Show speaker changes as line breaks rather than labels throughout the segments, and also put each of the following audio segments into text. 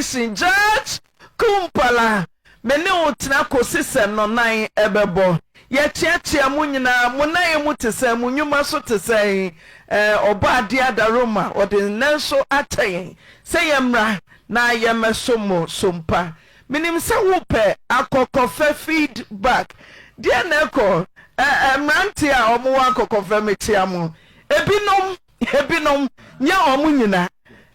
Station Judge Kumpala Me ne wo tena kosi sɛ nnɔnan bɛbɔ. Yɛkyeakyea mo nyinaa, mo nnaeɛ mu te sɛn, mo nnwuma so te sɛn? Ɛɛ, Ɔbɔadeɛ adaworoma, ɔde nnɛ nso akyɛ yɛn sɛ yɛmmra na yɛmmɛsom mo som pa. Menim sɛ wopɛ akɔkɔfɛ feed back. Deɛn na ɛkɔ? Ɛ, mmeranteɛ a wɔwɔ akɔkɔfɛ, mekyea mo. Ebinom, ebinom, nyɛ wɔn nyina.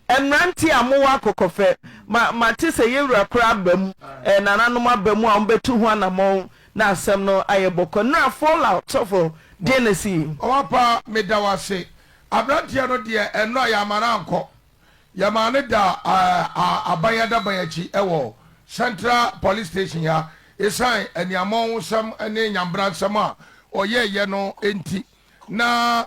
Mmeranteɛ a mowɔ akɔkɔfɛ, ma, mate sɛ yɛn wura koraa aba mu, ɛ, nananom aba mu a wɔbɛtu ho anammɔn na asɛm no ayɛ bɔkɔ. Nnora fallout, sɔfo, deɛn na ɛsii?
Ɔwapa meda wo ase. Abranteɛ no deɛ ɛnora yɛamma no ankɔ. Yɛmaa no daa aban adaban akyi wɔ Central Police Station ha esiane aniammɔnhosɛm ne nyambransɛm a ɔyɛeɛ no nti. Na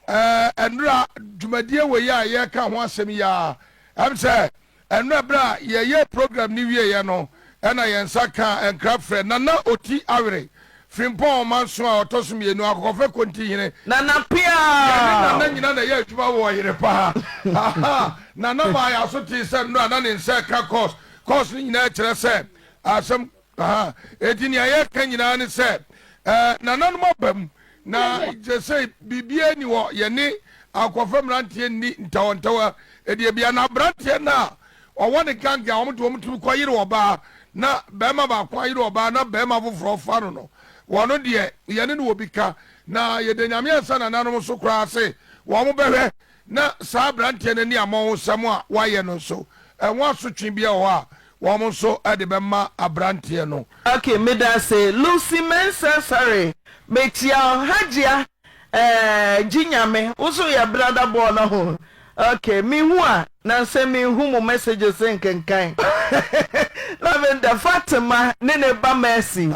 ɛnora dwumadie wei a yɛreka ho asɛm yi ara, ɛm sɛ Ɛnora berɛ a yɛyɛɛ program no wieeɛ no na yɛn nsa kaa nkra frɛ Nana Oti Awere, Frimpong Ɔmanso a ɔtɔ so mmienu, Akɔkɔfɛ Kontihene.
Nana
Yɛne Nana
Peaw!
nyina na ɛyɛ adwuma wɔ Ɔyere pa ha. Ahaa, Nana maa yɛn aso tee sɛ nnora na ne nsa reka course. Course no nyinaa kyerɛ sɛ asɛm Ahaa, enti nea yɛreka nyinaa ne sɛ, eh, nananom aba mu, na seesei biribiara nni hɔ, yɛne akɔfɛ mmeranteɛ nni ntawɔntawa deɛ bia, na aberanteɛ no a ɔwɔ ne gang a wɔde wɔn tumi kɔyere ɔbaa na barima baako ayere ɔbaa na barima foforɔ fa no no, wɔn deɛ yɛne no wɔ bi ka, na yɛda Nyame ansa nananom so koraa se wɔn bɛhwɛ na saa aberanteɛ no ani ammɔhosɛm a wayɛ no nso, ɛho asotwe biara wɔ hɔ a Wɔn nso de bɛma abranteɛ no.
Ok medase Lucy Mensah Sareh mekyia wo Hajia eh gye nyame wo so yɛ brada bɔɔ no ho ok mehu a nansɛ menhu mo messages nkenkan Lavender Fatima ne ne ba Mercy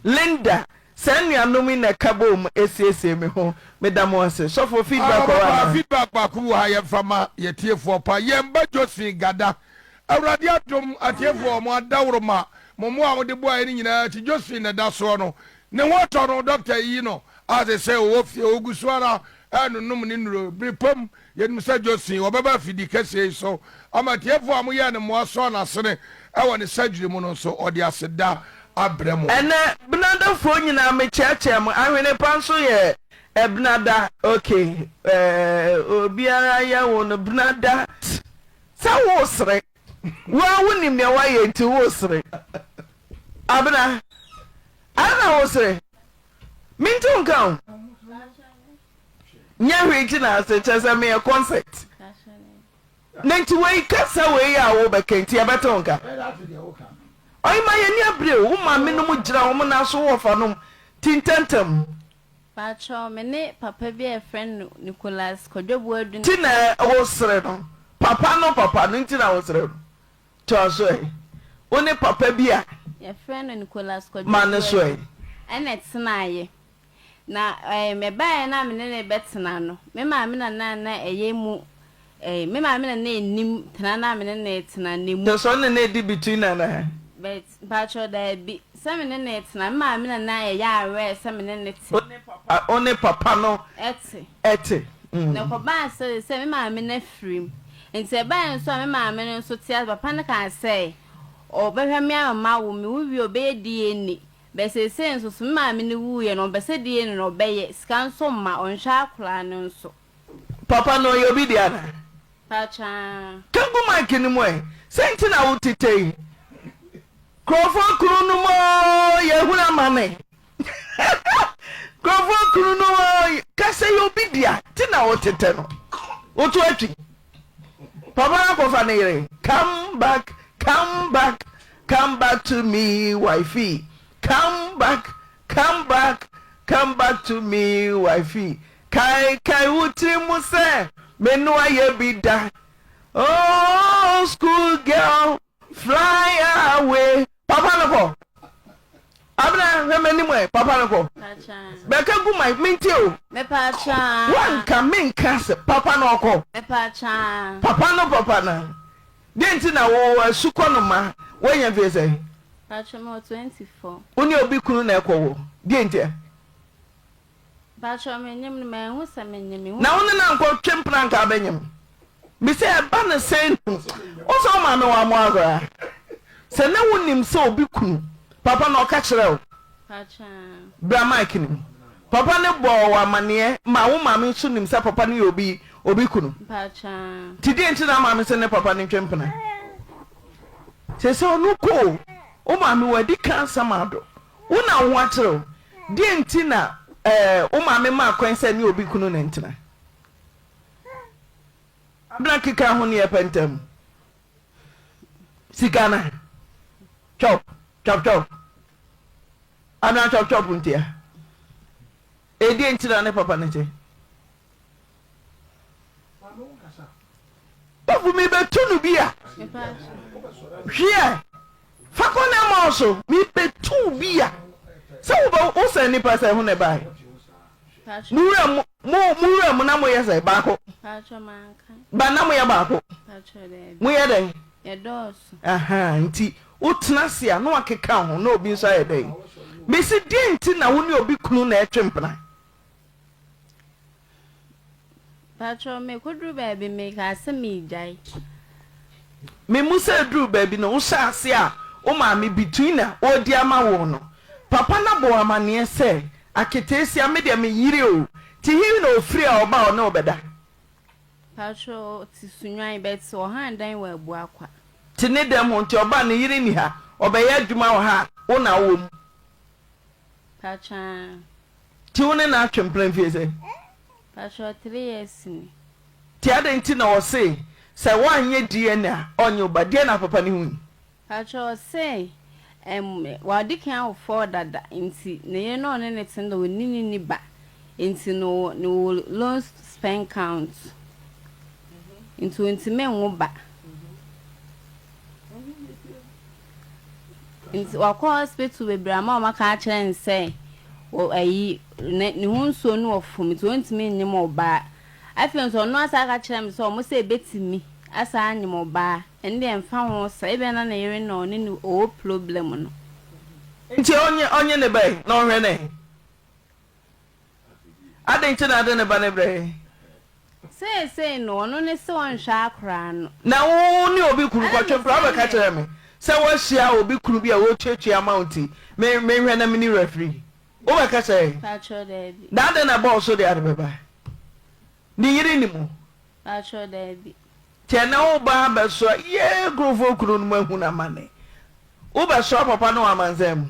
Linda saa nuanom yi na ɛka bom esiesie me ho meda mo ase sɔfo feedback wɔ hɔ
Papa
anaa.
feedback baako bi wɔ ha yɛmfa ma yɛtiefoɔ pa yɛn ba Josephine Gada Awurade adom atiefoɔ mo adaworoma mo mmoa a mode boaeɛ no nyinaa akyi Josephine na ɛda soɔ no ne ho atɔ no dɔkta ayi no ase sɛ ɔwɔ fie ɔgu so ara renonom ne nnuro bere pa mu yɛnim sɛ Josephine ɔbɛba afidi kɛseɛ yi so ama atiefoɔ a moyɛɛ no mmoa sɔɔ n'asene wɔ ne surgery mu no nso ɔde aseda abrɛ mo.
Ɛnɛ Benadafoɔ nyinaa mekyeakyea mo Ahwene pa nso yɛ Benada ok obiara yɛ wo no Benada. Sɛ woresere. Wo ara wonim nea woayɛ nti woresere. Abena, adɛn na woresere? Mente wo nka o. Nyɛ hwee nti na ase kyerɛ sɛ meyɛ concert. Na nti wei kasa wei a wobɛka nti yɛbɛte wo nka. Ɔyema yɛn ani abere o, wo maame nom gyina wɔn nan so wɔ fa nom ti ntɛntɛm.
Patrɔ, me ne papa bi a yɛfrɛ no Nicholas Kwadwo Boadu na.
Nti na wosere no? Papa no papa no nti na wosere no? Toa so ɛ. Wo ne papa bi a.
Yɛfrɛ no Nicholas Kwadwo
Ma no so ɛ.
Boadu ɛna ɛtenaeɛ. Na ɛɛm ɛbaeɛ no a me ne no rebɛtena no, me maame na na na ɛyɛ mu ɛɛ me maame na na ɛnim tena no a me ne no retena no mu.
Kyerɛ sɛ ɔne no redi between anaa?
But mpakyɛw daabi, sɛ me ne no retena, me maame na na ɛyɛ aware sɛ me ne no te.
Wo ne papa, wo ne papa no
te.
Te.
Na ɛkɔbaa sɛ, sɛ me maame no afiri mu. Nti ɛbaeɛ nso a me maame no nso te ase, papa no kaa sɛ ɔbɛhwɛ me ama mawo, mewo wie a ɔbɛyɛ DNA. But seesei nso so me maame no wuiɛ no, ɔmpɛ sɛ DNA no ɔbɛyɛ, sika nso mma, ɔnhwɛ akwadaa no nso.
Papa no ɔyɛ obi dea anaa?
Paatwɔ aa.
Ka gu mic no mu ɛ. Sɛn nti na wo tete yi? Nkurɔfoɔ kunu nom oo yɛhunu amane. Nkurɔfoɔ kunu nom oo ka sɛ yɛ obi dea nti na wo tete no. Woto atwi. Papa no akɔfa ne yere. Come back, come back, come back to me wifey. Come back, come back, come back to me wifey. Kae kae wo tiri mu sɛ me no ayɛ bi da oh school girl fly away papa no kɔ Abena hwɛ m'anim ɛ papa no kɔ bɛka gu ma mentie o wanka menka sɛ papa no ɔkɔ papa no papa no deɛ nti na wo asukɔ no ma woanya mfie sɛ wo ne obi kunu na ɛkɔ wo deɛ nti ɛ
Mpakyɛw menyem no manhu sɛ menyem mehu.
Na wo ne no ankɔ twe mpena anka abɛnyem me sɛ ɛba no sɛn wo sɛ wo maame wammoa koraa. Sɛ na wonim sɛ obi kunu papa no ɔka kyerɛɛ wo? Bra mic no mu. Papa no bɔɔ wo amaneɛ ma wo maame nso nim sɛ papa no yɛ obi obi kunu? Nti deɛ nti na maame sɛ ne papa no ntwe mpena? Seesei ɔno kɔ o, wo maame wadi kan asɛm ado. Wo na wo ho akyere wo. Deɛ nti na ɛɛ wo maame maa kwan sɛ ne obi kunu no ntena? Abena keka ho ne yɛpɛ ntɛm. Sika na chop chop chop. Abena chop chop ntia. Ɛdeɛ nti na ne papa no te? Bɔfo mebetu no bi a. Hweɛ fa kɔ na ma wo so mebetu bi a. Sɛ wobɛ wosɛn nipa sɛ ho na ɛbae. Mo wura mu mo mo wura mu na moyɛ sɛ baako. Ba na moyɛ baako. Moyɛ dɛn? Ahaa nti wotena ase a na wakeka ho na obi nso ayɛ dɛn? Mesi deɛ nti na wo ne obi kunu na ɛtwe mpena?
Patrɔ me kɔduru baabi me kaa sɛ me gyae.
Me mu sɛ ɛduru baabi no wo hyɛ ase a wo maame between na ɔredi ama wo no papa no abɔ wo amaneɛ sɛ aketeesia me deɛ me yere o nti he na ɔfiri a ɔba a ɔne wo bɛda.
Patrɔ ɔte Sunyani but ɔhan dan wɔ Abuakwa.
Te ne dɛm ho nti ɔba a ne yere nni ha ɔbɛyɛ adwuma wɔ ha a wo na wowɔ mu.
Patrɔ.
Nti wo ne no atwe mpena mfie sɛn?
Patrɔ 3 years ni.
Nti adɛn nti na ɔse sɛ woanyɛ DNA a ɔnnye wo ba? Deɛn na papa no hui?
Patrɔ ɔse ɛm wadi kan awo 4 dada nti ne yere no a ɔne no te no deɛ ɔnni ne ni ba nti no ne wɔ low sperm count nti ɔntumi nwo ba. Nti wakɔ hospital bebree ama wɔn aka akyerɛ no sɛ wɔ ayi ne ne ho nsuo no wɔ fam nti ɔntumi nyem ɔbaa. Afei nso ɔno asan aka kyerɛ me sɛ wɔn sɛ ebetumi asan anyem ɔbaa ɛno deɛ ɛmfa ho sa ebia na ne yere na ɔne no ɔwɔ problem no.
Nti ɔnye ɔnye ne ba yi na ɔnhwɛ no ɛ? Adɛn nti na ade ne ba no brɛ yɛn?
Seesei no, ɔno ne se ɔnhwɛ akoraa no.
Na wo ne obi kunu kɔtwe mpena wobɛka kyerɛ me sɛ woahyia obi kunu bi a ɔretuatua ama wo nti me menhwɛ na menni referee wobɛka kyerɛ yɛn?
Patrɔ daabi.
Na adɛn na ɛbɔ wo so de ade bɛba? Ne yere nni mu?
Patrɔ daabi.
Nti ɛnɛ wo ba abɛsoa yee nkurɔfoɔ kunu no mu ahunu amane wobɛsoa papa no wɔ amansan mu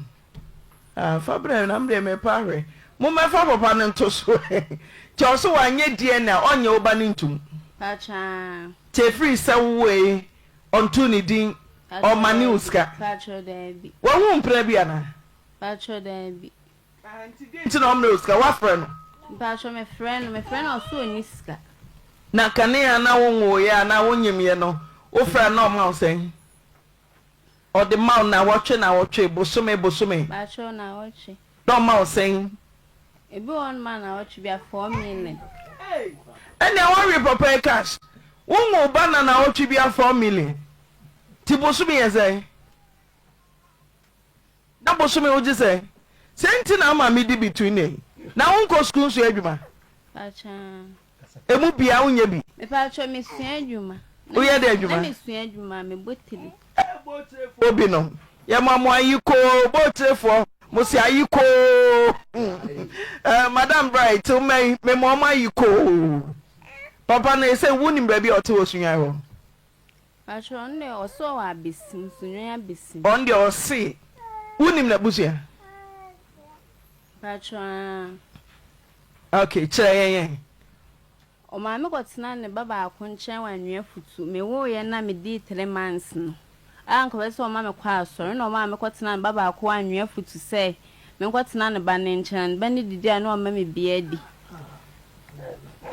ah, fa brɛ na medeɛ mepa ahwɛ mommɛfa papa no nto so nti ɔso wanyɛ DNA a ɔnyɛ wo ba no ntom
Patrɔ
nti ɛfiri sɛ wowoe ɔnto ne din ɔmane wo sika wahu mpena bi anaa
Patrɔ daabi.
Ah nti deɛ nti na ɔmmerɛ wo sika woafrɛ no.
Mpatsɔ me frɛ no me frɛ no ɔse ɔnni sika.
Na kane a na wo nwoeɛ anaa wo nyemyɛ no wo frɛ a na ɔma wo sɛn? Ɔde ma wo nawɔtwe nawɔtwe bosome bosome.
Mpatsɔ nawɔtwe.
Na ɔma wo sɛn?
Ebi wɔ hɔ nom a nawɔtwe bia 4 million.
Ei ɛnea woawe papa yi cash wo nwo ba na nawɔtwe bia 4 million nti bosome yɛ sɛn? Na bosome wogye sɛn? Sɛ nti na ama medi between yi. Na wonkɔ sukuu nsua adwuma? Emu bia wonyɛ bi?
Mepatwɔ mesua adwuma.
Woyɛ dɛ adwuma?
Na mesua adwuma mebɔ tiri.
Ɛɛ bɔtirefoɔ bi nom yɛma mo ayikoo bɔtirefoɔ mo se ayikoo ɛɛ madam Bright mmɛn mema ɔmo ayikoo papa no ɛsɛ wonim baabi a ɔte wɔ Sunyani hɔ.
Patrɔ ɔno deɛ ɔse ɔwɔ abesim, Sunyani abesim.
Ɔno deɛ ɔse wonim n'abusua?
Patrɔ aa.
Ok kyerɛ yɛn yɛn.
Ɔmaa me kɔtenaa ne ba baako nkyɛn wɔ Anwea Futu. Mewoeɛ na medii three months no, a anka ɔpɛ sɛ ɔma mekɔ asɔre na ɔmaa me kɔtenaa ne ba baako wɔ Anwea Futu sɛ menkɔtena ne ba no nkyɛn na ne ba no didi a na wama me bi adi.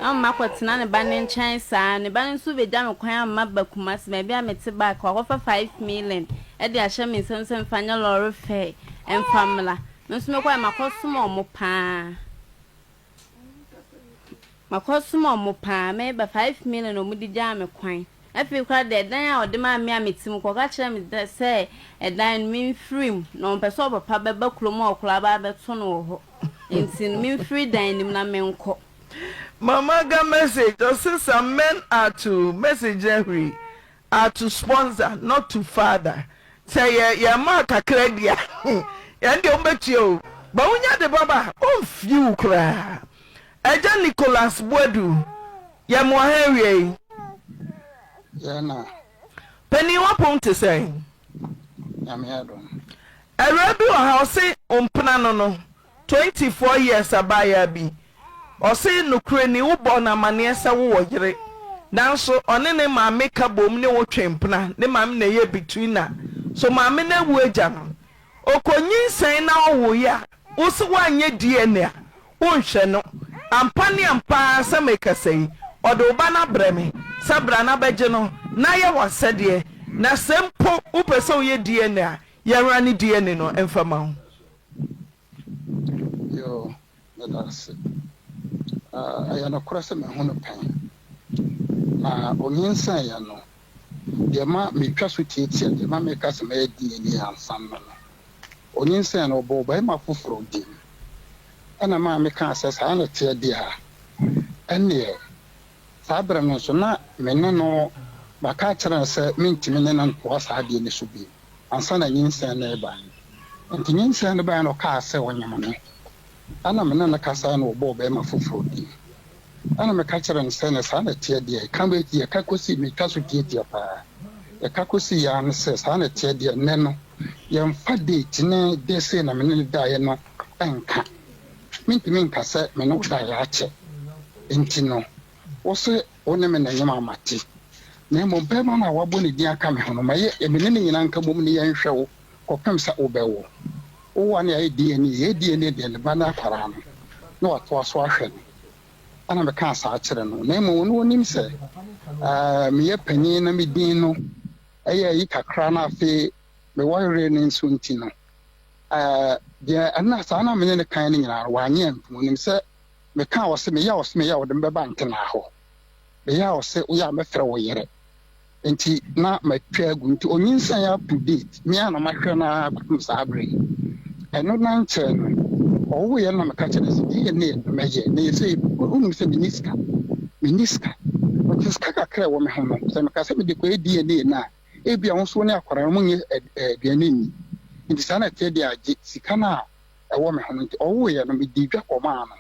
Na makɔtena ne ba no nkyɛn saa. Ne ba no nso bɛgya me kwan ama maba Kumasi, baabi a mete back. Wakɔfa 5 million de ahyɛ me nsam sɛ memfa nyɛ lɔre fare mfa mmra. Me nso mekɔeɛ, makɔsom wɔn pa ara. Makɔsom wɔn pa ara. Meba, 5 million na wɔde gyaa me kwan. Afei koraa deɛ, ɛdan a wɔde maa me a mete mu, kɔka kyerɛɛ me sɛ ɛdan no memfiri mu. Na wɔmpɛ sɛ ɔpapa bɛba kurom a ɔkora aba abɛto no wɔ hɔ. Nti no memfiri dan no mu na menkɔ.
Mama ga message ɔse some men are to message no ahuri are to sponsor not to father. Sɛ yɛ yɛn maa kakra di a yɛn deɛ wɔbɛtua o. Ba wonya de ba ba a ɔmfie wo koraa. Agya Nicholas Boadu yɛ mo ha awia yi.
Yɛn na.
Panin w'apom te sɛn?
Nyame adom.
Awuraa bi wɔ ha ɔse ɔmpena no no 24 years abaayaa bi ɔse nokorɛ ni wobɔɔ no amaneɛ sɛ wowɔ yere nanso ɔne ne maame ka bom ne wo twe mpena ne maame na ɛyɛ betweener so maame no awu agya no ɔkɔ nyinsɛn na ɔwoeɛ a wose woanyɛ DNA a wonhwɛ no ampa ne ampa ara sɛ mekasa yi ɔde wo ba no abrɛ me sɛ bra na bɛgye no na yɛ w'asɛdeɛ na sɛ mpo wopɛ sɛ woyɛ DNA a yɛnwra ne DNA no mfa ma wo.
Yoo, meda ase. Ɛyɛ nokorɛ sɛ mahu no pɛn. Na ɔnyinsɛneeɛ no, deɛ ma metwa so tiatia, deɛ ma meka sɛ mɛyɛ DNA ansa no no, ɔnyinsɛneeɛ no, ɔbɔɔ ɔbarima foforɔ din. Ɛna maa mekaa sɛ saa na ɛteɛ deɛ a, ɛnneɛ saa berɛ no nso na me ne no, maka akyerɛ no sɛ mentumi ne no ntoa saa adeɛ no so bio. Ansa na nyinsɛn no reba. Enti nyinsɛn no bae no ɔkaa sɛ ɔnyem me. Ɛnna me ne no kasae na ɔbɔɔ barima foforo din. Ɛnna meka kyerɛɛ no sɛ, Nea saa na ɛteɛ deɛ, ɛka bɛti, ɛka kɔsi, metwa so tiatia paa. Ɛka kɔsi ara ne sɛ, saa na ɛteɛ deɛ, nnɛ no, yɛmfa date ne de sei na me ne no daeɛ no nka. Mentumi nka sɛ me ne wo daeɛ akyɛ. Enti no, wo se Wo ne me na nyɛ ma mate, na mmom barima no a woabɔ ne din aka me ho no, ma yɛ me ne no nyinaa nka mmom na yɛnhwɛ wo kɔpem sɛ wobɛwo. Wowo a na yɛayɛ DNA, yɛyɛ DNA deɛ ne ba ne akwadaa no, na watoa so ahwɛ no. Ɛna mekaa saa kyerɛ no, na mmom ɔno ɔnim sɛ meyɛ panin na me din no yɛ ayi kakra na afei mewɔ yere no nso nti no, deɛ ɛna saa na me ne no kan no nyinaa no, wanyɛ antom. Ɔnim sɛ Mekaa ɔse meyɛ a ɔse meyɛ a ɔde me bɛba ntenaa hɔ. Meyɛ a ɔse woyɛ a mɛfrɛ wo yere. Nti na matwa agu. Nti onyinsɛn up to date me ara na mahwɛ no ara kɔpem saa bere yi. Ɛno na nkyɛn no ɔwoeɛ no na meka kyerɛ no sɛ DNA no mɛyɛ na ɛsei wonim sɛ menni sika. Menni sika. Nti sika kakra a ɛwɔ me ho no sɛ meka sɛ mede kɔyɛ DNA no a ebia wo nso wo ne akwadaa no monyɛ aduane nni. Nti saa na ɛteɛ deɛ a gye sika no a ɛwɔ me ho no nti, ɔwoeɛ no, medii dwa kɔmaa no.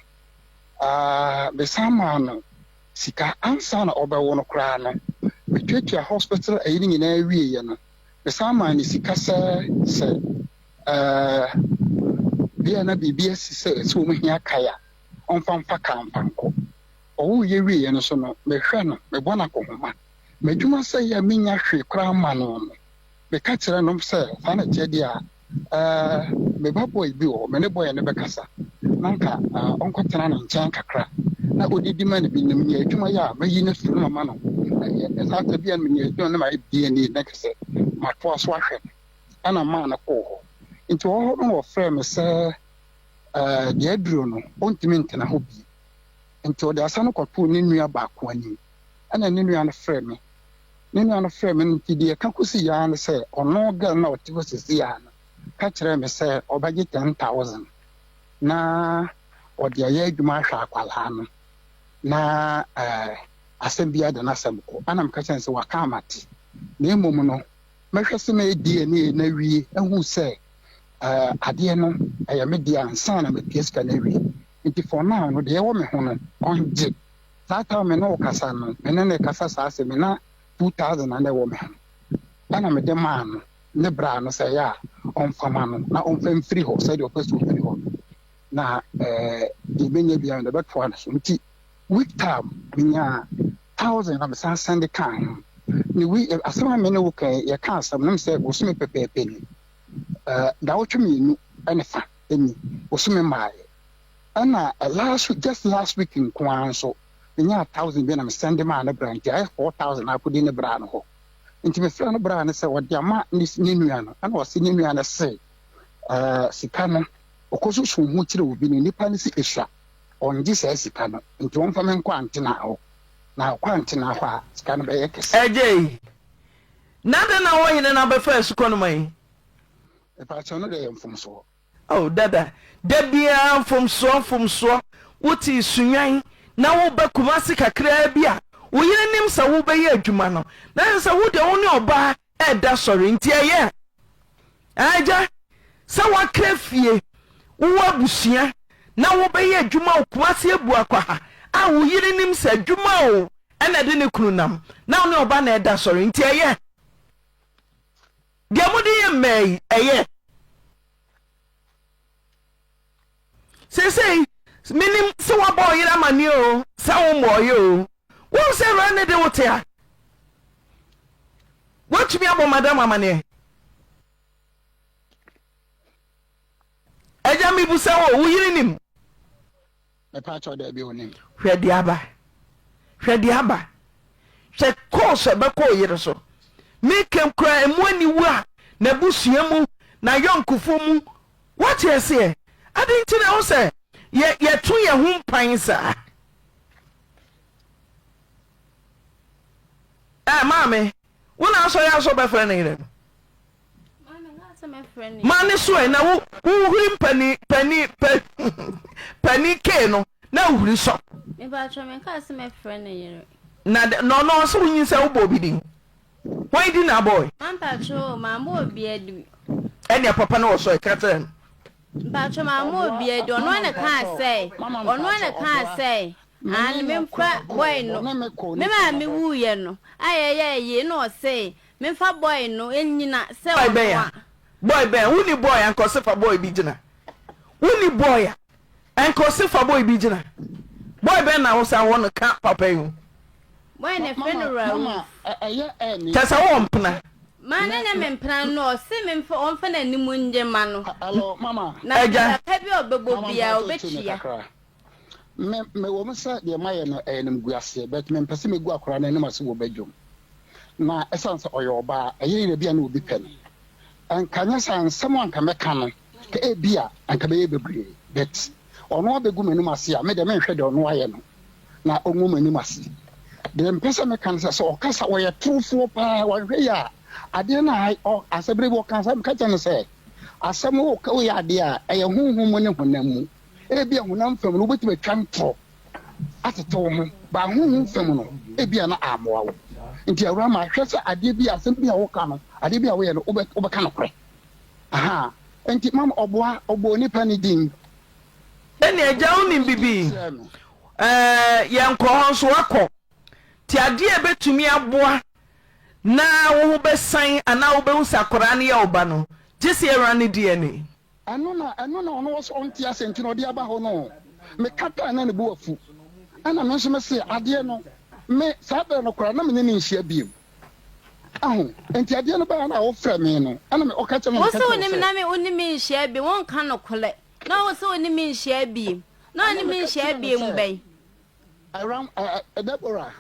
Ah, mesan maa no sika ansa na ɔbɛwo no koraa no. Metuatua hospital ayi no nyinaa wieeɛ no, mesan maa no sika sɛ sɛ eh, bia na biribi asi sɛ sɛ wɔn hia kae a, ɔmfa mfa kaa mfa nkɔ. Ɔwoeɛ wieeɛ no so no, mehwɛ no, mebɔ no akɔhoma. M'adwuma sɛeɛ a mennya hwee koraa mma no no, meka kyerɛ no sɛ saa na ɛteɛ deɛ a, Ɛɛ, me ba boy bi wɔ hɔ, me ne boy no bɛkasa na anka ɔnkɔtena ne nkyɛn kakra na odidi ma no bi na menya adwuma yɛ a mɛyi no afiri no mama no. Ɛyɛ saa ta bi a menya adwuma na mayɛ DNA na kyerɛ sɛ matoa so ahwɛ no. Ɛna maa no kɔɔ hɔ. Nti ɔwɔ hɔ no na ɔfrɛɛ me sɛ ɛɛ deɛ aduro no ɔntumi ntena hɔ bio. Nti ɔde asɛm no kɔtoo ne nua baako anim. Ɛna ne nua no frɛɛ me. Me nua no frɛɛ me no nti deɛ ɛka kɔsiiɛ ara ne sɛ ɔno girl no a ɔte hɔ seesei ara no ka kyerɛɛ me sɛ ɔbɛgye 10,000 na ɔde ayɛ adwuma ahwɛ akwadaa no na eh, asɛm biara de n'asɛm kɔ. Ɛna meka kyerɛ no sɛ waka amate na mmom no mɛhwɛ sɛ mɛyɛ DNA no awie ahu sɛ eh, adeɛ no ɛyɛ me deɛ ansa na matua sika no awie. Nti for now no deɛ ɛwɔ me ho no ɔngye. Saa time me ne wo kasa no, me ne no rekasa saa asɛm yi, na 2000 na na ɛwɔ me ho. Ɛna mede maa no ne bra no sɛ ɛyɛ a ɔmfa ma no na ɔmfa mfiri hɔ sɛdeɛ ɔpɛ sɛ ɔfiri hɔ no. Na ɛɛ deɛ menya biara mede bɛtoa no so. Nti week time menyaa 1000 na mesan sɛnde kaa ho. Ne wi asɛm a me ne wo ka yi, yɛka asɛm no sɛ bosome pɛpɛɛpɛ ni. Ɛɛ dawɔtwe mmienu ne fa ni bosome mmaeɛ. Ɛna last week just last week nko ara nso menyaa thousand bi na me send maa ne bra nti ayɛ 4000 akɔdi ne bra no hɔ nti mefrɛ no bra no sɛ ɔde ama ne ne nua no ɛna ɔse ne nua no se ɛɛ sika no ɔkɔsusu ho kyerɛ obi no nipa no si esua ɔngye saa sika no nti ɔmfa me nkɔ antena hɔ na ɔkɔ antena hɔ a sika no bɛyɛ kɛse.
Agyei, na dɛn na wo hene no abɛfa asukɔnoma yi?
Mepakyɛw no deɛ yɛ mfomsoɔ.
Oh dada, da biara mfomsoɔ mfomsoɔ, wote Sunyani na woba Kumasi kakraa bi a, wo yere nim sɛ wobɛyɛ adwuma no, na kyerɛ sɛ wo deɛ wo ne ɔbaa ɛreda sɔre nti ɛyɛ. Agya, sɛ woakra fie, wowɔ abusua na wobɛyɛ adwuma wɔ Kumasi Abuakwa ha a wo yere nim sɛ adwuma o ɛna ɛde ne kunu nam na wo ne ɔba na ɛda sɔre nti ɛyɛ? Deɛ mode yɛ mmaa yi ɛyɛ? Seesei menim sɛ woabɔ wo yere amanneɛ o sɛ wommɔɔyɛ o wohu sɛ awura ne de wo te a woatumi abɔ madam amanneɛ agya mebusa wo wo yere nim
Mepaakyɛw daabi onim.
Hwɛ deɛ aba. Hwɛ deɛ aba. Hwɛ course a ɛbɛkɔ wo yere so. Meka koraa emu aniwu a n'abusua mu, n'ayɔnkofoɔ mu. Woate aseɛ? Adɛn nti na ɛwɔ sɛ yɛ yɛto yɛn ho mpan saa? Ɛ maame, wo na asɔre asɔ bɛfrɛ ne yere no. Ma ne so ɛ na wo wohuri mpani pani pa pani kee no na wohuri sɔ.
Mepakyɛ me nkaa sɛ mɛfrɛ ne yere.
Na na ɔno ɔsɛ wonyin sɛ wobɔ obi din. Hwan din na abɔe?
Mampakyɛ o mammɔ obi adi.
Ɛnea papa no wɔ sɔ ɛ ka kyerɛ no.
Mpakyɛ mammɔ obi adi ɔno ara na kaa sɛ ɔno ara na kaa sɛ aane memfa boy no me maame wuiɛ no a yɛyɛɛ yei na ɔse Memfa boy no nnyina sɛ
Boy bɛn
ɔno
a?
a.
Boy bɛn a? Wonni boy a nka ɔse fa boy bi gyina. Wonni boy a nka ɔse fa boy bi gyina. Boy bɛn na wosan wɔ no ka papa yi ho?
Boy no yɛfrɛ no Rauf.
Kyɛ sɛ wowɔ mpena.
Ma ne nyɛ me mpena no ɔse memfa ɔmfa n'anim nnye ma no. Na
Agya.
sika bi a ɔbɛbɔ biara ɔbɛtua.
Me mewɔ mu sɛ deɛ mayɛ no ɛyɛ animguaseɛ but mempɛ sɛ mɛgu akwadaa no anim ase wɔ badwam. Na ɛsiane sɛ ɔyɛ ɔbaa, ɛyɛ yere bi a na obi pɛ no. Nka nyɛ saa nsɛm a anka mɛka no, nka ebia anka bɛyɛ bebree but ɔno abɛgu m'anim ase a, me deɛ menhwɛ deɛ ɔno ayɛ no na ɔngu m'anim ase. Deɛ mpɛ sɛ meka no sɛ, sɛ ɔkasa ɔyɛ torofoɔ paa, wanhwɛ yie a, adeɛ no a asɛ berɛ bi ɔka sɛ meka kyerɛ no sɛ asɛm woyɛ adeɛ a ɛyɛ honhom mu ne honam mu. Ebia honam fam no, wubetumi atwa ntorɔ atete wo ho, but honhom fam no, ebia na ammoa wo. Nti Awuraa ma hwɛ sɛ adeɛ bi a, asɛm bi a woka no, adeɛ bi a woyɛ no, wobɛ, wobɛka nokorɛ. Ahaa. Nti mama ɔboa, ɔbɔ onipa no din.
Ɛnneɛ agya wonim bibi? Ɛɛ yɛnkɔ hɔ nso woakɔ. Nti adeɛ a ɛbɛtumi aboa na wo ho bɛsan anaa wobɛhu sɛ akwadaa no yɛ wo ba no, gye sɛ yɛwura ne DNA.
Ɛno na ɛno na ɔno ɔsɛ ɔnte aseɛ nti na ɔde aba hɔ no. Me katae na ne bo afu. Ɛna me nso me se adeɛ no me saa berɛ no koraa na me ne no nhyia biom. Aho nti adeɛ no baeɛ na ɔfrɛ me no ɛna me ɔka kyerɛ me na
Wo
meka
se
kyerɛ
wo
no
ne me
sɛ.
na me wo ne me nhyia biom wonka nokorɛ na wo se wo ne me nhyia biom na wo
Ɛna
ne me
meka
nhyia
kyerɛ no
biom
sɛ
bɛn.
Awuram ɛ ɛ Deborah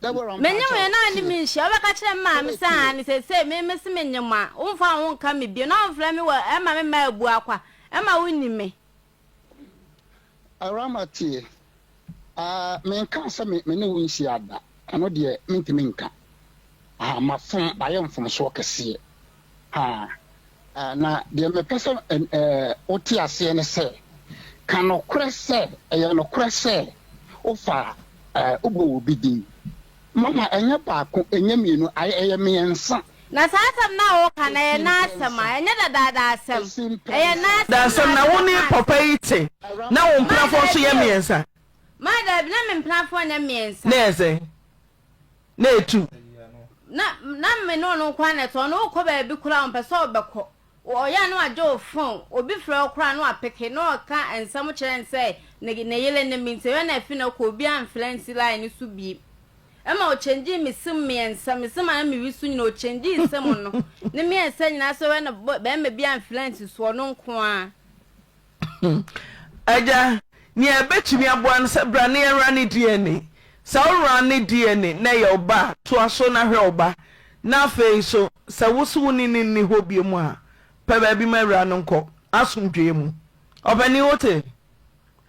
Deborah
Menye wo
mpakyɛw
na ne
tie.
me nhyia. Wobɛka kyerɛ me maame
Wode
sɛ
tie.
aane seesei me mese menye mo a, womfa wo ho nka me bio na womfrɛ me wɔ ɛmma me mma abu akwa ɛmma wonni me.
Awurama tie. Ah, menkaa sɛ me me ne wo nhyia da. Ɛno deɛ mentumi nka. Ah, mafom, mayɛ mfomsoɔ kɛseɛ. Ah, ah, na deɛ mepɛ sɛ eh, wote aseɛ ne sɛ, ka nokorɛ sɛ, ɛyɛ nokorɛ sɛ wofa eh, wobɔ obi din. Mama, ɛnyɛ baako, ɛnyɛ mmienu, ayɛ, ɛyɛ mmiɛnsa.
Na saa asɛm no a woreka no, ɛyɛ n'asɛm a, ɛnyɛ dadaada asɛm. Ɛyɛ n'asɛm na
Dasɛm na
ade
wo ne
bɛka
papa
asɛm.
yi te na wo
Ma
mpenafoɔ nso yɛ
daabi o.
mmiɛnsa?
Ma daabi, na me mpenafoɔ nyɛ mmiɛnsa.
Na ɛyɛ sɛn? Na ɛtu.
Na, na me ne ɔno nko ara na ɛte. Ɔno wokɔ baabi koraa a, ɔmpɛ sɛ ɔbɛkɔ. Ɔyɛ a na wagye wo fon. Obi frɛ wo koraa a na wapeke, na ɔka nsɛm kyerɛ no sɛ ne, ne yere ne me nti. Ɛyɛ na afi no kɔ, obiara mfrɛ nsi line no so bio. Ɛma ɔkyɛngyee me sim mmiɛnsa, me sim a na mewi so nyinaa, ɔkyɛngyee sim no ne mmiɛnsa nyinaa sɛ ɔyɛ na bɛrima bi amfrɛ nsi so, ɔno nko ara.
Agya, nea ɛbɛtumi aboa no sɛ bra na yɛnrane DNA. Sɛ worane DNA na ɛyɛ wo ba a, toa so na hwɛ wo ba. Na afei nso, sɛ wo se wo ne no nni hɔ bio a, pɛ baabi ma awuraa no nkɔ, asomdwoeɛ mu. Ɔpanin, wote?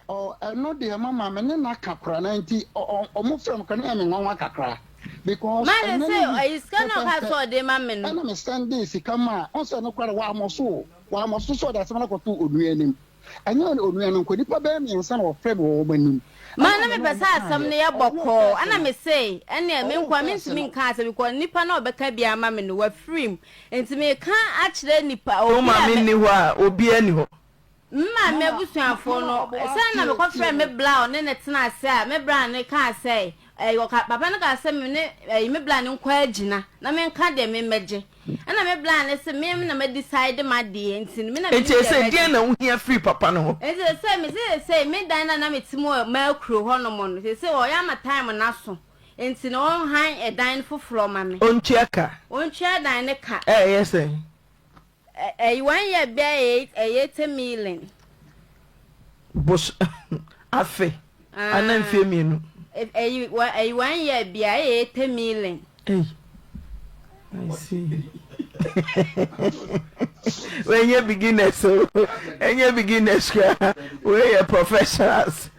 Ɔ ɛno deɛ mama me ne no aka koraa na nti ɔ ɔ ɔmo frɛ me koraa na ɛyɛ me nwanwa kakra because
Maame
ɛnɛ
se
ne week
ɔyi sika na ɔka
pɛpɛpɛ
sɛ ɔde ma me no.
ɛna me sɛndee sika maa ɔn sɛ ɛno koraa de wammɔ so o wammɔ so sɛ ɔde asɛm no akɔto onua anim. Ɛnyɛ onua no nko, nnipa bɛyɛ mmiɛnsa na wɔfrɛɛ me wɔ wɔn anim.
Ma
Ɛna
na
me ne
mepɛ
wɔn
sɛ asɛm
kaeɛ.
no yɛ
Ɔwoo
bɔkɔɔ,
first
ɛna
no.
me se ɛneɛ me
Ɔwoo
nkoa
first
mentumi
no.
nka asɛm because nipa no a ɔbɛka biara ama me no wafirim nti meka akyerɛ nipa
Wo
obi a
maame
me
nni hɔ a, obiara nni hɔ.
Me maame
Mama,
abusuafoɔ
mama
no,
ɔboa
sɛ na
tie
mekɔfrɛɛ
tie
me
me.
bla a ɔne no tena ase a, me bla no kaa sɛ, ɛyi, ɔka, papa no kaa sɛ me ne, ɛyi, me bla no nkɔ agyina na menka deɛ memmɛgye. Ɛna me bla no se me na madecide m'adeɛ nti no, me na menim
Enti
deɛ
ɛsɛ
mɛgye.
deɛn na wohia firi papa no hɔ?
Enti sesei, mese sesei, me dan no a na mete mu wɔ Mercury hɔnom no, sesei wɔyɛ ama time no aso, nti no wɔnhan ɛdan no foforɔ ma me.
Ɔntua ka.
Ɔntua dan no ka.
Ɛyɛ sɛn?
Ɛyi one year bia ɛyɛ 80 million.
Bos afe ana mfie mienu.
Ɛyi ɛyi one year bia ɛyɛ 80 million.
Hey, I see. Wei nyɛ beginners o, ɛnyɛ beginners koraa, wei yɛ professionals.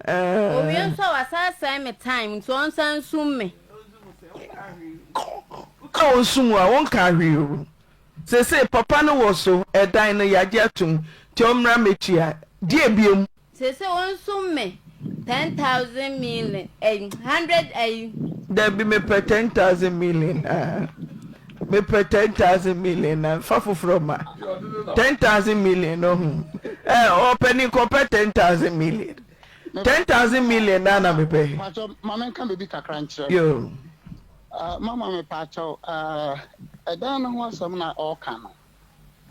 Owie nso a wasan sɛe me time nti ɔnsan nsum me.
Woka wo nso mu a wonka hwee o. Seesei papa no wɔ so, ɛdan no yɛagye atom nti ɔmmra mmɛtua. Deɛ biom?
Seesei wonsum me 10,000 million ɛyi hundred ɛyi.
Dabi mepɛ 10,000 million aa mepɛ 10,000 million na fa foforɔ ma 10,000 million no ho ɛ ɔpɛ ni kɔpɛ 10,000 million. 10,000 million naa na mepɛ.
Pakyɛw ma menka biribi kakra nkyerɛ no.
Yoo.
Ah, mama mepakyɛw, ah, ɛdan no ho asɛm na ɔreka no,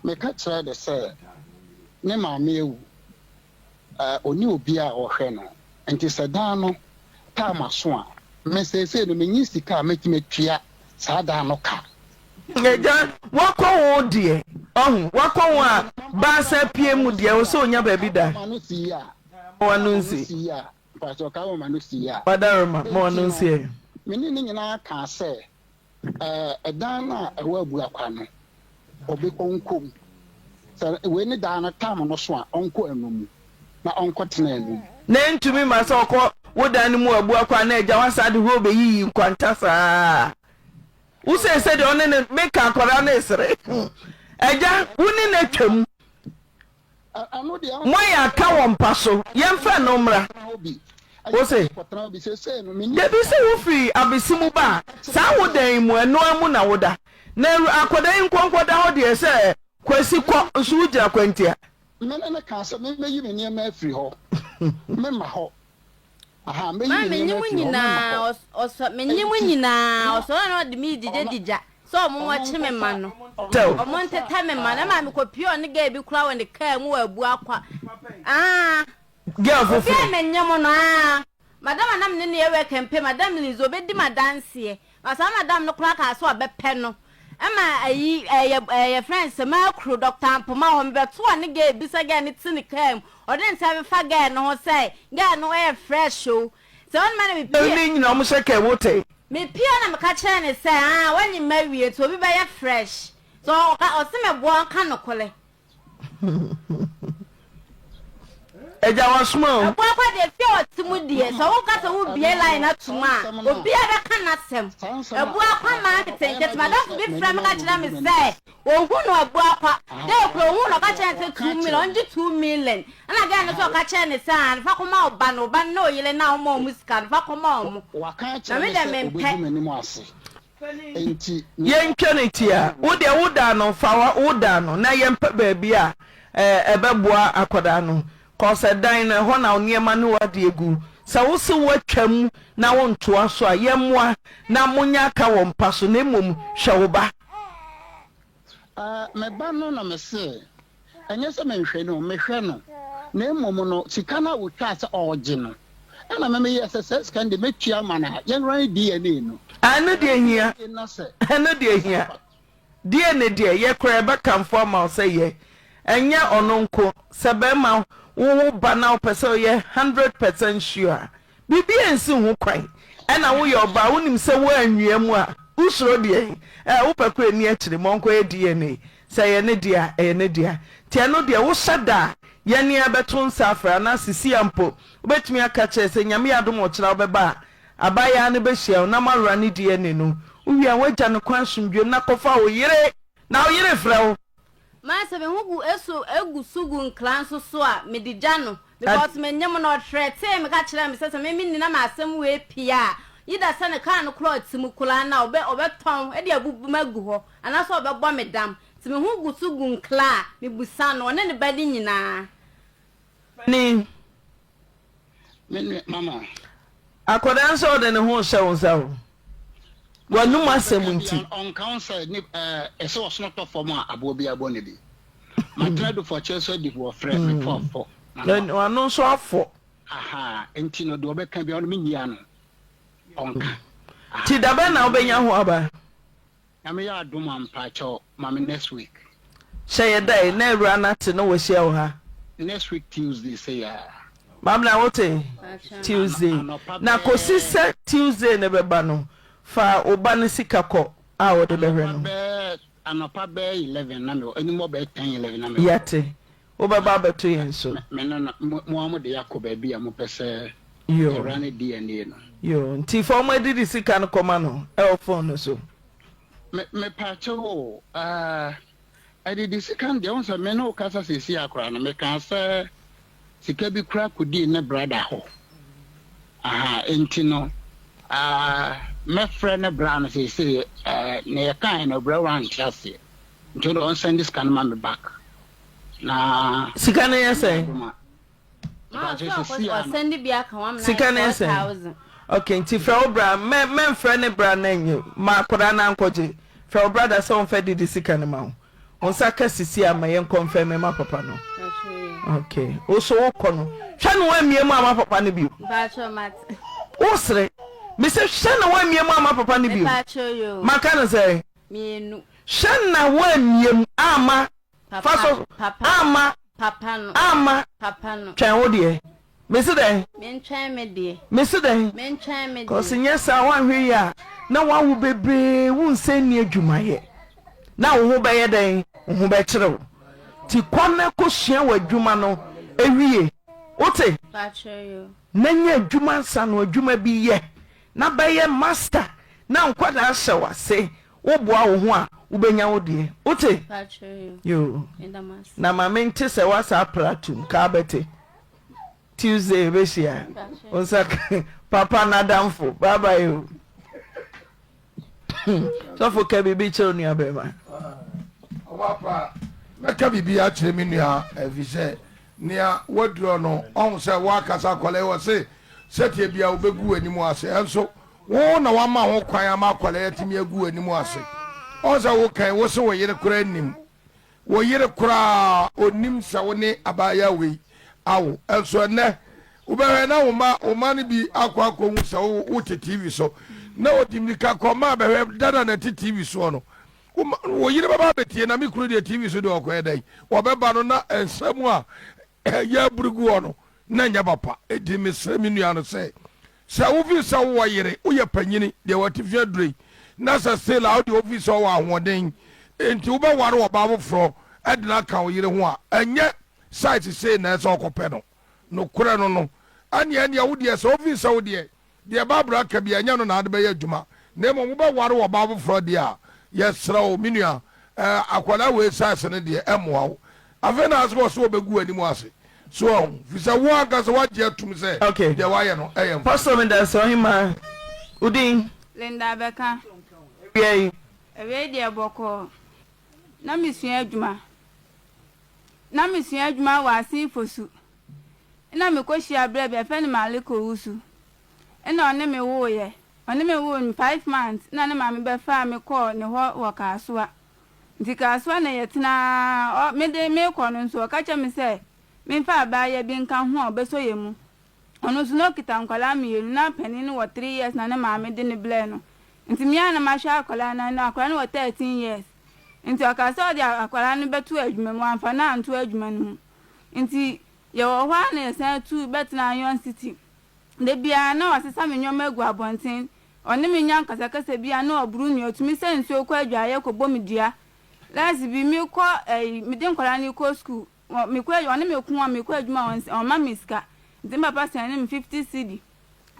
meka kyerɛɛ de sɛ ne maame awu, ah, ɔnni obi a ɔhwɛ no, nti sɛ dan no taa m'aso a, me seesei no menni sika a mɛtumi atua saa dan no ka.
Agya, wakɔ ho deɛ, ɔho, wakɔ ho a, baasa pie mu deɛ, ɔsɛ ɔnya baabi da.
Mama no si a,
Ma w'ano nsi. Wadaroma, ma w'ano nsi ɛ.
Me ne ne nyinaa kaa sɛ, Ɛɛ, ɛdan no a ɛwɔ Abuakwa no, ɔbɛ, ɔnkɔ mu. Sɛ wei ne dan no tam no so a, ɔnkɔ ɛno mu, na ɔnkɔtena ɛno mu.
Na ɛntumi mma sɛ ɔkɔ wo dan no mu wɔ Abuakwa a na agya woasan de hɔ rebɛyiyi nkwanta saa. Wo sei sɛdeɛ ɔne ne, meka akwadaa no resere. Agya, wo ne no atwam. Moayɛ aka wɔ mpa so, yɛmfa no mmra. Wose, Dabi, sɛ wofiri abese mu ba a, saa wo dan yi mu, ɛno ara mu na woda. Na akwadaa yi nkɔ nkɔda hɔ deɛ sɛ Kwasi kɔ, nso wogyina kwantia.
Me ne no kaa sɛ, Mɛyi me nneɛma afiri hɔ, memma hɔ. Aha, mɛyi
Ma
me
menye
nneɛma
mo
afiri hɔ, memma
nyinaa
hɔ.
ɔs ɔsɔ menye mo
Enti,
nyinaa
na
ɔsɔre na ɔde me
ɔno
gyigyagyigyа sɛ ɔmo
ɔno
nwɔkye me ma
nkɔfa
no
Tɛw.
ɔmo ntetɛ me ma no ɛma mekɔpie ɔne girl bi koraa wɔ ne kaa mu wɔ Abuakwa aa
Girl
obi a
foforɔ.
menye mo no aa madam a na mene no yɛ work mpe madam Liz ɔbɛdi m'adanseɛ Na saa madam no koraa kaa sɛ ɔbɛpɛ no ma ayi ɛyɛ ɛyɛ yɛfrɛ no sɛ makuro Doctor Ampoma hɔ mebɛto ɔne girl bi sɛ girl no te ne kaa mu ɔde ne nsa bɛfa girl no ho sɛ girl no ɛyɛ fresh o sɛ ɔne ma na mepie
Ne nyina ɔmo hyɛ kaa mu te.
Mepie na meka kyerɛɛ no sɛ aa wanye mawie nti obi bɛyɛ fresh sɛ ɔka ɔse meboa ɔnka nokore.
Agya wasoma o.
Abuakwa deɛ fie a ɔte mu deɛ sɛ woka sɛ wobie line ato mu a obiara bɛka n'asɛm. Abuakwa maa nketenkete madamfo bi frɛ me ka kyerɛ me sɛ ohu no Abuakwa dɛ koro ohu no ɔka kyerɛ no sɛ 2 million ɔngye 2 million ɛna girl no nso ɔka kyerɛ no sɛ ah fa kɔma wo ba no wo ba no ne wo yere no a woma wɔn sika no fa kɔma wɔn
Waka
na
akyerɛ
me
me
deɛ
sɛ
mempɛ.
ɔbɛgu m'anim ase. Enti nea
Yɛntwa no tia. Wo deɛ wo da no fa wo da no na yɛmpɛ baabi a ɛbɛboa akwadaa no cos ɛdan no ɛhɔ na wo nneɛma ne w'adeɛ gu. Sɛ wo se woatwa mu na wontoa so a yɛmmoa na monyɛ aka wɔ mpa so na mmom hwɛ wo ba.
Ɛɛ, me ba no na mese, ɛnyɛ sɛ menhwɛ no o, mehwɛ no, na mmom no, sika no a wɔtwaa sɛ ɔregye no, ɛna me meyɛɛ sɛ saa sika no deɛ mɛtua ama no a, yɛnwura ne DNA no.
Ɛno deɛ hia,
DNA na sɛ
ɛno deɛ hia. DNA deɛ, yɛ koraa yɛbɛkamfo ama wo sɛ yɛ. Ɛnyɛ ɔno nko, sɛ bɛrima wowo ba na wopɛ sɛ woyɛ 100% sure a, Biribiara nsi ho kwan. Ɛna woyɛ ɔbaa wonim sɛ woanwia mu a wosuro deɛn? Ɛɛ wopɛ koraa nni akyire ma ɔnkɔyɛ DNA. Sɛ ɛyɛ ne dea a ɛyɛ ne dea. Nti ɛno deɛ wohyɛ da a yɛne ara bɛto nsa afrɛ anaa sesia mpo wobɛtumi aka kyerɛ sɛ Nyame yɛ adom ɔkyena wobɛba a abaayaa no bɛhyia wo na moawura ne DNA no. Wowie a woagya no kwan asomdwoem na kɔfa wo yere na wo yere frɛ wo.
Maa sɛ me ho gu eso egu so gu nkra nso so a, mede gya no. Because me nyem no, ɔtrɛtee me ka kyerɛɛ me sɛ sɛ me menni na m'asɛm wei pue a, either sɛ ne car no koraa ɔte mu koraa no a, ɔbɛ ɔbɛtɔn de abubu me agu hɔ anaasɛ ɔbɛbɔ me dam. Nti me ho gu so gu nkra a, mebusa no, ɔne ne ba no nyinaa.
Panin.
Me nua mama.
Akwadaa nso ɔde ne ho rehyɛ wo nsa o. W'anum asɛm nti.
Ɔnka ho sɛ ne ɛɛ ɛsɛ ɔsono tɔ fam a aboa bi abɔ ne bi. Matena dufɔkyɛ so adi wɔ frɛ me to afɔ.
W'ano nso afɔ.
Aha nti no deɛ ɔbɛka bi ɔno menyi ano. Ɔnka.
Ti dabɛn na wobɛnya ho aba?
Nyame yɛ adom a mpakyɛw ma me next week.
Hyɛ yɛ da yi na awura no ate na wahyia wo ha.
Next week Tuesday sei aa.
Mabena wote? Tuesday. Na kɔsi sɛ Tuesday no bɛba no fa wo ba no sika kɔ a wode bɛhwɛ no.
Anɔpa bɛyɛ 11 na mewɔ, anwummɔ bɛyɛ 10 11 na mewɔ hɔ.
Yɛte. Wobɛba abɛto yɛn so.
Me ne no, mo ara mode akɔ baabi a mopɛ sɛ yɛwura ne DNA no.
Yoo, nti fa wɔn adidi sika no kɔma no wɔ phone no so.
Me, mepaakyɛw o, ah, adidi sika no deɛ, wohu sɛ me ne wo kasa seesei ara koraa no, mekaa sɛ sika bi koraa kɔdii ne brada hɔ. Aha, enti no, ah, mɛfrɛ ne bra no seesei, eh, nea yɛkaeɛ no, brɛ wante aseɛ. Nti wode ɔnsɛnde sika no ma me back na.
Sika no yɛ sɛn?
Sika
no yɛ sɛn? Ok nti frɛ wo bra mɛ mɛnfrɛ ne bra na nye ma akwadaa no ankɔgye frɛ wo brada sɛ ɔnfɛ didi sika no ma wo wo nsa ka sisi a ma yɛn kɔnfɛn me ma papa no ok wo so wokɔ no hwɛ na woammie mu ama papa no bio wosere mesɛ hwɛ na woammie mu ama papa no bio maka no sɛ Hwɛ na woammia mu amma fa so amma amma twɛn wo deɛ. Mese dɛn? Mese dɛn? Cause nyɛ saa woanhwɛ yie a na woawo bebree wo nsa nni adwumayɛ na wo ho bɛyɛ dɛn? Wo ho bɛkyere wo. Nti kɔ na kɔsua w'adwuma no wie. Wote? Na nya adwuma nsa no adwuma bi yɛ na bɛyɛ master na nkwadaa hyɛ w'ase woboa wo ho a wobɛnya wo deɛ wote yoo na ma mente sɛ woasa apra atum kaa bɛte Tuesday yɛbɛhyia wo nsa papa n'adamfo bye bye o sɔfo ka biribi kyerɛ onua bɛrima.
Ɔba mɛka biribi akyerɛ me nua ɛfiri sɛ nea wadurɔ no ɔho sɛ woakasa akwadaa yi wɔ se sɛteɛ bia wobɛgu w'anim ase ɛnso wo na wama ho kwan ama akwadaa yi atumi agu w'anim ase ɔho sɛ wokan wo se wo yere koraa nnim Wo yere koraa ɔnnim sɛ wo ne abaayewa wei awo. Nso ɛnnɛ, wobɛhwɛ na wo mma wo mma no bi akɔ akɔhu sɛ wo wote TV so na ɔdi mmirika kɔ mma bɛhwɛ dada na ɛte TV soɔ no. Wo mma wo yere bɛba abɛtie na me kunu deɛ TV so deɛ ɔkɔyɛ dɛn? Wɔbɛba no na nsɛm a yɛaburu gu hɔ no na ɛnyɛ papa. Enti mesrɛ me nua no sɛ, sɛ wofii sɛ wowɔ yere, woyɛ panyini, deɛ w'atifi aduro yi, na sɛ still a wodeɛ wofii sɛ ɔwɔ ahoɔden nti wobɛware ɔbaa foforɔ de no aka wo yere ho a, ɛnyɛ size sei na ɛsɛ sɛ wokɔpɛ no. Nokorɛ no no, ɛnneɛ ɛnneɛ wo deɛ sɛ wofii sɛ wo deɛ Deɛ Bible aka biara, ɛnyɛ ɛno na wode bɛyɛ adwuma, na mmom wobɛware ɔbaa foforɔ deɛ a, yɛsrɛ wo, me nua, eh, akwadaa wei size no deɛ, ɛmmoa wo. Afei na ase wɔ sɛ wɔbɛgu w'anim ase. So wahu? Firi sɛ wo ankasa woagye atum sɛ
Okay.
deɛ woayɛ no yɛ mfomsoɔ.
Pastor medase ɔhemaa wo din?
Linda Abɛka.
Awia yi.
Awia yi deɛ bɔkɔɔ. Na mesua adwuma. Na mesua adwuma wɔ Asen Fosu. Nna mekɔhyiaa bra bi, yɛfrɛ no Malik Owusu. Nna ɔne me woeɛ. Ɔne me woo no 5 months na ne maame bɛfaa me kɔɔ ne hɔ wɔ Kasoa. Nti Kasoa na yɛtenaa. Ɔ, mede merekɔ no nso, ɔka kyerɛɛ me sɛ memfa abaayewa bi nka ho a ɔbɛsɔ yɛn mu. Ɔno nso na ɔkita nkwadaa mmienu, na panin no wɔ 3 years na ne maame de no brɛɛ no. Nti me ara na mahwɛ akwadaa no, na akwadaa no wɔ 13 years. Nti ɔkaa sɛ ɔde akwadaa no bɛto adwuma mu, wamfa no anto adwuma no mu. Nti yɛwɔ hɔ ara na yɛsan tu bɛtenaa Iron City. Da biara na ɔsesa me nneɛma gu abɔnten. Ɔne me nya akasakasa bi a na ɔboro nua. Ɔtumi sɛ nsuo kɔ adwaeɛ kɔbɔ me dua. Last bi mekɔ ɛyi mede nkwadaa no rekɔ sukuu. Mekɔ ɔne me ko a mekɔ adwuma a ɔmma me sika. Nti me papa sɛne me 50 cedi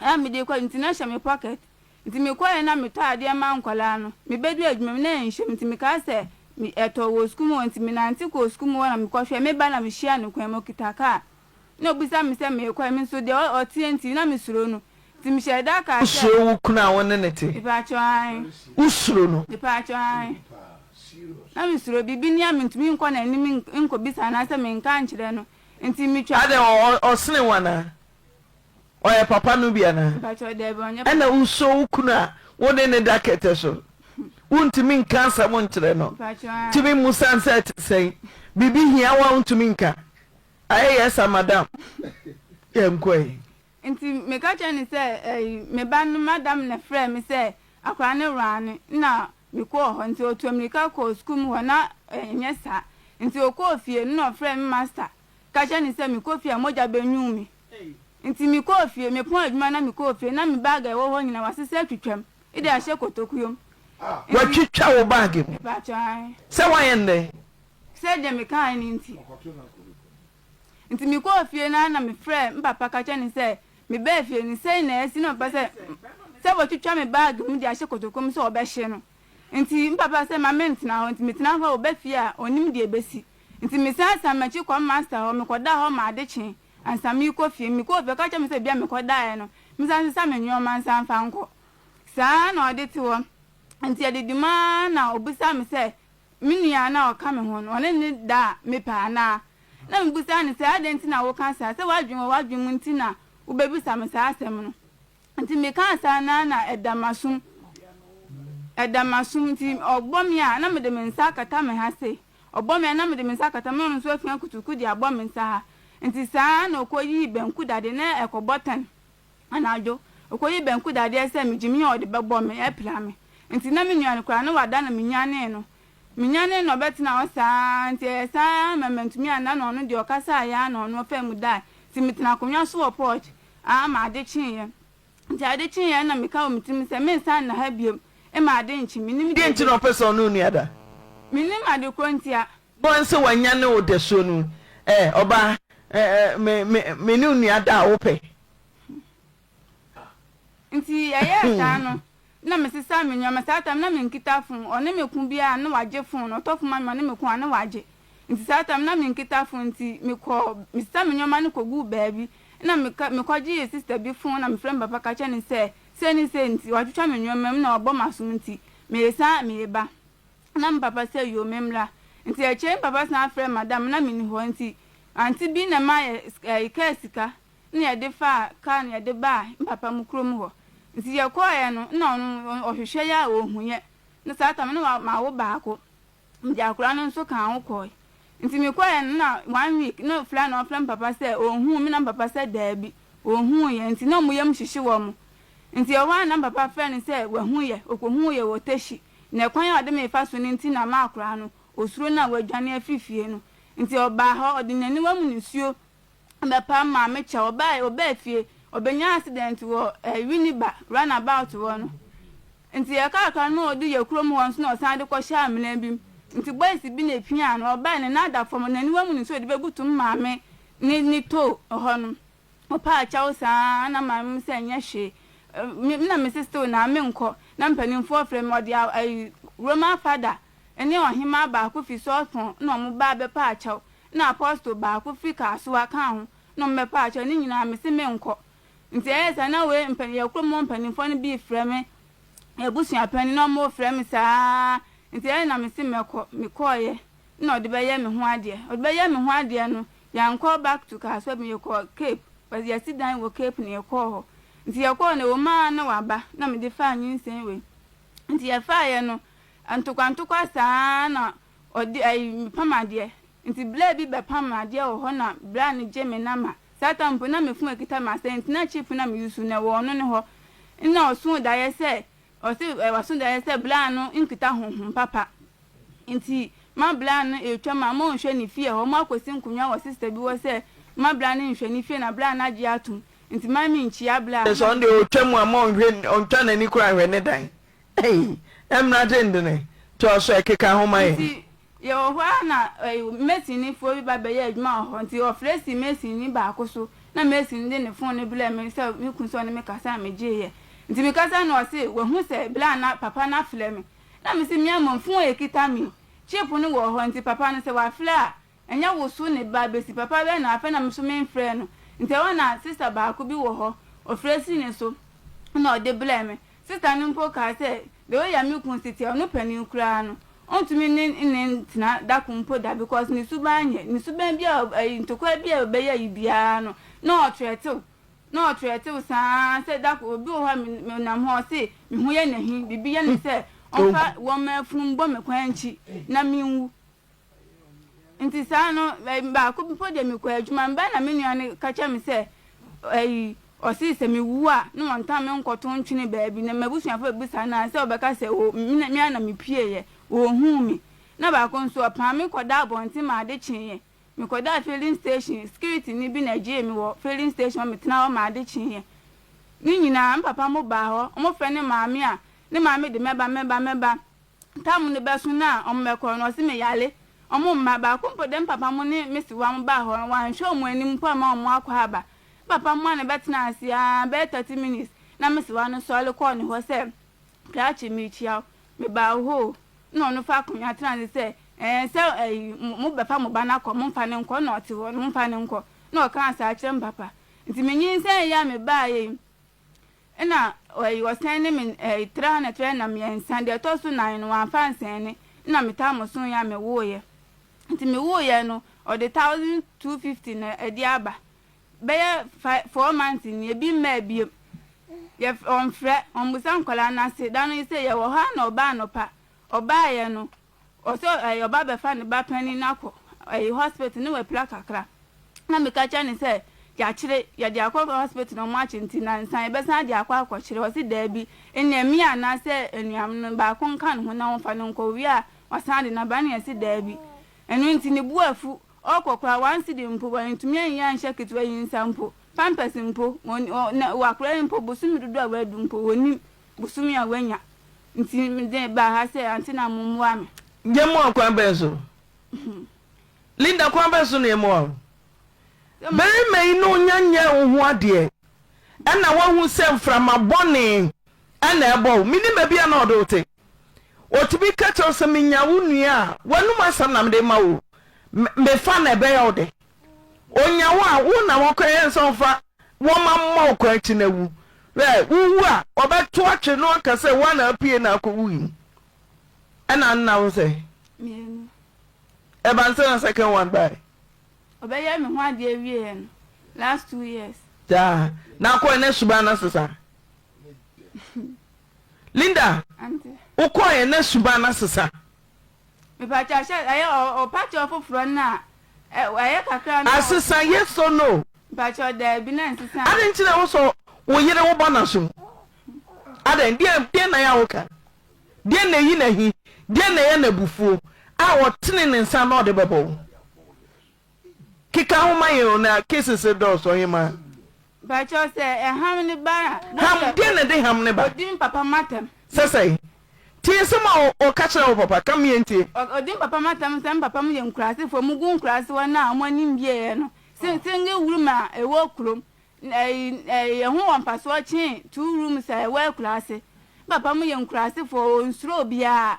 a mede rekɔ nti na ɛhyɛ me pocket. Nti mekɔeɛ na metɔɔ adeɛ maa nkwadaa no. Mebɛduru adwuma mu na ɛnhyɛ mu nti mekaa sɛ Me ɛtɔɔ wɔ sukuu mu hɔ nti menante kɔɔ sukuu mu hɔ na mekɔhwɛɛ me ba na mehyiaa no kwan mu ɔkita kaa. Na ɔbisa me sɛ merekɔ he, me nso deɛ ɔteɛ nti na mesuro no. Nti mehyɛɛ da kaa sɛ.
Wosuro wo kunu a wo ne no te?
Mepaakyɛw aane.
Wosuro no?
Mepaakyɛw aane. Na mesuro, biribi ni a mentumi nkɔ n'anim nkɔbisa anaasɛ menka nkyerɛ no. Nti metwa.
Adɛn, ɔsene wo anaa? Ɔyɛ papa no bi anaa?
Mpakyɛw, daabi, ɔnyɛ papa.
Ɛna wosuro wo kunu a wo ne no da kɛtɛ so? Wontumi nka asɛm nkyerɛ no?
Mpakyɛw aane.
Tumi mmusa no sɛ ɛte sɛn? Biribi hia wo a wontumi nka? Ayɛ yes sir madam. Yɛnkɔ ɛ.
Nti meka kyerɛɛ no sɛ ɛyi me ba no madam na ɛfrɛɛ me sɛ akwadaa no wrane na mekɔɔ hɔ nti ɔtuu amirika kɔɔ sukuu mu hɔ na ɛnyɛ saa nti ɔkɔɔ fie no na ɔfrɛɛ me master ka kyerɛɛ no sɛ mekɔ fie a mogya bɛnwuu me nti mekɔɔ fie mepɔn adwuma na mekɔɔ fie na me bag a ɛwɔ hɔ nyina wasesa atwitwam de ahyɛ kotokuom nti
Watwitwa wo bag mu?
Mepakyɛw ae.
Sɛ woayɛ no dɛn?
Sɛ deɛ mekaeɛ no nti. Nti mekɔɔ fie no ara na mefrɛɛ me papa ka kyerɛɛ no sɛ mebaa fie no sei na asi na ɔpɛ sɛ sɛ wɔtwitwa me bag mu de ahyɛ kotokuo mu sɛ ɔbɛhye no. Nti me papa sɛ mma mentena hɔ nti metena hɔ a ɔba fie a ɔnnim deɛ ɛbɛsi. Nti mesan san m'akyi kɔ me master hɔ mekɔdaa hɔ ma ade kyee ansa merekɔ fie. Mekɔɔ fie ɔka kyerɛɛ me sɛ baabi a mekɔdaeɛ no mensan nsesa me nnoɔma nsan mfa nkɔ. Saa ara na ɔde te hɔ. Nti adidi mu ara na ɔbisaa me sɛ Me nua a na ɔka me ho no, ɔne no da a mepɛ anaa? Na mibisaa no sɛ, Adɛn nti na woka saa? Sɛ w'adwene wɔ w'adwene mu nti na wubebisa me saa asɛm no. Enti mekaa saa no ara na ɛda m'asom. Ɛda m'asom nti ɔbɔ me a, na mede me nsa akata me ha sei. Ɔbɔ me a, na mede me nsa akata me, na ɔno nso apia kuturuku de abɔ me nsa ha. Enti saa ara na okoyii banku dade na ɛkɔbɔ tɛn. Anadwo, okoyii banku dadeɛ sɛ megye me a ɔde bɛbɔ me, apira me. Nti na me nua no koraa na wada na menyanee no. Menyanee no na ɔbɛtenaa hɔ saa ara, nti ɛyɛ saa ara ma mantumi anna na ɔno deɛ ɔkasaeɛ ara na ɔno ɔfaa mu dae. Nti metena akonnwa so wɔ porch ara ma ade kyeeɛ. Nti ade kyeeɛ na meka wɔ me tirim sɛ mensan nna ha biom mma ade nkye, mennim
Deɛ
deɛ
nti na
ɛbɛsi.
ɔpɛ sɛ ɔne wo nua da?
Mennim ade korɔ ntia.
Bɔn sɛ wanyane wo dasuo no mu. Eh, ɔbaa, eh, eh, me, me, me ne wo nua da a wopɛ.
Nti ɛyɛɛ saa no, na mesesa me nneɛma. Saa tam na menkita fon. Ɔne me ko biara na wagye fon no. Ɔtɔ fon ma me, ɔne me ko a na wagye. Nti saa tam na menkita fon nti mekɔɔ, mesesa me nneɛma no kɔguu baabi. Ɛna meka, mekɔgyee sista bi fon na mefrɛɛ me papa ka kyerɛɛ no sɛ, sei ne sei nti watwitwa me nneɛma mu na wabɔ m'asom nti meresan mereba. Na me papa sɛ yoo memmra. Nti akyire me papa san frɛɛ madam na menni hɔ nti ante bi na ɛma yɛ ɛyi kaa sika na yɛde faa kaa na yɛde baa me papa mo kurom hɔ. Nti yɛkɔɔeɛ no na ɔno ɔhwehwɛ yɛ a ɔnhu yɛ. Na saa tam no na mawo baako. Mede akwadaa no nso kaa ho kɔɔe. Nti mekɔeɛ no na one week na ɔfrɛ na ɔfrɛ me papa sɛ ɔnhuu me na me papa sɛ daabi ɔnhuu yɛ nti na ɔmo yam hyehye wɔn. Nti ɛhɔ ara na me papa frɛ no sɛ wahu yɛ, ɔkɔhuu yɛ wɔ Teshie. Na ɛkwan a ɔde me refa so no nti na ama akwadaa no osuro no a wadwane afiri fie no. Nti ɔbaa hɔ, ɔde n'aniwa mu nisuo bɛpam maame kyɛw. Ɔbaeɛ, ɔbaa fie, ɔbɛnyaa accident wɔ eh, Winneba run about hɔ no. Nti yɛkaa kar no ma ɔduu yɛ kurom hɔ nso na ɔsan de kɔhyɛɛ amena bi mu. Nti boys bi na epiaa no, ɔbaeɛ ne nan da fam, n'aniwa mu nisuo de bɛbutu me maame ne ne toe hɔ no. Ɔpaa kyɛw saa ara na maame mu sɛ nyɛ hwee. Me na mese still naa menkɔ. Na mpanimfoɔ frɛ me, ɔde ayi Roman fada ne ɔhemaa baako fi Sɔɔtɔn na wɔn baa bɛpaa kyɛw. Na apostle baako firi Kasoa kaa ho na wɔn bɛpaa kyɛw. Ne nyinaa mese menkɔ. Nti ɛyɛɛ saa na wei mpan yɛ kurom hɔ mpanimfoɔ no bi refrɛ me, abusua panin na wɔrefrɛ me saa ara. Nti ɛyɛ na mese mɛkɔ. Mekɔeɛ na ɔde bɛyɛ me ho adeɛ. Ɔde bɛyɛ me ho adeɛ no, Yɛannkɔ back to Kasoa bio, yɛkɔɔ Cape, cause yɛasi dan wɔ Cape na yɛkɔɔ hɔ. Nti yɛkɔɔ no, ɛwɔ mu ara na waba na mede faa nyinsɛn wei. Nti yɛfaeɛ no, ntokwa ntokwa saa ara na ɔde ayi mepam adeɛ. Nti bla bi bɛpam adeɛ wɔ hɔ na bla no gye me nama. Saa time mpo na me phone kita me asɛe nti na chip na me use no ɛwɔ ɔno ne hɔ. Nna ɔsoo daeɛ sɛ, ɔse waso daeɛ sɛ bla no nkita honhom papa. Nti ma bra no retwam a monhwɛ ne fie hɔ, moakɔsi nkonwa wɔ sister bi hɔ sɛ ma bra no nhwɛ ne fie na bra no agye atom nti ma menkyia bra
Sɛ ɔno deɛ ɔtwa mu a ma ɔnhwɛ ɔntwa n'ani koraa nhwɛ ne dan ei ɛmmra dendene toa so ɛkeka ho ma yɛn.
Nti yɛwɔ hɔ ara na masonnifoɔ bi ba bɛyɛɛ adwuma wɔ hɔ nti ɔfrɛ sii masonni baako so na mason de ne phone no brɛɛ me sɛ me kunu sɛ ɔne me kasa a megyeeɛ nti mekasa no ɔse wahu sɛ bra no papa no afrɛ me Na mese, Mia mmom, fon a ekita me yi, Chip no wɔ hɔ nti papa no sɛ wafrɛ a ɛnyɛ wo so ne ba bɛsi papa bɛn na afei na me nso memfrɛɛ no nti ɛhɔ na sister baako bi wɔ hɔ ɔfrɛ sii ne so na ɔde brɛɛ me. Sister no mpo kaa sɛ the way a me kunu si teɛ ɔno panin koraa no ɔntumi ne ne ntena da ko mpo da because ne suban nyɛ ne suban bi a ɛyi ntokwa bi a ɔbɛyɛ yi biara no na ɔtrɛtew na ɔtrɛtew saa sɛ da ko obi wɔ hɔ a menam hɔ ɔse me ho yɛ n'ahi biribi yɛ no sɛ ɔmfa wɔn afunu mbɔ me kwan akyi na menwu. Nti saa no, baako mpo deɛ mekɔɔ adwuma, mebae na me nua no ka kyerɛɛ me sɛ ɛyi, ɔse sɛ mewu a na wɔntaa me nkɔto ntwene baabi na m'abusuafo bɛbisa no a sɛ ɔbɛka sɛ o me ara na mepieeɛ, wɔnhuu me. Na baako nso ɔpaa me kɔdaa abɔnten ma ade kyeeɛ. Mekɔdaa filling station, security-ni bi na ɛgyee me wɔ filling station hɔ metenaa hɔ ma ade kyeeɛ. Ne nyinaa, me papa mo baa hɔ, wɔfrɛ ne maame a, ne maame de mɛba mɛba mɛba. Tam no bɛso no a ɔmo bɛkɔ no ɔse me yare ɔmo mma baako mpo dɛ me papa mo ne me sewa mo baa hɔ no wanhwɛ ɔmo anim mpo amma ɔmo akɔ aba me papa mo a na bɛtena ase aa bɛyɛ 30 minutes na me sewa no sɔre kɔɔ ne hɔ sɛ krakye merekyia wo me baa wo hɔ o na ɔno fa akonwa tena ase sɛ ɛɛ sɛ ɛyi mo bɛfa mo ba no akɔ mo nfa no nkɔ na ɔte hɔ no mo nfa no nkɔ na ɔkaa saa kyerɛ me papa nti me nyinsɛn yi a me baa yɛ yi Nna ɔyi ɔsɛn ne me tra na tra na miɛnsa, deɛ ɛtɔ so nan no wamfa ansɛne, nna metaa mo so yɛ a mewooeɛ. Nti mewooeɛ no ɔde 1250 na ɛde aba. Bɛyɛ four months ni, ebi mmaa biom. Yɛ ɔmfrɛ, ɔmmusa nkwadaa no ase. Da no sɛ yɛwɔ hɔ a na ɔba anɔpa. Ɔbaeɛ no, Ɔsɛ ɛɛ ɔba bɛfa ne ba panin no akɔ ɛyi hospital ne wapira kakra na meka kyerɛ no sɛ yɛakyere yɛde akɔ hospital na ɔmo akye nti nansa yɛbɛsan de akɔ akɔkyere ɔse daabi ɛnneɛ me anaasɛ anuam no baako nka ne ho na wɔmfa no nkɔ owie a wasan de no aba ɛna yɛse daabi ɛno nti ne bo afu ɔkɔ koraa one cedi mpo wantumi anyi anhyɛ ketewa yi nsa mpo pampers mpo wɔn ɔ na wakora yi mpo bosome dodoɔ a wadu mpo wɔnim bosome a wanya Nti mede baa ha sɛ ante na mommoa me.
Yɛmmoa wo kwan bɛn so? Linda, kwan bɛn so na yɛmmoa wo? Barima yi ne onya nyɛɛ wo ho adeɛ ɛna woahu sɛ mframa bɔne ɛna ɛbɔ wo. Menim baabi a na ɔde wo te. Ɔtumi ka kyerɛ wo sɛ menya wo nua a, w'anom asɛm na mede ma wo. Mefa na ɛbɛyɛ wo dɛ. Onya wo a, wo na wɔkɔyɛ sɛ ɔmfa wɔma mmɔ wo kwan akyi na wu. Hwɛ, wowu a, wɔbɛto atwe no aka sɛ woa na apue na akɔwu yi. Ɛna nna wo sɛ?
Mienu.
Ɛba nsɛ na second one bae?
Ɔbɛyɛ me ho adeɛ wieɛ no, last 2 years.
Daa, na akɔɛ na suban no asesa? Linda,
Ante.
wokɔɛ na suban no asesa?
Mepakyɛw hyɛ ɛyɛ ɔpakyɛw foforɔ no a ɛyɛ kakra no.
Asesa yes or no?
Mepakyɛw daabi na nsesa.
Adɛn nti na ɛwɔ sɛ wo yere wo bɔ n'asom? Adɛn deɛ deɛ na yɛ a woka? Deɛ na ɛyi n'ahi? Deɛ na ɛyɛ n'abufuo a ɔtene ne nsa na ɔde bɛbɔ wo? Keka ho ma yɛn o na cases dɔɔso ɔhemaa.
Mpakyɛw sɛ ɛham no ba a.
Ham, deɛn na ɛde ham no ba?
Ɔdi me papa m'atɛm.
Sɛ sɛn? Tie nsɛm a ɔka kyerɛ wo papa, ka me yɛntie.
Ɔdi me papa m'atɛm sɛ me papa mo yɛ nkurasefoɔ, mo gu nkuraase hɔ no a wɔn ani mbieɛ no, single room a ɛwɔ kurom, ɛyi ɛho wɔ mfasoɔ kyen two rooms a ɛwɔ akuraase. Me papa mo yɛ nkurasefoɔ, ɔnsuro obiara.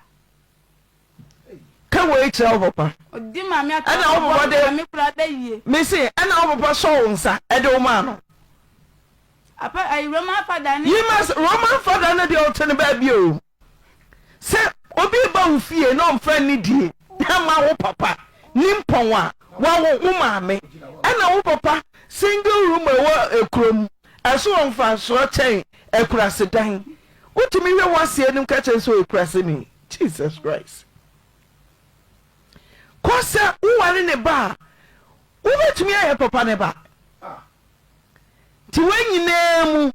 Ka wei kyerɛ wo papa.
Ɔdi maame atɛm
Ɛna wo papa
ɔbɔ
de
maame koraa bɛyie.
Mese ɛna wo papa sɔ wo nsa ɛde wo maa no.
Apa ayi Roman fada ne.
Yi ma Roman fada no deɛ ɔte no baabi o. Sɛ obi ba wo fie na ɔmfa nidie ama wo papa nimpɔn a wawo wo maame ɛna wo papa single room a ɛwɔ ekurom ɛso wɔ mfasoɔ kyɛn akurase dan wotumi hwɛ w'ase anim ka kyerɛ sɛ ɔyɛ kuraseni. Jesus Christ. Kɔ sɛ woware ne ba a, wobɛtumi ayɛ papa ne ba. Nti wei nyinaa mu,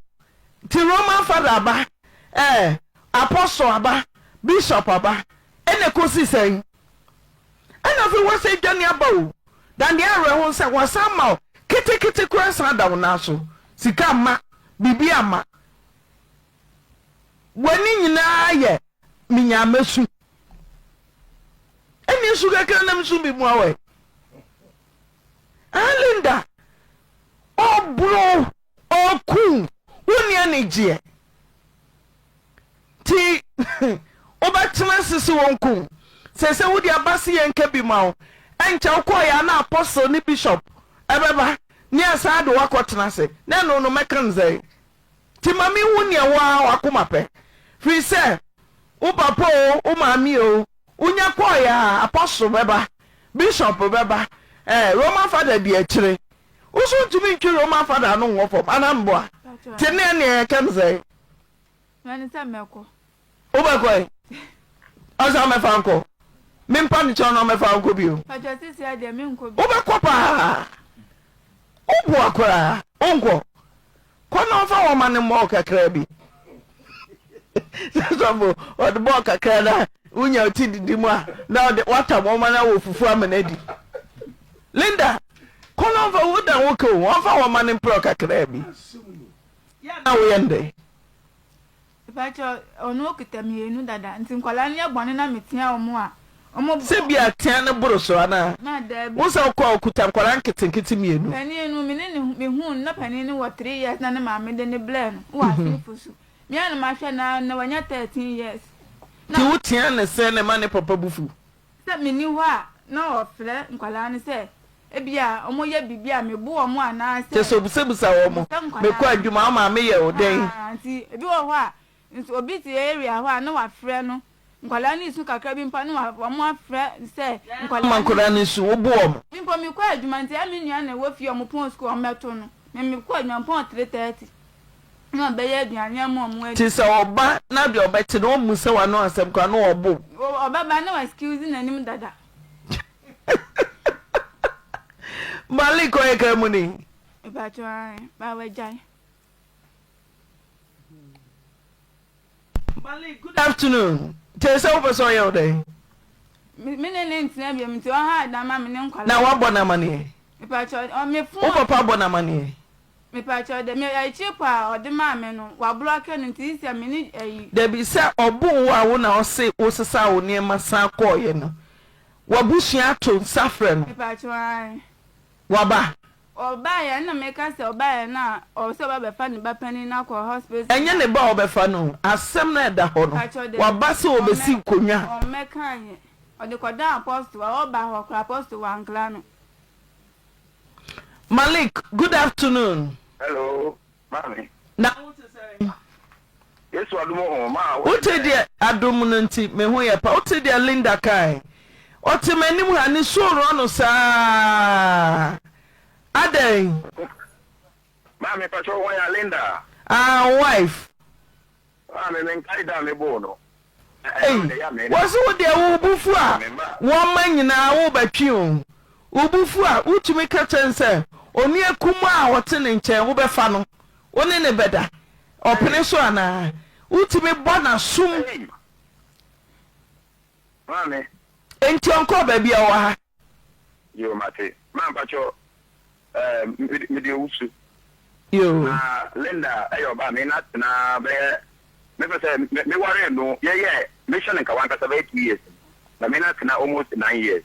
nti Roman father aba, eh, apostle aba, bishop aba, ɛna ɛkɔsi sɛn? Ɛna afei wɔsɛ dwane aba o. Na deɛ awerɛho sɛ wɔasan ma wo ketekete koraa san da wo nan so. Sika mma, biribi amma. W'ani nyinaa yɛ menyaa mɛsu. Ɛnni nsu kakra na mesu bi mua wɛ. Ah Linda, ɔboro ɔku wonni anigyeɛ nti wobɛtena ase sɛ wɔnku. Seesei wode aba se yɛnka bi ma wo. Ɛnkyɛ wokɔeɛ a na Apostle ne Bishop ɛbɛba ne asan de wo akɔtena ase. Na ɛno no mɛka no sɛn? Nti ma menhu nea wo ara w'akoma pɛ. Firi sɛ wo papa oo, wo maame oo, wonya kɔeɛ a Apostle bɛba, Bishop bɛba, ɛɛ Roman Father di akyire. Wo nso wontumi ntwe Roman Father no nwɔ fam anaa meboa? Nti ne ɛnneɛ yɛka no sɛn?
Mɛne sɛ mɛkɔ.
Wobɛkɔ ɛ? Ɔsɛ ɔmɛfa nkɔ. Mempa ne kyɛw na ɔmɛfa nkɔ bio.
Pakyɛ sisi adeɛ menkɔ bio.
Wobɛkɔ paa. Woboa koraa. Wonkɔ. Kɔ na ɔmfa wɔn ma no mmɔɔ kakra bi. Sɛ sɔfo ɔde bɔɔ kakra na wonya ti didi mu a na ɔde watam wɔn ma no awɔ fufu ama no adi. Linda, kɔ na ɔmfa wo dan wo ka o, ɔmfa wɔn ma no mprɛ kakra bi. Yɛ na woyɛ no dɛn?
Mepakyɛw, ɔno okita mienu dada, ntsi nkwadaa no yɛ bɔne na metea wɔn a, wɔn.
Sɛ bi a tea no boro so anaa?
Ma daabi.
Wohu sɛ wokɔ a okuta nkwadaa nketenkete mienu.
Panin no, me ne no, mehuu no na panin no wɔ three years na ne maame de no brɛɛ no wɔ Asenfo so. Me ara na mahwɛ no ara, nnɛ wanya 13 years. Na.
Nti wotea no sɛn na ɛma ne papa bo fuw?
Sɛ menni hɔ a, na ɔfrɛ nkwadaa no sɛ ebia wɔyɛ biribi a mebo wɔn anaasɛ.
Kyerɛ sɛ obisabisa wɔn, Mekɔ adwuma a, wo maame yɛ wo dɛn?
Ahaa, nti ebi wɔ hɔ a, nso obi te area hɔ a na wafrɛ no, nkwadaa no resu kakra bi mpo a na wɔn afrɛ sɛ nkwadaa no.
Woma nkwadaa no su, wobo wɔn?
Me mpo mekɔ adwuma nti ɛyɛ me nua na ɛwɔ fie a wɔpɔn sukuu a wɔmmɛto no, me mekɔ adwuma mepɔn 3:30. Na ɔbɛyɛ aduane ama ɔmo adi.
Nti sɛ ɔba na deɛ ɔbɛte no ɔmmu sɛ wano asɛm koraa na ɔbo.
Ɔbɛba na wa excuse n'anim dada.
Malik ɔyɛ kramoni.
Mepakyɛw ae ba wagyae.
Malik good afternoon nti sɛ wopɛ sɛ ɔyɛ wo dɛn.
Me ne ne ntena biom nti ɔha adan ma me ne nkwadaa.
Na wabɔ no amaneɛ.
Mepakyɛw ɔ me phone.
Wo papa abɔ no amaneɛ.
Mepakyɛw dɛ me akyire po a ɔde maa me no wablɔke no nti sisia me ne ayi.
Dabi sɛ ɔboo wo a wo na ɔse wo sesaa wo nneɛma san kɔɔeɛ no w'abusua ato nsa frɛ no.
Mepakyɛw ae.
Waba?
Ɔbaeɛ ɛna meka sɛ ɔbaeɛ no a ɔwɔ sɛ ɔba bɛfa ne ba panin no akɔ hospital.
Ɛnyɛ ne ba a ɔbɛfa no o asɛm no a ɛda hɔ no
Mepakyɛw dabi
waba sɛ ɔbɛsi nkonnwa.
Ɔmmɛkaeɛ ɔde kɔdaa apostle hɔ ɔba hɔ koraa apostle wankra no.
Malik, good afternoon.
Hello, maame.
Na wo te sɛn?
Yesu adom o, ma wo
Wote deɛ adom no nti me ho yɛ pa. Wote deɛ Linda kae? Ɔte m'anim ha, ne su rɔ no saa. Adɛn?
Maame, pakyɛ wo hwan a Linda?
Ah, wife.
Maame, menkae da a meboo no.
Ei, wɔse wo deɛ wo bo fu a wɔma nyinaa wo bɛtwe o. Wo bo fu a wotumi ka kyerɛ no sɛ onua kumaa a ɔte ne nkyɛn wobɛfa no, wo ne no bɛda. Ɔpene so anaa? Wotumi bɔ n'asom. Enti ɔnkɔɔ baabi a ɔwɔ ha.
Yoo mate. Ma mpakyɛw eh, mede owusu.
Yoo.
Na Linda yɛ ɔbaa me na tena bɛyɛ mepɛ sɛ me waree no yɛyɛ mehyɛ no nkawa ankasa bɛyɛ 2 years na me na tena almost 9 years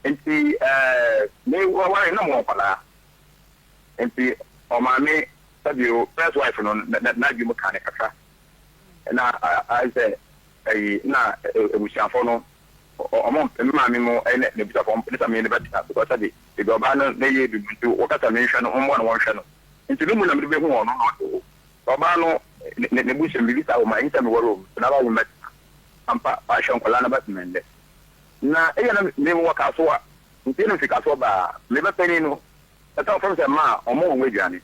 nti eh, me waree na mewɔ nkwadaa nti ɔmaame sɛbio first wife no n'adwene mu kaa ne kakra na ayɛ sɛ ɛyi na abusuafo no Ɔmo mpɛ me maame mo ne n'abusuafo ɔmo mpɛ sɛ me ne bɛtena because sɛbi ebi ɔbaa no ne yɛ ebi nti wɔka sɛ menhwɛ no ɔmmoa no wɔnhwɛ no nti me mu na mede bɛhu ɔno na ɔde wo ɔbaa no ne n'abusua mu biribi saa wɔ mu a ɛnyɛ sɛ mewɔre obi so na ba wo mmɛtena ampa wahwɛ nkwadaa no bɛtena ndɛ na eya na me wɔ kasoa nti ɛna mfi kasoa baa me ba panin no ɛsɛ ɔfrɛ me sɛ maa ɔmo wɔn aduane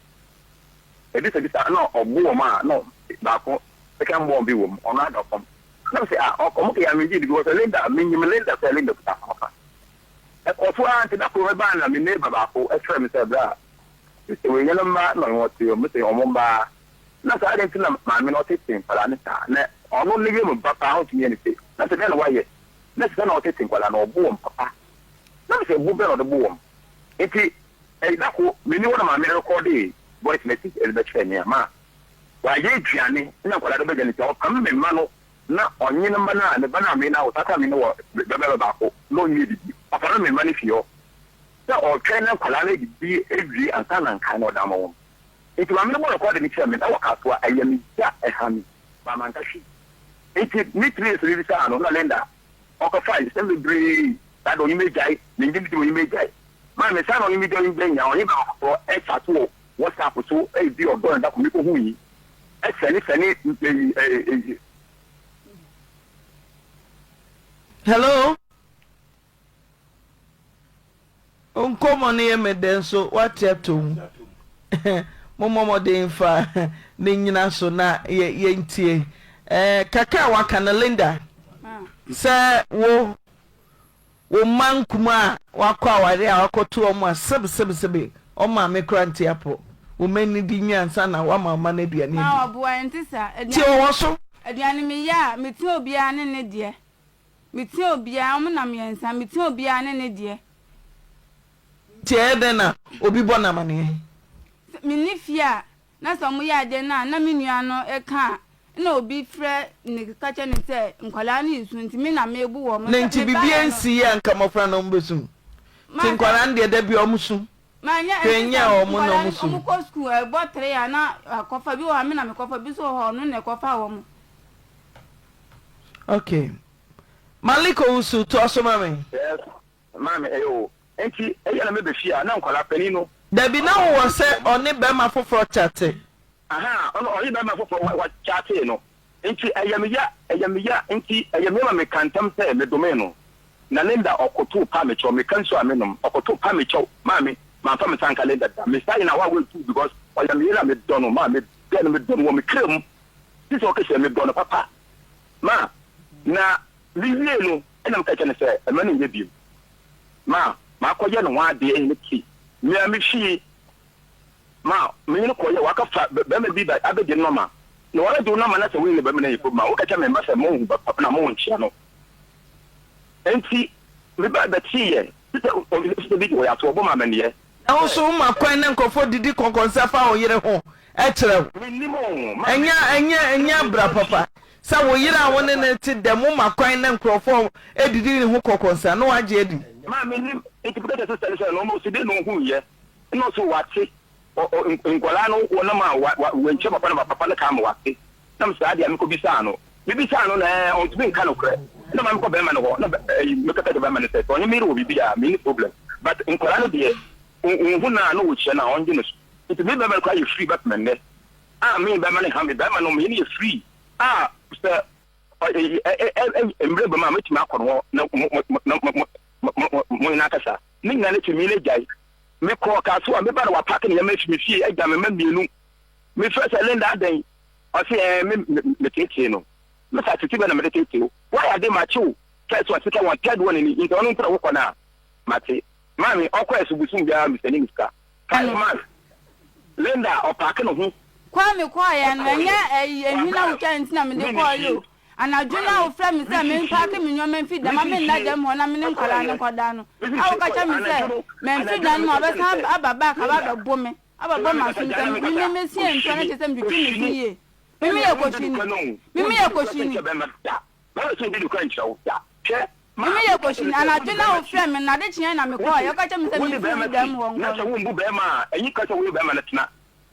ebisabisa na ɔbo wɔn a na baako second born bi wɔ mu ɔno ada fam Na mese ah ɔmo kɛ ya mengye di because Linda menyim Linda sɛ Linda kuta ahoɔfa. Ɛkɔɔ so ara nti da koro mebaa na me neighbour baako frɛ me sɛ bra sister wei yɛn mma na ɔno ɔte hɔ mese ɔmo mma na saa adɛn nti na maame no ɔtete nkwadaa no saa na ɔno ne yam ba paa ɔntumi yɛ ne se na sɛ dɛn na wayɛ na sɛ na ɔtete nkwadaa no ɔbo wɔn papa na mese bo bɛn na ɔde bo wɔn nti ɛyi da ko menni hɔ na maame no rekɔɔde voice message ɛde bɛkyerɛ me a ma Ɔayɛ eduane na nkwadaa no bɛgya no ntsi ɔpam me mba no na ɔnye ne mba no a ne ba no a menye no awo saa time no wɔ babarima baako na ɔnye edidi. Ɔpam me mba no fie hɔ sɛ ɔretwɛn na nkwadaa no edidi ewie ansaana nkae no ɔdze ama hɔn. Ntsi maame no bɔɔ rekɔɔde no kyerɛɛ me wɔ Kasoa, ɛyɛ me ya, ɛha me, but mannka hwee. Nti me 3 years mebisaa no na Linda ɔkɔfa nsɛm bebree saa de ɔnye me agyae, menngye me di ɔnye me agyae. Maame saa na ɔnye me di ɔnye me gyae nyinaa ɔnye bɛrima foforɔ ɛchat wɔ WhatsApp so ɛredi ɔdɔ na da koro mekɔhui ɛsɛne sɛne ɛyi ɛyi.
Hello. Wo nkɔmmɔ no yɛ me dɛ nso woate ato mu. Mommɔ mmɔden mfa ne nnyina so na yɛntie. Eh, kakra a waka no Linda, sɛ wo wo mma nkumaa a wakɔ aware a wakɔto wɔn a sebesebesebe wɔn maame koraa nte apɔ, wo mma nnidi nwie ansa na woama wo mma no aduane
Ma
adi.
ɔboa ɛnte saa.
Nti ɔwɔ so.
Aduane meyɛ a, metea obiara ne ne deɛ. Metea obiara, wɔn na mmiɛnsa, metea obiara ne ne deɛ.
Nti ɛyɛ dɛn na obi bɔ no amaneɛ?
Sɛ menni fie a, na sɛ wɔyɛ adeɛ no a, na me nua no ka a, ɛna obi frɛ no ka kyerɛ no sɛ nkwadaa no resu nti me na merebu wɔn.
Na
Sɛ
nti
mebaeɛ
biribiara
no,
nsiiɛ a anka mmɔfra no wɔbɛsu? Nti
ma
nkwadaa no deɛ da biara wɔsu?
manyɛ
Hwee
ɛnte
nyɛɛ
saa,
wɔn na
nkwadaa no
wɔsu?
wɔkɔ sukuu ɛbɔ tere a na akɔfa, bi wɔ hɔ a me na mekɔfa, bi nso wɔ hɔ a ɔno na ɛkɔfa wɔn.
Ok Malik Owusu toa so ma me.
Yes maame ɛyɛ o nti ɛyɛ na meba fie a na nkwadaa panin no.
Dabi na wowɔ sɛ ɔne bɛrima foforɔ kyate.
Ahaa ɔno ɔne bɛrima foforɔ wa kyatee no nti ɛyɛ me ya ɛyɛ me ya nti ɛyɛ me ya ma me ka ntam sɛ me domee no na Linda ɔkotow pa me kyɛw me ka nsuo a me nom ɔkotow pa me kyɛw maame manfa me nsa anka Linda da me saa yɛ na wa wait too because ɔyɛ me yere a me dɔ no maame dɛ no me dɔ no wɔ me kra mu. Gye sɛ ɔka sɛ, Medɔ no papa. Ma, na mewiee no, ɛnna meka kyerɛɛ no sɛ, Mma no nnyɛ bio. Ma, makɔyɛ ne ho adeɛ ne ti. Me ara me fie. Ma, me ne no kɔyɛ, wakɔfa barima bi ba abɛgye ne nɔma. Na wabɛgye wo nɔma na sɛ wo ne barima no yɛ problem a, woka kyerɛ me mma sɛ monhu papa no a, monkyea no. Enti mebaa bɛteeɛ sɛ sɛ bi de wɔyɛ ato ɔbɔ me amanneɛ.
Na wo nso woma kwan na nkurɔfoɔ didi kɔnkɔnsa fa wo yere ho kyerɛ wo. Ɛnyɛ ɛnyɛ ɛnyɛ abra papa sɛ wo yere a wo ne no te dɛm woma kwan na nkurɔfoɔ didi ne ho kɔnkɔnsa na wagye adi.
Maa mennim nti meka kyerɛ sister no sɛ no ɔno ɔsi dɛn na ɔhuiɛ ɛna ɔse wate nkwadaa no wɔnam a wankyia papa no ma papa no kaa ma wate na me saa deɛ a mekɔ bisaa no mebisaa no na ɛɛ ɔntumi nka nokorɛ ɛna maa mekɔ bɛrima no hɔ na ɛyi mekaka kyerɛ bɛrima no sɛ sɛ ɔne me yere wɔ biribi a menni problem but nkwadaa no deɛ nhu no a na ɔkyia no a ɔngye no so. Nti me bɛrima no koraa yɛ free bɛpem nnɛ a me bɛrima no nha me bɛrima no me ne yɛ free a sɛ mmerɛ bɛm a mɛtumi akɔ no hɔ na mo nyinaa akasa ne nyinaa no akyi me ne gyae mekɔɔ kaa so a meba na wapake nneɛma afi me fie agya me ma mmienu mefrɛ sɛ Linda adɛn ɔse ɛɛ me metetee no mesa tete bɛ na mede tete wo wayɛ ade makye wo first one second one third one ni nti ɔno nti na wokɔ no a mate maame ɔkɔ ɛso bosom biara mesɛne ne sika 5 months Linda ɔpaake ne ho.
Kwame kɔeɛ no, ɛnyɛ ɛyi ehwi na wotwa nti na mede kɔeɛ o. Anadwo no a wofrɛ me sɛ mempaake me nneɛma mfi dɛm ma menna dɛm hɔ na me ne nkwadaa no nkɔda no, a woka kyerɛ me sɛ mamfiri dan no mu a wɔbɛsan aba back aba abɛbo me, abɛbɔ m'asom sɛ me me mesia ntua no kyerɛ sɛ metwitwi me se yie. Me meyɛ kɔhwini. Me meyɛ kɔhwini. Me meyɛ kɔhwini. Anadwo no a wofrɛ me no, ade kyeeɛ na mekɔeɛ. Woka kyerɛ me sɛ memfiri wo dan mu hɔ nkɔ no.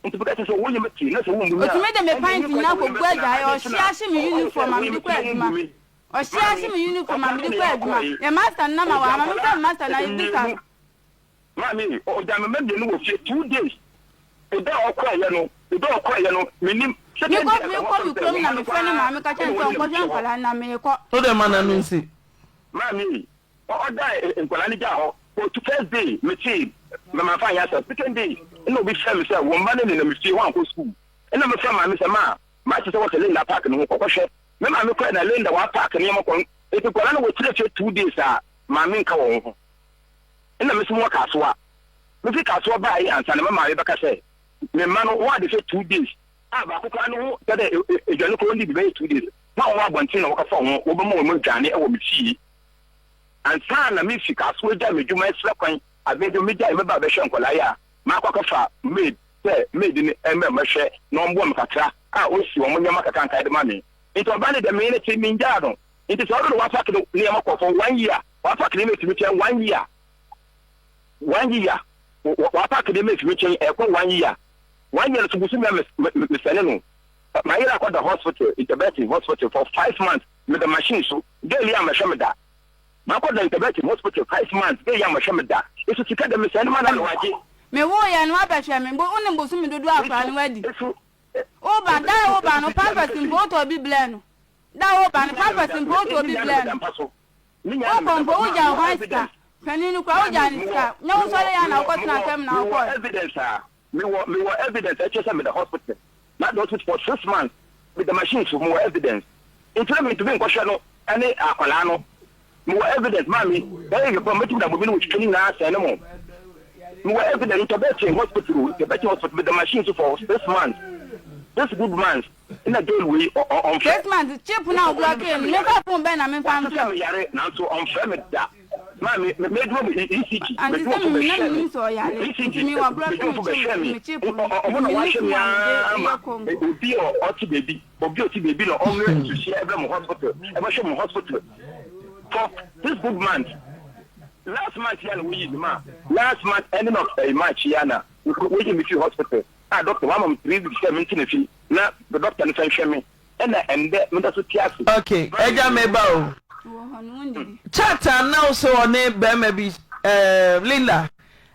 Ɔtumi de me pant nyinaa kɔgu adwaeɛ, ɔhye ahye me uniform a mede kɔ adwuma. Ɔhye ahye me uniform a mede kɔ adwuma. Yɛn master no nam a wamma memfrɛ me master no abisa no.
Maame, ɔgyaa me mma mmienu wɔ fie two days. Eda a ɔkɔeɛ no, eda a ɔkɔeɛ no, mennim. Second
Mekɔ
day ansa
mekɔ
wɔfrɛ
me
me sɛ
kurom
wɔn
na
mma no
mefrɛ ne
koraa
maame ka kyerɛ
ɛna
no sɛ
wɔne no
ɔnkɔhwɛ
te hɔ.
nkwadaa no na merekɔ.
Wo deɛ ma n'ano nsi.
Maame, ɔdaa nkwadaa no gyaa hɔ. Kɔtu first day, metee, ma mamfa anyɛ asɛm. Second day, ɛna obi frɛ me sɛ wɔn mma no nenam fie hɔ ankɔ sukuu. Ɛna mefrɛ maame sɛ, ma, mate sɛ wɔsɛ Linda park ne ho, kɔkɔhwɛ. Me maame kɔɛ na Linda wapaake nneɛma kɔ. Enti nkwadaa no wɔkyerɛ fie 2 days a, maame nka wɔn ho. Nna me so mowɔ Kasoa. Mefi Kasoa bae ansa na me maame bɛka sɛ me mma no wɔ adehwɛ 2 days a baako koraa no ho kyerɛ dɛ aduane koraa ɔnni bi bɛyɛ 2 days na wɔwɔ abɔnten na wɔkɔfa ho wɔbɛma wɔn aduane wɔ me fie ansa na mefi Kasoa gyae m'adwuma ɛsrɛ kwan afei nso megyae mɛba abɛhwɛ nkwadaa yi a makɔ akɔfa maid sɛ maid no mmra mmɛhwɛ na ɔmmoa me kakra a ɔsi wɔn nneɛma kakra nkae de ma me nti ɔbaa no deɛ me ne te mengyaa no nti sɛ ɔno na wapake nneɛma kɔ for one year. W'apack nneɛma efi me kyɛn one year, one year. W'apack nneɛma efi me kyɛn ɛkɔ one year, one year no so bosomi a me me sɛne no. Mayere akɔda hospital, Interbetin hospital for 5 months, meda machine so, girl yi ammɛhwɛ me da. Makɔda Interbetin hospital 5 months, girl yi ammɛhwɛ me da. Nso sika deɛ mesɛe no ma no a na wagye.
Mewoeɛ no woabɛhwɛ me, wonim bosome dodoɔ a akwadaa no adi. Woba, da a woba no pampers mpo wotɔɔ bi brɛɛ no. Da a woba no pampers mpo wotɔɔ bi brɛɛ no. Wokɔ mpo wogyaa hwan sika? Panin no koraa wogyaa ne sika. Nyɛ wo sɔre yɛ a na wokɔtena fam na wokɔe.
Evidence a mewɔ mewɔ evidence a ɛkyerɛ sɛ meda hospital mada hospital for 6 months, meda machine so. Mewɔ evidence nti na mentumi nkɔhwɛ no ɛne akwadaa no. Mewɔ evidence, maame, bɛyɛ hwɛ pɔ mɛtumi da bobi no wɔtwitwa ne nyinaa sɛn ne mo. Mewɔ evidence, Interbetin hospital, Interbetin hospital, meda machine so for 6 months, 6 good months, ɛna girl wei ɔmfrɛ.
6 months chip na wo block no, memfa phone bɛn na memfa
mfrɛ
wo?
Yare nanso ɔmfrɛ me da. Maame, meduro mu ECG.
Ante sɛ me na menim sɛ ɔyare nti me wa block me chip me chip no
ɔmo na
nti menni
wahwɛ
phone
me
a mede
ama
yɛ call mpo.
Obi a ɔte baabi, obi a ɔte baabi na ɔmmerɛ nsuhyɛ ɛbrɛ mo hospital, ɛbɛhwɛ mo hospital for 6 good months. Last month ya na woyi me ma, last month ending of March ya na woyi me fi hospital a doctor wama me 3 weeks sɛ mente ne fi na doctor no sɛ nhwɛ me, ɛna ɛndɛ meda so te ase.
Ok, agya meba o.
Wɔ hɔ no wondidi.
Chat a na wo sɛ ɔne bɛrima bi eh, Linda,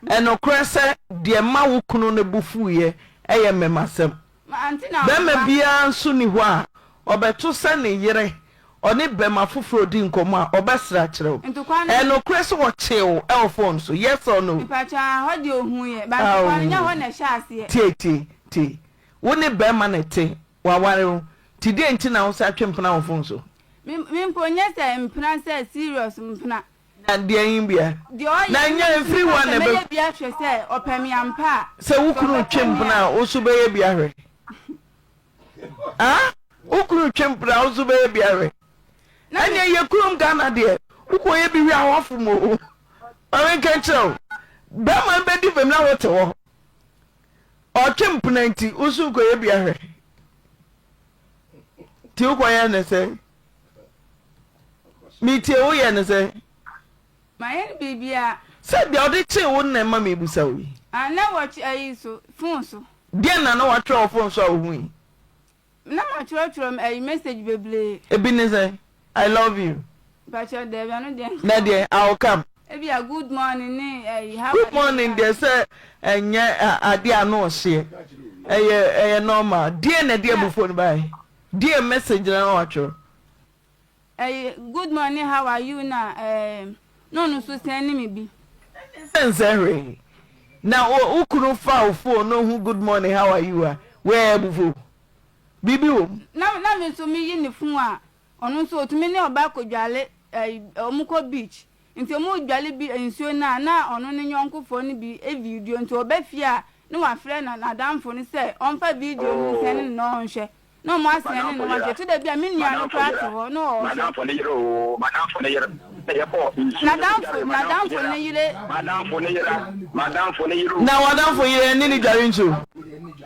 ɛnokorɛ sɛ deɛ ma wo kunu no bo fuiɛ ɛyɛ mmɛmasɛm. Bɛrima biara nso nni hɔ a ɔbɛto sɛ ne yere ɔne bɛrima foforɔ redi nkɔmmɔ a ɔbɛsrɛ akyerɛ wo. Ɛnokorɛ sɛ ɔkyee wo wɔ phone so, yes or no? Aww. Tie tie tie, wo ne bɛrima na ɛte, waware wo, nti deɛn nti na wo san twe mpena wɔ phone so?
Me mpo nyɛ sɛ mpena sɛ serious mpena.
Na deɛn bia?
Deɛ ɔyɛ
Na
no
ɛnyɛ
nso
mfiri
meka
hɔ a
sɛ
na ɛbɛ.
mɛyɛ bi ahwɛ sɛ ɔpɛ me ampa a.
Sɛ wo
Sɛ
kunu
ɔbɛpɛ
retwe
me
mpena
a.
a, wo nso bɛyɛ bi ahwɛ? Ah? Wo kunu retwe mpena a, wo nso bɛyɛ bi ahwɛ?
Na me.
Ɛnneɛ yɛ kurom Ghana deɛ, wokɔyɛ bi hwɛ a woafom o. Ma menka nkyerɛ wo, bɛrima no bɛdi fam na wote hɔ. Ɔtwe mpena nti, wo nso wokɔyɛ bi ahwɛ. Nti wokɔyɛ ne sɛn? Metie wo yɛ ne sɛn?
Mayɛ no biribiara.
Sɛ deɛ ɔde kyee wo no na ɛma mebisa wo yi.
Ah, na wɔ ayi so, phone so.
Deɛn na na watwerɛ wɔ phone so a wohui?
Na matwerɛtwerɛ ayi message bebree.
Ebi ne sɛn? I love you.
Mpakyɛw daabi ɛno deɛ nka
Na
ho.
deɛ I will come.
Ebia good morning ne ayi how
Good
are you
morning
ne
deɛ
ade.
sɛ ɛnyɛ adeɛ a ano ɔhyeɛ. Ɛyɛ ɛyɛ normal. Deɛn na ɛde
Na.
abufuo no baeɛ? Deɛn message na na watwerɛ?
Ɛyi good morning how are you na ɛɛm na ɔno nso sɛne me bi.
Ɛnne sɛ nsɛ hwee. Na wo wo kunu fa wo phone na ohu good morning how are you a, wei ɛyɛ abufuo? Biribi wɔ mu?
Na na me nso me yi ne phone a ɔno nso otumi ne ɔbaa kɔ dwale ɛyi ɔmo kɔ beach nti ɔmo dwale bi nsuo no a na ɔno ne yɔnkofoɔ no bi video nti ɔba fie a na wafrɛ na n'adamfo no sɛ ɔnfa video no nsɛne no na ɔnhwɛ. Na ɔmo asɛn ne no ahwɛ. Ɛtɔ da bi a me nua no koraa te hɔ na ɔhwɛ.
M'adamfo ne yere oo, m'adamfo ne yere na yɛkɔ nsuo no
N'adamfo,
dware,
n'adamfo ne yere.
M'adamfo ne yere, m'adamfo ne yere oo.
Na w'adamfo yere ne no dware nsuo?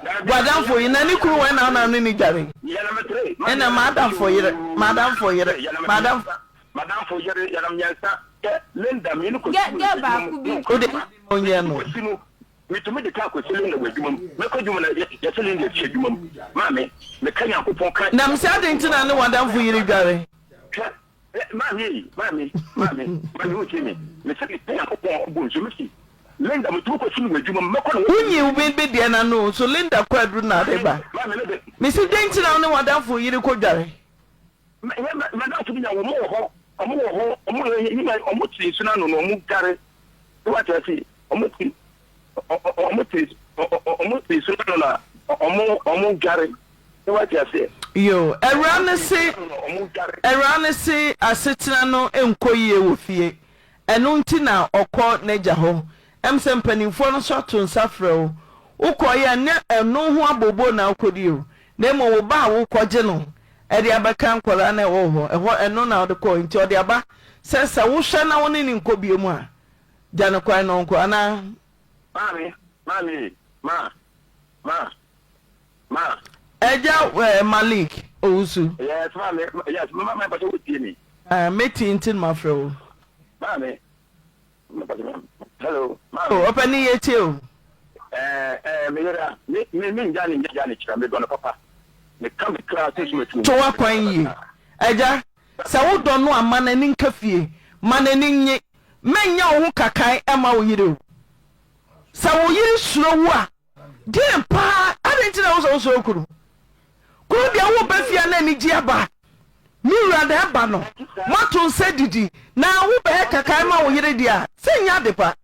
Daabi,
W'adamfo yere, na ne kunu wɛn na wona ne no dware?
Yɛnam tire,
Ɛna m'adamfo yere, m'adamfo yere, m'adamfo.
M'adamfo yere, yɛnam mmiɛnsa, kɛ Linda, me ne
Gɛ,
kɔsi wɔ
gɛ
adwuma
baako
mu,
bi.
na
Wode
ɔkɔ
onyɛ no.
kɔsi no. Metumi de kaa kɔsi Linda wɔ adwuma mu. Mɛkɔ adwuma na yɛse Linda afi adwuma mu. Maame, meka Nyankopɔn ka.
Na mese adɛn nti na ne w'adamfo yere dware?
Hwɛ, maame ei, maame, maame, maame wotie me? Mese meka Nyankopɔn ɔbɔ nsuo, mese Linda metumi kɔsi no wɔ adwuma mu, mɛkɔ na
Wonyi wo me deɛ no ano o, so Linda kɔ aduru na ade ba?
Maame, me de.
Mese dɛn nti na wo ne w'adamfo yere kɔdware?
M'adamfo bi nya wɔn wɔ hɔ, wɔn wɔ hɔ, wɔn yɛ nyina, wɔn te nsu n'ano na wɔn dware. So wate ase? Wɔn te, wɔn te, wɔn te nsu n'ano na wɔn wɔn dware. So wate ase?
Yo, awuraa no se, awuraa no se asetena no nkɔ yie wɔ fie, ɛno nti na ɔkɔ n'agya hɔ. Ɛm sɛ mpanimfoɔ no nso ato nsa frɛ wo. Wokɔeɛ a, nyɛ ɛno ho abooboo na wokɔdi o, na mmom wo ba a wokɔgye no de abɛka nkwadaa no a ɛwɔ wo hɔ, ɛhɔ, ɛno na wode kɔɔ, nti ɔde aba sɛ sɛ wohwɛ na wo ne no nkɔ bio mu a, gya no kwan na ɔnkɔ anaa?
Maame, maame ei, ma, ma, ma.
Agya eh, Malik Owusu.
Yes, maame, yes, ma, ma, mpakyɛ wotie me?
Ah, mɛtie nti na mafrɛ wo.
Maame. Hello, maame.
Oh, ɔpɛni yɛ tie o.
Ɛɛ ɛɛ me yera, me me me ngya ne ngya ne kyerɛ, me dɔ no papa. Meka me kra sunsum atuo
To w'akwan yie. Agya, sɛ wodɔ no a, ma n'ani nka fie. Ma n'ani nnye. Mɛnyɛ wo ho kakae mma wo yere o. Sɛ wo yere suro wo a, deɛn paa? Adɛn nti na ɛwɔ sɛ wosuro wo kunu? Kunu deɛ woreba fie a na anigyeɛ aba. Me wura na ɛba no, moato nsa didi, na wobɛyɛ kakae ma wo yere deɛ a, sɛ ɛnyɛ adepa.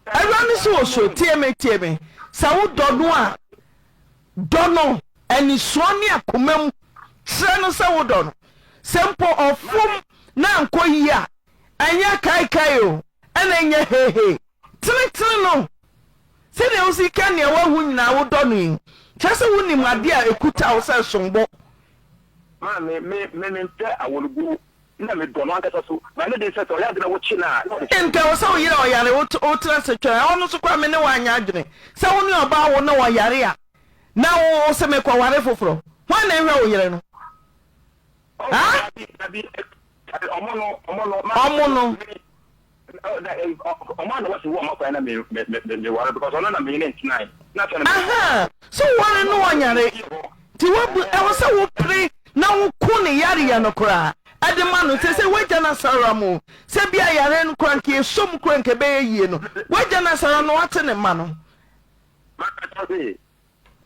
Awura no se osuro. Tie me, tie me. Sɛ wodɔ no a, dɔ no anisoɔ ne akoma mu. Kyerɛ no sɛ wodɔ no. Sɛ mpo ɔfom na ankɔ yie a, ɛnyɛ kaekae o, ɛna ɛnyɛ heihei. Tenetene no. Sɛdeɛ wosi ka nea woahu nyinaa wodɔ no yi, kyerɛ sɛ wonim adeɛ a ɛkuta wo sɛ sombo.
Maame, me, me mempɛ awɔreguo. Nna medɔ no ankasa so, na ne de sɛ sɛ ɔyɛ ade na wokye no a, na ɔde kyɛ.
Nka ɛwɔ sɛ wo yere a ɔyare wo tena ase twɛn ɛhɔ no nso koraa me ne wo anyɛ adwene sɛ wo ne ɔbaa wo ne ɔyare a na wo se mekɔ ware foforɔ hwan na ɛhwɛ wo yere no
Oh,
haa
dabi, dabi, dabi, ɔmo no, ɔmo no, ma
ɔmo no.
me, ɔmo a na wɔsi wo ɔmo kwan na me, me, me, me ware because ɔno na me ne ntenae, na afei na me.
Ahaa so ware no ɔnyare nti woabu ɛwɔ sɛ wopere na woko ne yareɛ no koraa ɛde ma no sɛ sɛ woagya no asara mu sɛ bia yareɛ no koraa nka ɛsɔ mu koraa nka ɛbɛyɛ yie no woagya no asara no wate ne mma no.
Makasa se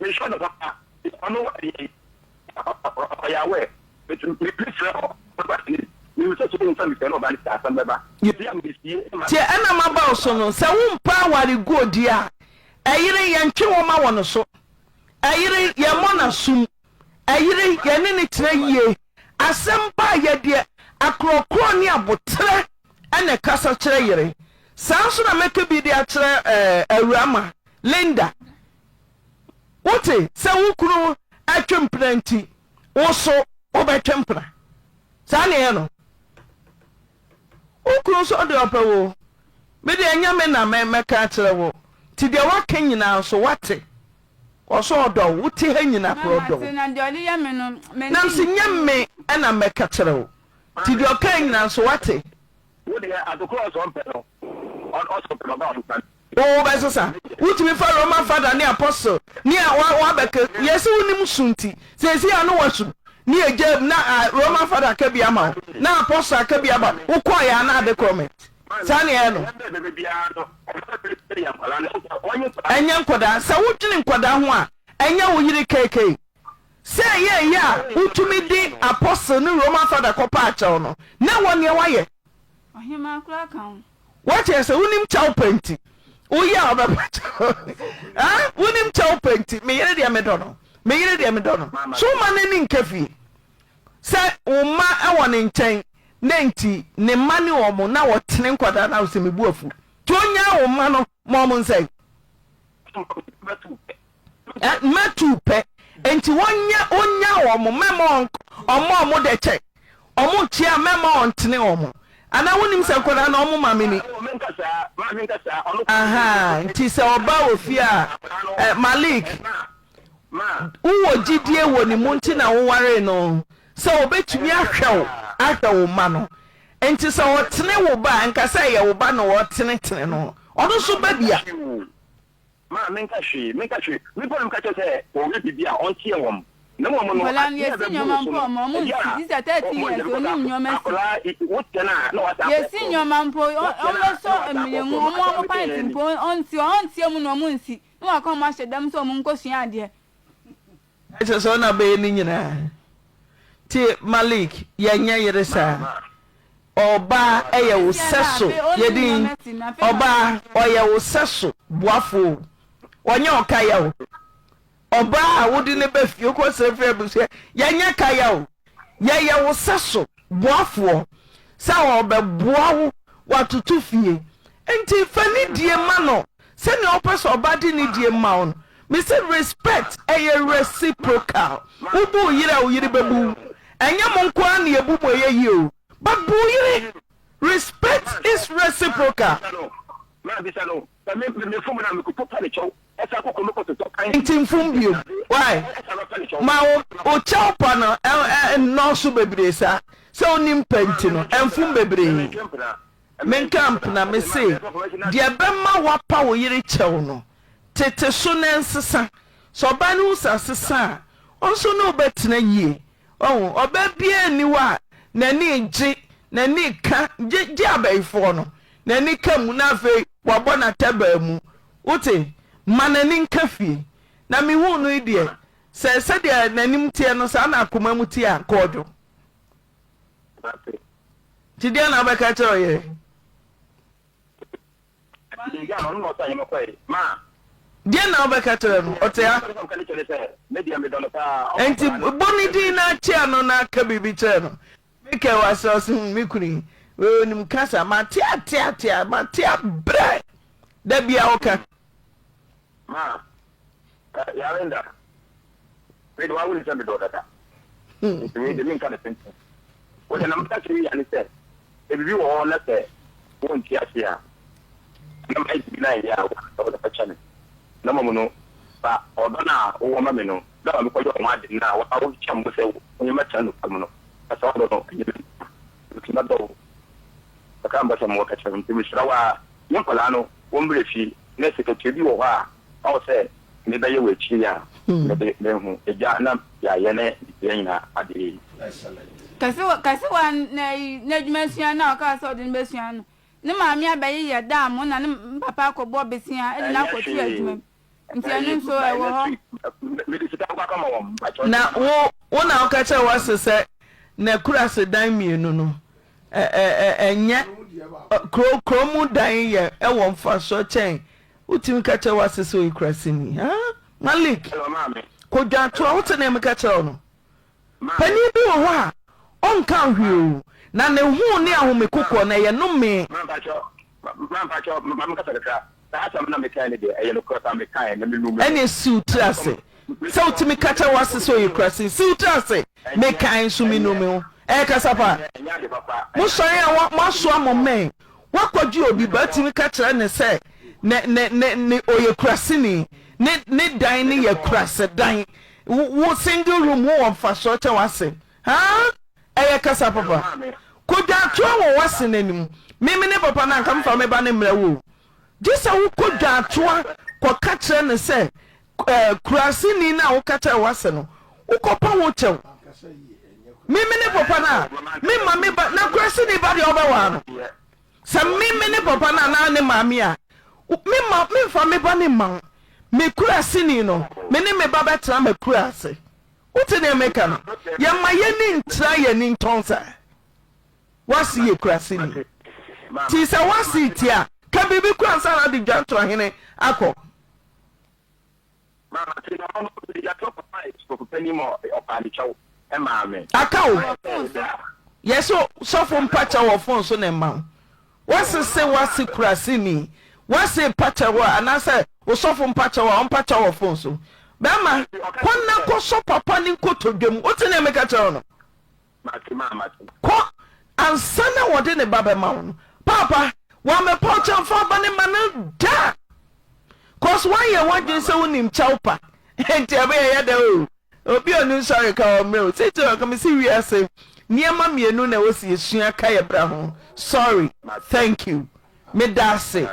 Mehwɛ no papa ɔno ɛyɛ ɔyɛ aware but me me frɛ ɔba ne menim sɛ sɛ ɔnsa me frɛ no ɔba ne sɛ asɛm bɛba bi a mesie ma.
Tie ɛna maba wo so no sɛ wompɛ awareguo deɛ a ɛyere yɛntwe nwoma wɔ no so ɛyere yɛmmɔ no asom ɛyere yɛne no tena yie asɛm ba a yɛdeɛ akorɔkorɔ ne aboterɛ ɛna ɛkasa kyerɛ yere saa nso na mɛka bi de akyerɛ ɛɛ awurama Linda Wote sɛ wo kunu twe mpena nti, wo so wobɛtwe mpena. Saa na ɛyɛ no. Wo kunu nso ɔde ɔpɛ wo. Me deɛ ɛnyɛ me na mɛka akyerɛ wo. Nti deɛ woaka nyinaa nso woate. Ɔso ɔdɔ wo. Wote ha nyina korɔ ɔdɔ wo. Nam se nyɛ me na mɛka kyerɛ wo. Nti deɛ ɔkaa nyinaa nso woate.
Wo deɛ ade korɔ ɔsɔ mpɛ no ɔsɔ mpɛ no ɔba ɔsesa no.
Wo wobɛsesa? Wotumi fa Roman fada ne apostle ne a wa wabɛka yɛse wonim su nti seesei a no wasu ne yɛgyaa mu na a Roman fada aka bi ama wo na apostle aka bi ama wo wokɔɔyɛ a na ade korɔ me saa ne ɛyɛ no ɛnyɛ nkɔdaa sɛ wodwene nkɔdaa ho a ɛnyɛ wo yere KK sɛ ɛyɛ ɛyɛ a wotumi de apostle ne Roman fada kɔpa akyɛw no na ɛwɔ nea wayɛ.
Ɔhemaa koraa ka ho.
Woakyerɛ sɛ wonim kyɛw pa nti woyɛ a ɔbɛpa kyɛw ah wonim kyɛw pa nti me yere deɛ medɔ no me yere deɛ medɔ no so woma n'ani nka fie sɛ wo mma wɔ ne nkyɛn na nti ne mma ne wɔn na wɔtene nkwadaa no sɛ mebu afu nti onyaa wo mma no ma wɔn nsɛn Mɛtu pɛ nti wɔnyɛ wɔnya wɔn mɛma wɔn ɔmo ɔmo dɛ kyɛ ɔmo kyia mɛma wɔn tene wɔn anaa wonim sɛ nkwadaa na ɔmo maame ni aha nti sɛ ɔba wɔ fie a eh, Malik wowɔ gyidie wɔ ne mu nti na wowaree no sɛ ɔbɛtumi ahwɛ wo ahwɛ wo mma no nti sɛ ɔtene wo ba a nka sɛ ɛyɛ wo ba na ɔtenetene no ɔno nso ba bia.
Ma menka hwee, menka hwee. Me mpo na meka kyerɛ sɛ wɔyɛ biribi a ɔnteɛ wɔn. Na mmom no,
Nkwadaa no
adeɛ a
yɛsi
ɛbɛboro
nneɛma
so
mpo
no,
a wɔn
ɛyɛ
nsi
a
gye sɛ 13
wɔn
years
because
onim nneɛma si.
akwadaa woteɛ no a na wasan akɔ
Yɛsi
korɔ.
nneɛma mpo
Woteɛ no a
wɔn
na
bɛsɔ
wasan akɔ
mmienu
korɔ.
wɔn
Asɛm a
wɔn
meka
pant
nyinaa ni.
mpo ɔnsi ɔnteɛ mu na wɔn nsi na waka wɔn ahyɛ dɛm sɛ wɔn nkɔsua adeɛ.
Ɛkyɛ sɛ ɔna bɛyɛ ne nyinaa nti Malik yɛnyɛ yere saa ɔbaa ɛyɛ wo sɛso yɛdin ɔbaa ɔyɛ wo sɛso boafo o ɔnyɛ ɔkaya o ɔbaa a wode ne ba fie wokɔ srɛ firi abusua yɛnyɛ kaya o Yɛyɛ wo sɛso boafoɔ sɛ ɔbɛboa wo watoto fie nti fa nidie ma no sɛnea wopɛ sɛ ɔba de nidie ma wo no. Mese respect ɛyɛ reciprocal wobu wo yere a wo yere bɛbu wo ɛnyɛ mo nko ara na yɛbu mo ɛyɛ yie o but bu wo yere respect is reciprocal. Nti mfom biom why ma wo wo kyɛw pa no nnɔɔso bebree saa sɛ wonim pɛ nti no ɛmfom bebree menka mpena mese deɛ ɛbɛma woapa wo yere kyɛw no tete so na ɛnsesa sɛ ɔbaa no hu sɛ asesa a. Ɔnso ne wo bɛtena yie. Wahu? Ɔbaa biara nni hɔ a n'ani regye, n'ani reka, gye, gye abayifoɔ no. N'ani ka mu na afei wabɔ n'atabaa mu. Wote? Ma n'ani nka fie. Na mehuu no yi deɛ, sɛ sɛdeɛ n'anim teɛ no, saa na akoma mu teɛ a, nka ɔdwo. Nti deɛn na wobɛka akyerɛ ɔyere? Deɛn na wobɛka kyerɛ no? Ɔte ha. Nti bɔ ne din na kyea no na ka biribi kyerɛ no. Mekɛ wɔ asɛ ɔse hmm, me kunu yi, wei onim kasa, mate ate ate a, mate abrɛ. Da bia woka.
Ma, eh, Yarinda, me de wawo ne sɛ medɔ dada. Nti wei de menka ne tenten. Wo de na meka kyerɛ ya ne sɛ, sɛ biribi wɔ hɔ na sɛ wonte ase a, na mayɛ biribi na ɛyɛ a, wo wode bɛkyɛ me. Na mmom no, fa ɔdɔ no a wowɔ ma me no, berɛ a mekɔyɛ wo ho ade no a wohyɛ me bɔ sɛ wo ne mɛtena nokware mu no, fa saa ɔdɔ no nyɛ me dea. Nti mɛdɔ wo. Kakra a mepɛ sɛ mewɔ ka kyerɛ wo nti mesrɛ wo ara, me nkwadaa no wɔmmrɛ fie na sɛ katua bi wɔ hɔ a ɔwɔ sɛ mebɛyɛ wɔ akyiri yi a, mede mahu agya na yɛayɛ ne yɛn nyinaa adeɛ yi.
Kɛse kɛsewa n'adwuma sua no a ɔkaa sɛ ɔde no bɛsua no, ne maame abɛyeyɛ dam na ne papa akɔbɔ besia de no
Ɛnyɛ
akɔto
hwee.
adwuma mu. Nti ɛno
Ɛyi,
nso
by
ɛwɔ
next
hɔ.
week, mede sika bɛkɔ akɔma wɔn. Mpakyɛw,
Na
nti
wo wo na woka kyerɛ w'ase sɛ n'akurase dan mmienu no ɛ ɛ ɛ ɛnyɛ kuro kuro mu dan yɛ ɛwɔ mfasoɔ kyɛn wotumi ka kyerɛ w'ase sɛ ɔyɛ kuraseni haa Malik
Hello, maame.
kodwatoa wote nea meka kyerɛ wo no
Maame.
Panin bi wɔ hɔ a, ɔnka hwee o, na ne ho ne ahomekokoɔ no, ɛyɛ nomee.
Ma mpakyɛw, ma mpakyɛw, ma me nkasa kakra. Saa asɛm no a mekae no deɛ, ɛyɛ nokorɛ paa, mekae na menu me ho.
Ɛnneɛ si wo tiri ase sɛ wotumi ka kyerɛ w'ase sɛ ɔyɛ kuraseni. Si wo tiri ase. Mekae nso menu me ho. Ɛyɛ kasa pa. Mosɔre a, moasoa mo mmɛn. Woakɔgye obi ba, wotumi ka kyerɛ no sɛ ne, ne, ne, ne, ɔyɛ kuraseni. Ne, ne dan no yɛ kurasedan. Wo wo single room ho wɔ mfasoɔ kyɛn w'ase haa ɛyɛ kasa papa kɔ dwaatoa wɔ w'ase n'anim me me ne papa no anka mefa me ba no mmerɛ wo o gye sɛ wo kɔ dwaatoa kɔ ka kyerɛ no sɛ ɛɛ kurase ni no a wo ka kyerɛ w'ase no wo kɔ pa ho kyɛw me me ne papa no a me ma me ba na kurase ni ba deɛ ɔbɛwaa no Sɛ me me ne papa no anaa ne maame a, memma memfa me ba no mma wo. Me kuraseni no, me ne me ba bɛtena m'akuraase. Wote nea meka no? Yɛmma yɛn ani ntra yɛn ani ntɔn saa. W'ase yɛ kuraseni. Nti sɛ w'ase retie a, ka biribi koraa ansa na wode dwantoahene akɔ. Aka wo. Yɛ so sɔfo mpakyɛw wɔ fon so na ɛma wo. Wase se wase kuraseni. Wase mpakyɛw a anaasɛ osɔfo mpakyɛw a ɔmpakyɛw wɔ fon so. Bɛrima, kɔ na kɔsɔ papa ne nkotodwe mu. Wote nea meka kyerɛ wo no? Kɔ ansa na wɔde ne ba bɛma wo no. Paapa, wammɛpa wo kyɛw mfa wo ba no mma no da! Cause woayɛ w'adwene sɛ wonim kyɛw pa. Nti ɛbɛyɛ yɛ dɛ o. Obi a onim sɔre ka ɔmmrɛ o. Seesei ɔka me se wiase nneɛma mmienu na ɛwɔ sɛ yɛsua ka yɛ bra ho. Sorry, thank you. Meda ase.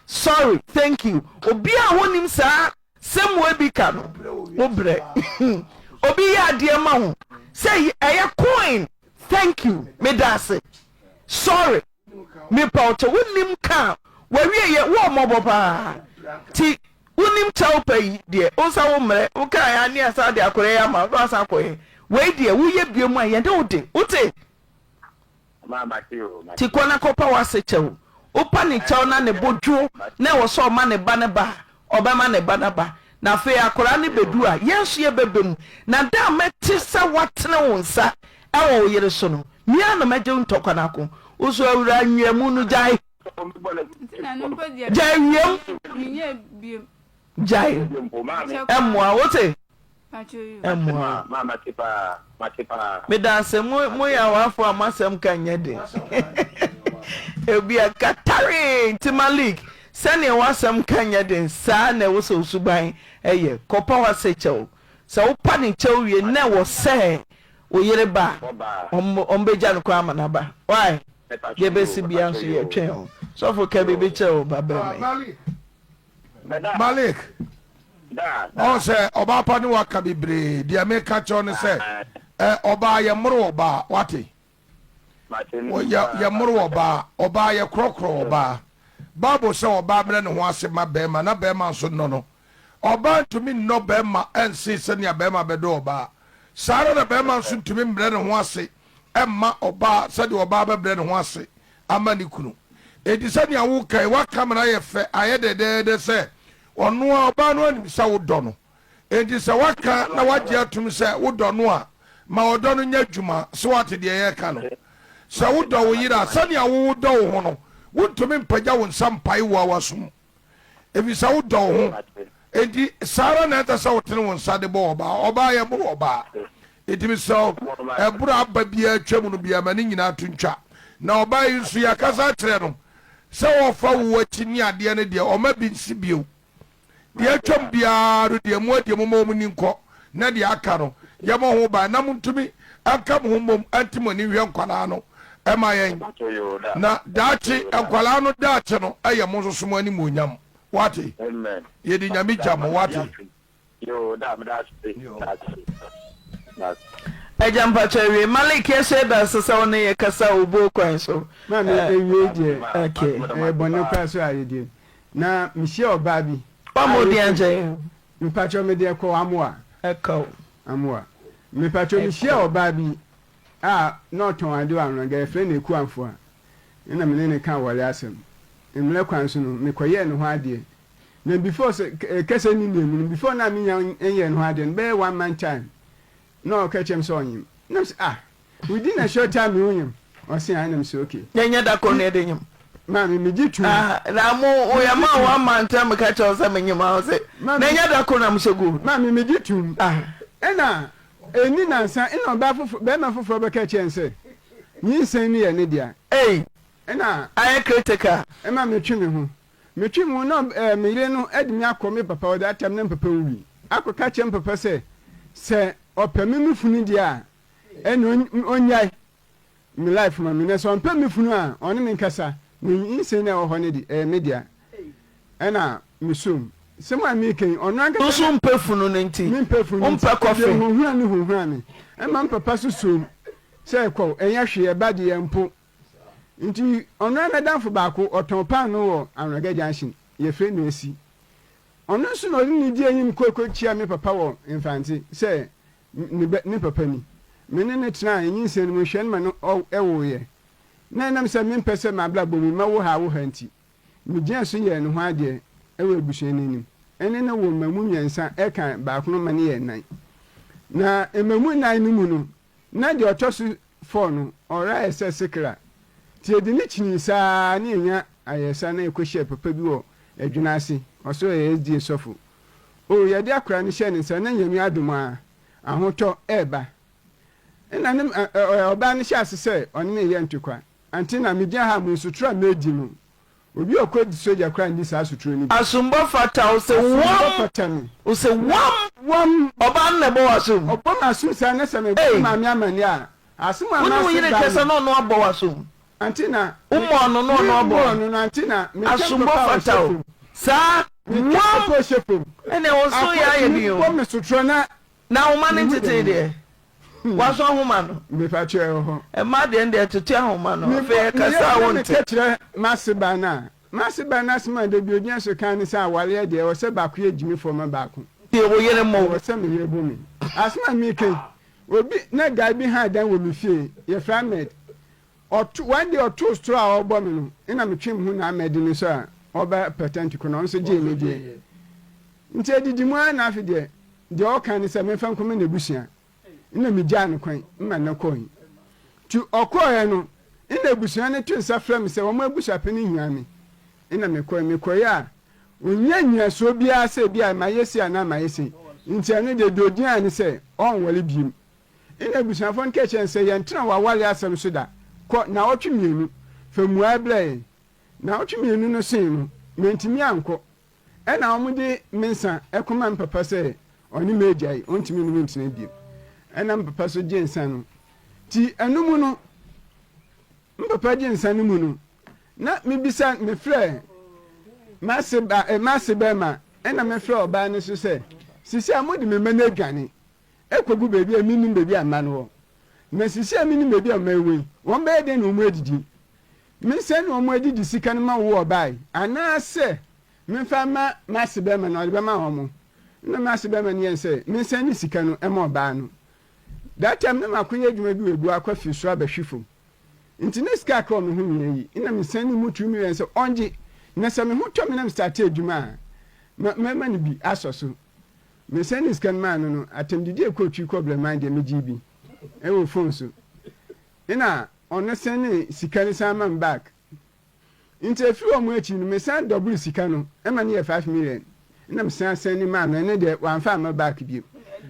Sorry, thank you. Obi a wonim saa Sɛ mmoa bi ka no wo brɛ. Obi yɛ adeɛ ma wo sɛ ɛyɛ coin thank you medaase sorry mepa wo kyɛ wonim ka a wawie yɛ wo ɔmɔbɔ paa ti wonim kyɛw pa yi deɛ wo nsa wo mmerɛ wo kaa ya ne asa de akɔrɛ yɛ ama na wasan akɔyɛ wei deɛ woyɛ bio mu a yɛne wo de wote Nti kɔ na kɔpa w'ase kyɛw. Wopa ne kyɛw na ne bo dwo na ɛwɔ sɛ ɔma ne ba no ba a, ɔbɛma ne ba no aba. Na afei akwadaa no bɛdu a, yɛn nso yɛbɛba mu. Na da a mɛte sɛ woatene wo nsa wɔ wo yere so no, me ara na mɛgye wo ntɔkwa no ako. Wo nso, awuraa nwiamu no, gyae. Gyae wiam. Gyae. Ɛmmoa wo, wote? Ɛmmoa. Medase mo mo yɛ awafo a mo asɛm ka nyɛ den. Ebi a katare nti Malik sɛnea w'asɛm ka nyɛ den saa na ɛwɔ sɛ osuban ɛyɛ kɔpa w'ase kyɛw sɛ wopa ne kyɛw wie na ɛwɔ sɛ wo yere ba a ɔmo bɛgya no kwan ama no aba why deɛ ɛbɛsi bia nso yɛtwɛn o sɔfo ka biribi kyerɛ wo ba bɛrima yi.
Malik. Ɔn sɛ ɔbaa pa ne waka bebree, deɛ meka kyerɛ wo ne sɛ, ɛ, ɔbaa yɛ mmoro ɔbaa, wate? Yɛ, yɛ mmoro ɔbaa, ɔbaa yɛ korɔkorɔ ɔbaa. Bible sɛ ɔbaa mmerɛ ne ho ase ma bɛrima na bɛrima nso nnɔ no. Ɔbaa ntumi nnɔ bɛrima nsen sɛnea bɛrima bɛdɔ ɔbaa. Saa ara na bɛrima nso ntumi mmerɛ ne ho ase mma ɔbaa sɛdeɛ ɔbaa bɛbrɛ ne ho ase ama ne kunu. Enti sɛnea woka yi, woaka ma no ayɛ fɛ, ayɛ dɛdɛɛdɛ sɛ ɔno ara, ɔbaa no anim sɛ wodɔ no. Enti sɛ woaka na woagye atom sɛ wodɔ no a, ma ɔdɔ no nyɛ adwuma. So woate deɛ yɛreka no? Sɛ wodɔ wo yere a, sɛnea wo wodɔ wo ho no, wontumi mpagya wo nsa mpae wo ara w'aso mu, efisɛ wodɔ wo ho. Enti saa ara na ɛnsɛ sɛ wotene wo nsa de bɔ ɔbaa. Ɔbaa yɛ boro ɔbaa. Enti mesrɛ wo, ɛboro a aba biara atwam no biara, ma ne nyinaa to ntwa. Na ɔbaa yi nso, yɛakasa akyerɛ no sɛ ɔfa wo akyi ne adeɛ no deɛ, ɔmma bi nsi bio. Deɛ atwam biara no deɛ, mo ara deɛ momma wɔn nni nkɔ, na deɛ aka no, yɛmmɔ ho ban, na montumi nka mo ho mmom nte mo ani nhwɛ nkwadaa no ma yɛn. Na daakye, nkwadaa no daakye no yɛ mo nso so mo animuonyam. Woate? Yɛde Nyame gya mo, woate?
Agya mpakyɛ awie. Malik yɛhyɛ dase sɛ wo ne yɛ kasa obuo kwan so.
Maame awiei deɛ
Okay.
ɛyɛ bɔne koraa so ayɛ deɛ na mehyia ɔbaa bi a
Wama odi
yɛfrɛ
ankyɛ.
mepakyɛ me deɛ kɔ amoa
Ɛka o.
amoa mepakyɛ mehyia
Ɛka o.
ɔbaa bi a na ɔtɔn ade wɔ Anwonga yɛfrɛ no Ekuamfoa ɛna me ne no ka awɔre asɛm mmerɛ kwan so no mekɔyɛɛ ne ho adeɛ Na before sɛ kɛsɛ ne nua mu no before na me nya nyɛ ne ho adeɛ no bɛyɛ one month time na ɔka kyerɛ me sɛ ɔnyem na me sɛ ah within a short time me wonyem ɔse ah na me sɛ okay.
Na ɛnyɛ da koro na ɛde nyem.
Maame me gye tum.
Ah na mo oyɛ ma one month na meka kyerɛ wo sɛ me nyem a ɔse na ɛnyɛ da koro na mo hyɛ gu.
Maame me gye tum.
Ah.
Ɛna ɛni nansa ɛna ɔbaa foforɔ bɛrima foforɔ bɛka kyerɛ no sɛ nyinsɛn no yɛ ne dea.
Ei
Ɛna.
Ayɛ critical.
Ɛma me twe me ho. Metwe mu na me yere no de me akɔ me papa hɔ that time na me papa nwui, akɔka akyerɛ me papa sɛ, sɛ ɔpɛ me me funu deɛ a, ɛnna ɔnnyae me life ma me, na sɛ ɔmpɛ me funu a, ɔne me nkasa, na nyinsɛn no a ɛwɔ hɔ no de, ɛyɛ me dea. Ɛnna mesom. Sɛm a mereka yi, ɔno ankasa
Wo nso wompɛ funu no nti,
mempɛ funu no nti,
wompɛ kɔfe.
Ɛdeɛ huahua ne huahua me. Ɛma me papa so som sɛ kɔ, ɛnyɛ hwee, ɛba deɛ mpo. Nti ɔno ara n'adamfo baako, ɔtɔn paanoo wɔ Anwraga Junction, yɛfrɛ no Asi. Ɔno nso na ɔde no dii anim kɔ kɔkyiaa me papa wɔ Mfantse sɛ ne ba, ne papa ni. Me ne no tenaa nyinsɛn no mu hwɛ no ma no woeɛ. Na ɛnam sɛ mempɛ sɛ m'abrabɔ mu mɛwo ha awo ha nti, megyinaa so yɛɛ ne ho adeɛ wɔ abusua no anim. Ɛne no woo mmamu mmiɛnsa ɛka baako no ma no yɛɛ nnan. Na mmamu nnan no mu no, na deɛ ɔtɔ so Fɔɔ no, ɔra ayɛ sɛ sekra. Nti yɛde no kyinii saa na yɛnya ayaresa na yɛkɔhyiaa papa bi wɔ Adwene ase, ɔse ɔyɛ SDA sɔfo. Oh, yɛde akora no hyɛɛ ne nsa na Nyame adom ara, ahotɔ reba. Nna ne ɔbaa no hyɛɛ ase sɛ ɔne me reyɛ ntokwa. Ante na megyina ha a, sotoro a medi no, Obi a ɔkɔ sogya koraa nni saa soturo no bi.
Asombɔ fata wo se
Asombɔ
wam.
fata me.
Wo se wam.
Wam.
Ɔbaa no na ɛbɔ w'asom.
Ɔbɔ m'asom saa na sɛ mebɔ me maame amanneɛ a, asem a
Wo ne wo
m'ase
yere
ba
kasa
no.
na ɔno abɔ w'asom.
Ante na.
Wo mmɔɔ no na ɔno abɔ.
Me mmɔɔ no no ante na. Meka
Asombɔ
papa a
fata
ɔhyɛ
wo
fam.
saa
Meka
wam.
papa a ɔhyɛ fam.
Ɛnneɛ wo nso yɛ ayɛ den o.
Akɔ tumi bɔ me sotorɔ na.
Na ahoma no
Mehu
ntetee
dɛm.
deɛ. Waso ahoma no.
Mepa kyɛw ɛwɔ hɔ.
Mmaa deɛ no deɛ tete ahoma no.
Me
Afei
bɔ
ɛkasa
meyɛ
a
na
wonte.
meka kyerɛ m'ase ba no a, m'ase ba no asɛm a da bi ogyina so ka ne sɛ awareɛ deɛ ɛwɔ sɛ baako yɛ gyimifoɔ ma baako.
Deɛ wo yere mmɔ wo.
Ɛwɔ sɛ me yere bo me. Asɛm a meka yi, obi na guy bi haa dan wɔ me fie, yɛfrɛ Ahmed. Ɔto one day ɔtoo straw a ɔrebɔ me no, ɛna metwe me ho na Ahmed no nso a ɔba pɛtɛnti ko no ɔno nso gyee ne deɛ. Nti adidi mu ara na afe deɛ Deɛ ɔka ne sɛ memfa nkɔma n'abusua. Nna megyaa no kwan ma no kɔe. Nti ɔkɔeɛ no, nna abusua no to nsa frɛ me sɛ wɔn abusuapanin hia me. Nna mekɔe. Mekɔeɛ a, ɔnnya nnyinasoɔ biara sɛ ebia mayɛ sei anaa mayɛ sei. Nti ɛno deɛ, deɛ ɔgyinaeɛ ne sɛ ɔrenware bio. Nna abusuafoɔ no ka kyerɛɛ no sɛ yɛntena w'awareɛ asɛm so da. Kɔ nnawɔtwe mmienu, fa mmuaeɛ brɛ yɛn. Nnawɔtwe mmienu no soe no, mantumi ankɔ. Ɛnna wɔde me nsa kɔmaa me papa sɛ ɔne me agyae, ɔntumi ne me ntena bio. Ɛnna me papa nso gyee nsa no. Nti ɛno mu no, me papa gyee nsa no mu no, na mebisa, mefrɛ m'ase ba, eh, m'ase bɛrima. Ɛnna mefrɛɛ ɔbaa no nso sɛ, Seesei a mode me mma no adwane kɔgu baabi a mennim baabi a mma no wɔ, na seesei a mennim baabi a mma yi wɔ yi, wɔbɛyɛ dɛn na wɔadidi? Mensɛe na wɔadidi sika no ma wo ɔbaa yi, anaasɛ memfa mma m'ase barima na ɔde bɛma wɔn? Ɛnna m'ase barima no yɛe sɛ mensɛe ne sika no mma ɔbaa no. That time na makɔyɛ adwuma bi wɔ Abuakwa firi soro abɛhwe fam. Nti na sika a ɛka wɔ me ho nyinaa yi, nna mesan ne mu tumi wɛn sɛ ɔngye, na sɛ me ho tɔ me na mestate adwuma a, ma mɛma no bi asɔ so. Mesan de sika no maa no no, atɛmdidi a ɛkɔɔ twi kɔɔ Brɛman deɛ megyee bi wɔ phone so. Nna ɔno sɛnee sika no san ma me back. Nti ɛfiri wɔn akyi no, mesan dɔboro sika no ma no yɛ 5 million na mesan sɛne maa no, ɛno deɛ wamfa amma back bio.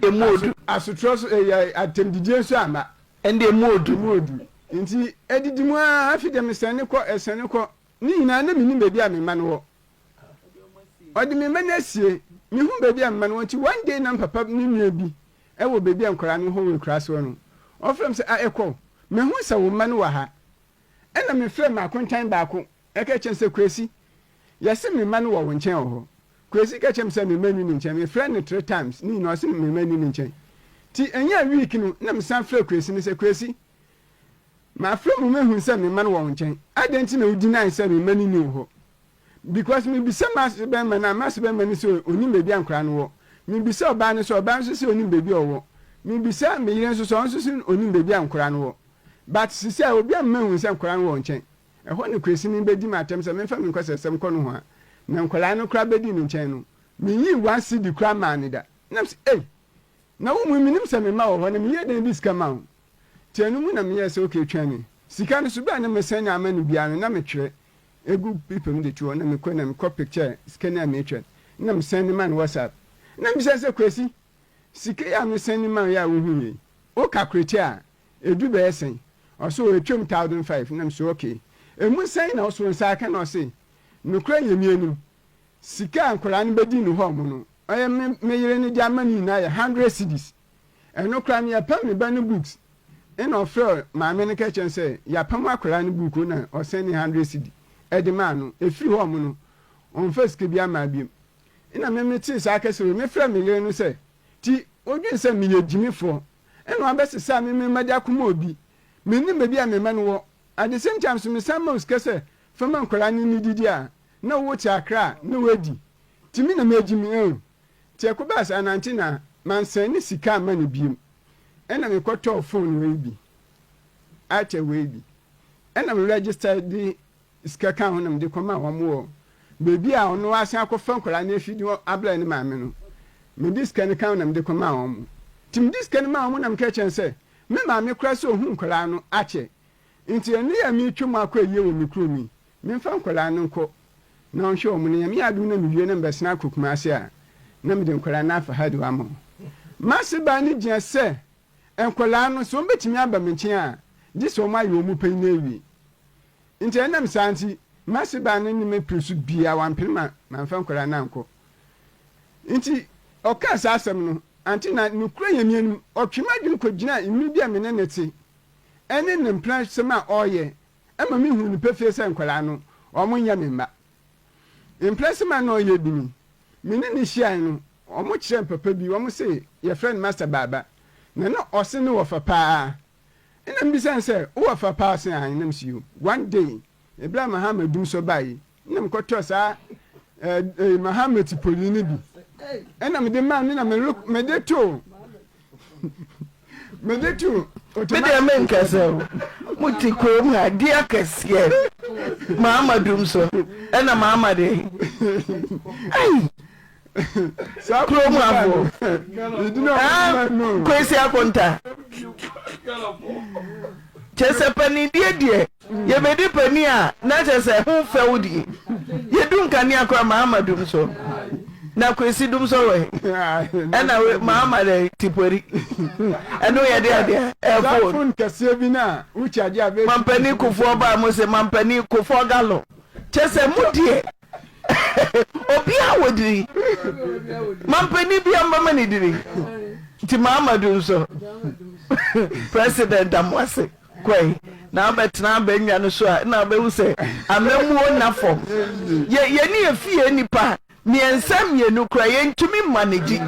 Emu odu.
Asotorɔ so, ɛyɛ atɛmdidie nso amma.
Ɛnde emu odu.
Emu odu. Nti ɛdidi mu ara, afei deɛ mesɛne kɔ, ɛsɛne kɔ, ne nyinaa na mennim baabi a me mma no wɔ. Ɔde me mma no asie, menhu baabi a me mma no wɔ nti one day na me papa ne nua bi wɔ baabi a nkwadaa no hɔ wɔ akuraase hɔ no, ɔfrɛ me sɛ, ah Ɛkɔ, mahu sɛ wo mma no wɔ ha. Ɛna mefrɛɛ m'akontan baako ka kyerɛɛ no sɛ, Kwesi, yɛse me mma no wɔ wo nkyɛn wɔ hɔ. Kwesi ka kyerɛɛ me sɛ me mma nni ne nkyɛn. Mefrɛɛ no three times, ne nyinaa ɔse me mma nni ne nkyɛn. Nti ɛnyaa week no na mesan frɛɛ Kwesi no sɛ, Kwesi, mafrɛ mo mahu sɛ me mma no wɔ wo nkyɛn, adɛn nti na wo deny sɛ me mma no nni wo hɔ? Because mebisa m'ase bɛrima no a, m'ase bɛrima no sɛ ɔnim baabi a nkwadaa no wɔ. Mebisa ɔbaa no sɛ ɔbaa no nso sɛ ɔnim baabi a ɔwɔ. Mebisa me yere nso sɛ ɔno nso sɛ ɔnim baabi a nkwadaa no wɔ. But sesei obi amma mahu sɛ nkwadaa no wɔ nkyɛn. Ɛhɔ na Kwesi no bɛdi me atɛm sɛ memfa me nkɔsɛsɛm nkɔ nohoa. Na nkwadaa no koraa bɛdii me nkyɛn no, menyii one cedi koraa mmaa no da. Na mese, ei, na wo mu menim sɛ me mma wɔ hɔ na meyɛɛ dɛn de sika ma wo? Nti ɛno mu na meyɛɛ sɛ okay twɛn me. Sika no so berɛ a na mɛsɛne ama no biara no na metwerɛ gu paper mu de to hɔ na mekɔ na mekɔ picture sika no a meretwa no na mesɛne ma no WhatsApp. Na mebisa no sɛ Kwesi, sika yi a mesɛne ma wo yi a wohu yi, wo calculate a Edu bɛyɛ sɛn? Ɔse oh etwam 1005 na mese okay. Emu sɛn na ɔso nsa aka na ɔse nokorɛ Nyame anim sika a nkwadaa no bɛdi no hɔ mo no ɔyɛ me me yere no de ama no nyinaa yɛ hundred cedis ɛno koraa no yɛpam ne ba no books ɛna ɔfrɛ maame no ka kyerɛ no sɛ yɛapam akwadaa no book o na ɔsɛne hundred cedi ɛde maa no ɛfiri hɔ mo no ɔmfa sika bi amaa biom ɛna me metee saa kɛsɛ wei mefrɛ me yere no sɛ ti wodwen sɛ meyɛ gyimifoɔ Ɛna wabɛsesa me me mma de akɔma obi. Mennim baabi a me mma no wɔ. At the same time nso mesan ma wo sika sɛ fa ma nkwadaa no nnididi a, na wote Accra a na woadi. Nti me na magyi me oh. Nti ɛkɔbaa saa no ante na mansɛne sika amma no biom. Ɛna mekɔtɔɔ phone wei bi, Itel wei bi. Ɛna me register de sika kaa ho na mede kɔmaa wɔn wɔ baabi a ɔno asan akɔfa nkwadaa no afi de wɔn abrɛ ne maame no. Mede sika no kaa ho na mede kɔmaa wɔn. Nti mede sika no maa wɔn na meka kyerɛɛ no sɛ, me maame koraa sɛ ɔhu nkwadaa no akyɛ. Nti ɛno yi a meretwa mu akɔ ayie wɔ me kurom yi, memfa nkwadaa no nkɔ na ɔnhwɛ wɔn na Nyame yɛ adom na mewie na mebɛsane akɔ Kumasi a, na mede nkwadaa no afa ha de ama wɔn. M'ase baa no gyina sɛ nkwadaa no, sɛ wɔbɛtumi aba me nkyɛn a, gye sɛ wɔayɛ wɔn panyin awie. Ntsi ɛnam saa ntsi, m'ase baa no nye me per so biara, ɔammper ma mammfa nkwadaa no annkɔ. Ntsi ɔkaa saa asɛm no, antse na nokorɛ Nyame anim, ɔtwee m'adwen kɔgyinaa mber bi a me ne no tse, ne ne mprɛsɛm a ɔreyɛ ma mehuu no pefee sɛ nkwadaa no, wɔnnyɛ me mma. Mprɛsɛm a nna ɔreyɛ bi ni, me ne no hyiae no, wɔkyerɛɛ me papa bi, wɔse yɛfrɛ no Master Baaba, na na ɔse ne wɔfa paa. Nna mibisa no sɛ, Wo wɔfa paa se ahen? Na mese, Yo. One day, bere a Mahama dumsɔ bae yi, nna mekɔtɔɔ saa eh, eh, Mahama tipoli no bi. Ɛna mede maa no na mede too mede too
Me deɛ menkasa o. Mote kurom ha, di akɛseɛ. Mahama dumsɔ, ɛna Mahama deɛ. Ai! Kurom afo. Kwesi Akonta. Kyerɛ sɛ panidie deɛ yɛbɛdi pani a na kyerɛ sɛ ho fɛw die. Yɛdu nkanea koraa Mahama dum so. Na Kwesi dum so wɔ he? Ɛna we Mahama dɛ tipori. Ɛno yɛ de adeɛ ɛfon. Mampani Kufuor baa mo se mampani Kufuor galon. Kyerɛ sɛ mo deɛ Obiara wɔ diri. Mampanin biara mbɛma ne diri. Nti Mahamadu nso president Amoase kɔe na abɛtena abannwa no so a na abɛhu sɛ amammuo nna fam. Yɛ yɛne yɛ fie nnipa. Mmiɛnsa mmienu koraa yɛntumi mmanegyi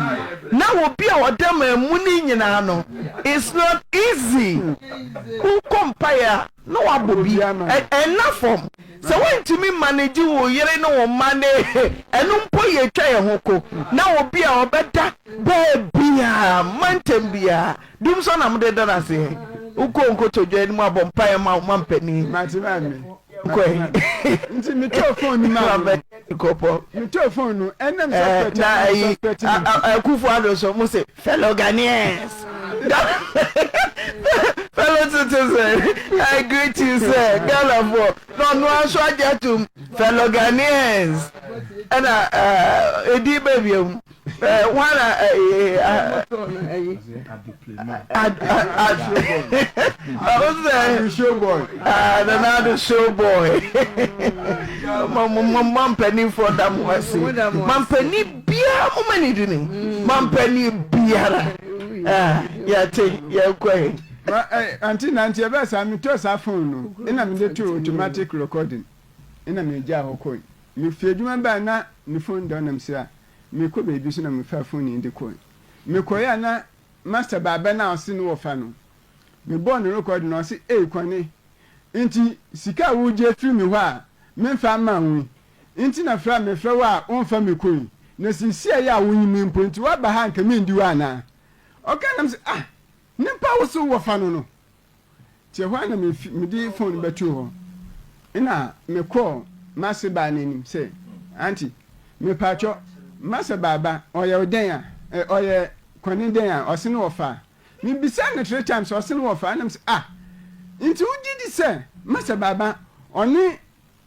na obi a ɔda man mu no nyinaa no it's not easy. Wokɔ mpaeɛ a na wabɔ bi ɛnna fam. Sɛ woantumi mmanegyi wo yere ne wo mma ne ɛno mpo yɛtwa yɛn ho ko na obi a ɔbɛda baabiara mantam biara dum sɔ na mode da no aseɛ. Wokɔ nkotodwe anim abɔ mpaeɛ ma wo mampanin.
Mate maame.
Kɔe.
Nti metɔɔ phone no maa no.
Kɔpɔ.
Metɔɔ phone no ɛnam suspect
na
a
ayi
suspect no nti.
Akufo Addo so mo se fellow Ghanaians. Fellow citizens, I greet you sir. Ghana for na ɔno ara nso agye atum fellow Ghanaians. Ɛna ɛdi baabi mu. Hwan na Nana Addo show boy. Mampanimfoɔ da mo ase. Mampanin biara mo ma ne di nim. Mampanin biara. Yɛte yɛkɔ yi.
Ante na nti ɛbɛyɛ saa metɔɔ saa phone no ɛna mede too automatic recording ɛna megyaa hɔ kɔe. Mefiri adwuma bae na ne phone da hɔ na mesɛ a Mekɔ baabi so na mefaa fon yi de kɔe. Mekɔe a na Master baaba no a ɔse ne wɔfa no, mebɔɔ no rekɔɔde na ɔse, Ei Kwane, nti sika a woregye afiri me hɔ a memfa mmaa wo yi nti na frɛ a mefrɛ wo a womfa me kɔ yi? Na seesei a wonyi me mpo nti woaba ha a nka mendi wo anaa? Ɔkae na mese, Ah, nipa a wose wowɔfa no no, Ntsi hɔ ara na mede fon no bɛtoo hɔ. Nna mekɔɔ m'ase baa no enyim sɛ, Aunty, mepaatwɔ, m'asɛ baaba, ɔyɛ wo dɛn a? Eh, ɔyɛ Kwane dɛn a? Ɔse no wɔfa a. Mebisaa no tre times, ɔse no wɔfa a. Nna mese, Ah, ntsi wogye di sɛ m'asɛ baaba ɔne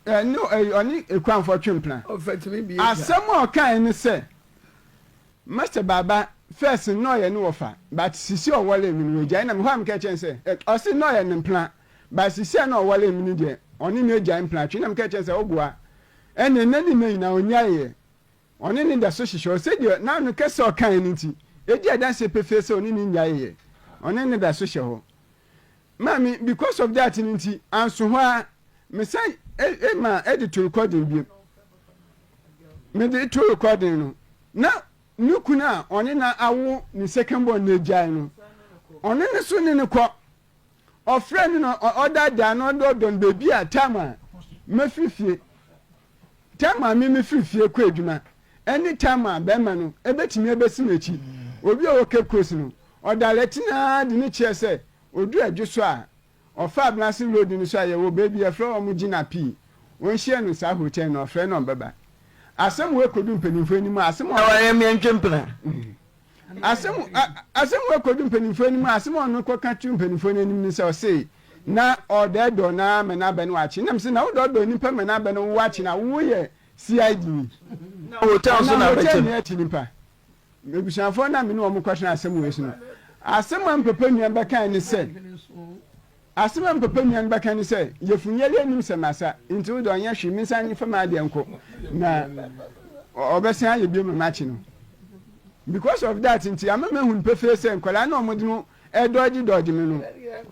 eh, ne eh, ɔne Ekuamfoɔ twe mpena? Asɛm a ɔkae ne sɛ, Master baaba first no na ɔyɛ ne wɔfa but sisi ɔwɔlee me no wagyae na mehɔ a meka kyerɛ no sɛ eh ɔse na ɔyɛ ne mpena but sisi a na ɔwɔlee me no deɛ ɔne me agyae mpena twe na meka kyerɛ no sɛ woboa ɛne nnɛ ne nnɛ nyinaa ɔnyaeɛ ɔne ne da so hyehyɛ hɔ sɛdeɛ n'ano kɛsɛ ɔkaeɛ no nti ɛdi adanseɛ pefee sɛ ɔne ne nnyaeɛ ɔne ne da so hyɛ hɔ Maame because of that no nti anso hɔ ara mesan ma ɛde to recording bio. Mede to recording no na ne kunu a ɔne na awo ne second born na agyae no ɔno ne so ne no kɔ ɔfrɛ no na ɔdaadaa no ɔdɔɔdɔ no baabi a time a mafiri fie Time a me mefiri fie kɔ adwuma ne time a bɛrima no bɛtumi abɛsi m'akyi. Obi a ɔwɔ Cape Coast no, ɔdarɛte no ara de no kyerɛ sɛ ɔduru Adwo so a, ɔfa Abenase road no so a yɛwɔ baabi yɛfrɛ hɔ Gyina Pii, ɔnhyia no saa hotel no, ɔfrɛ no ɔbɛba. Asɛm wei kɔdu mpanimfoɔ anim a, asɛm a.
Awareɛ mmiɛntwe mpena.
Asɛm asɛm wei kɔdu mpanimfoɔ anim a, asɛm a ɔno kɔka to mpanimfoɔ no anim ne sɛ ɔse na ɔdɛɛdɔɔ no ara ma no abɛ no wakye. Nam sɛ na wodɔɔdɔɔ nipa ma no abɛ no wo wakye na woyɛ CID ni.
Na hotel nso na
Anaa hotel
abɛkyɛ
ni akyi nipa. Abusuafoɔ no a me ne wɔn kɔtena asɛm wei so no, asɛm a me papa nua bɛkae ne sɛ, Asɛm a me papa nua no bɛka ne sɛ, Yafunyɛle nnim sɛ masa, nti wo deɛ ɔnyɛ hwee, mensan mfa m'adeɛ nkɔ, na ɔbɛsan ayɛ bio ma makye no. Because of that nti, ama mahu no pefee sɛ nkwadaa no a wɔde no redɔɔgye dɔɔgye me no,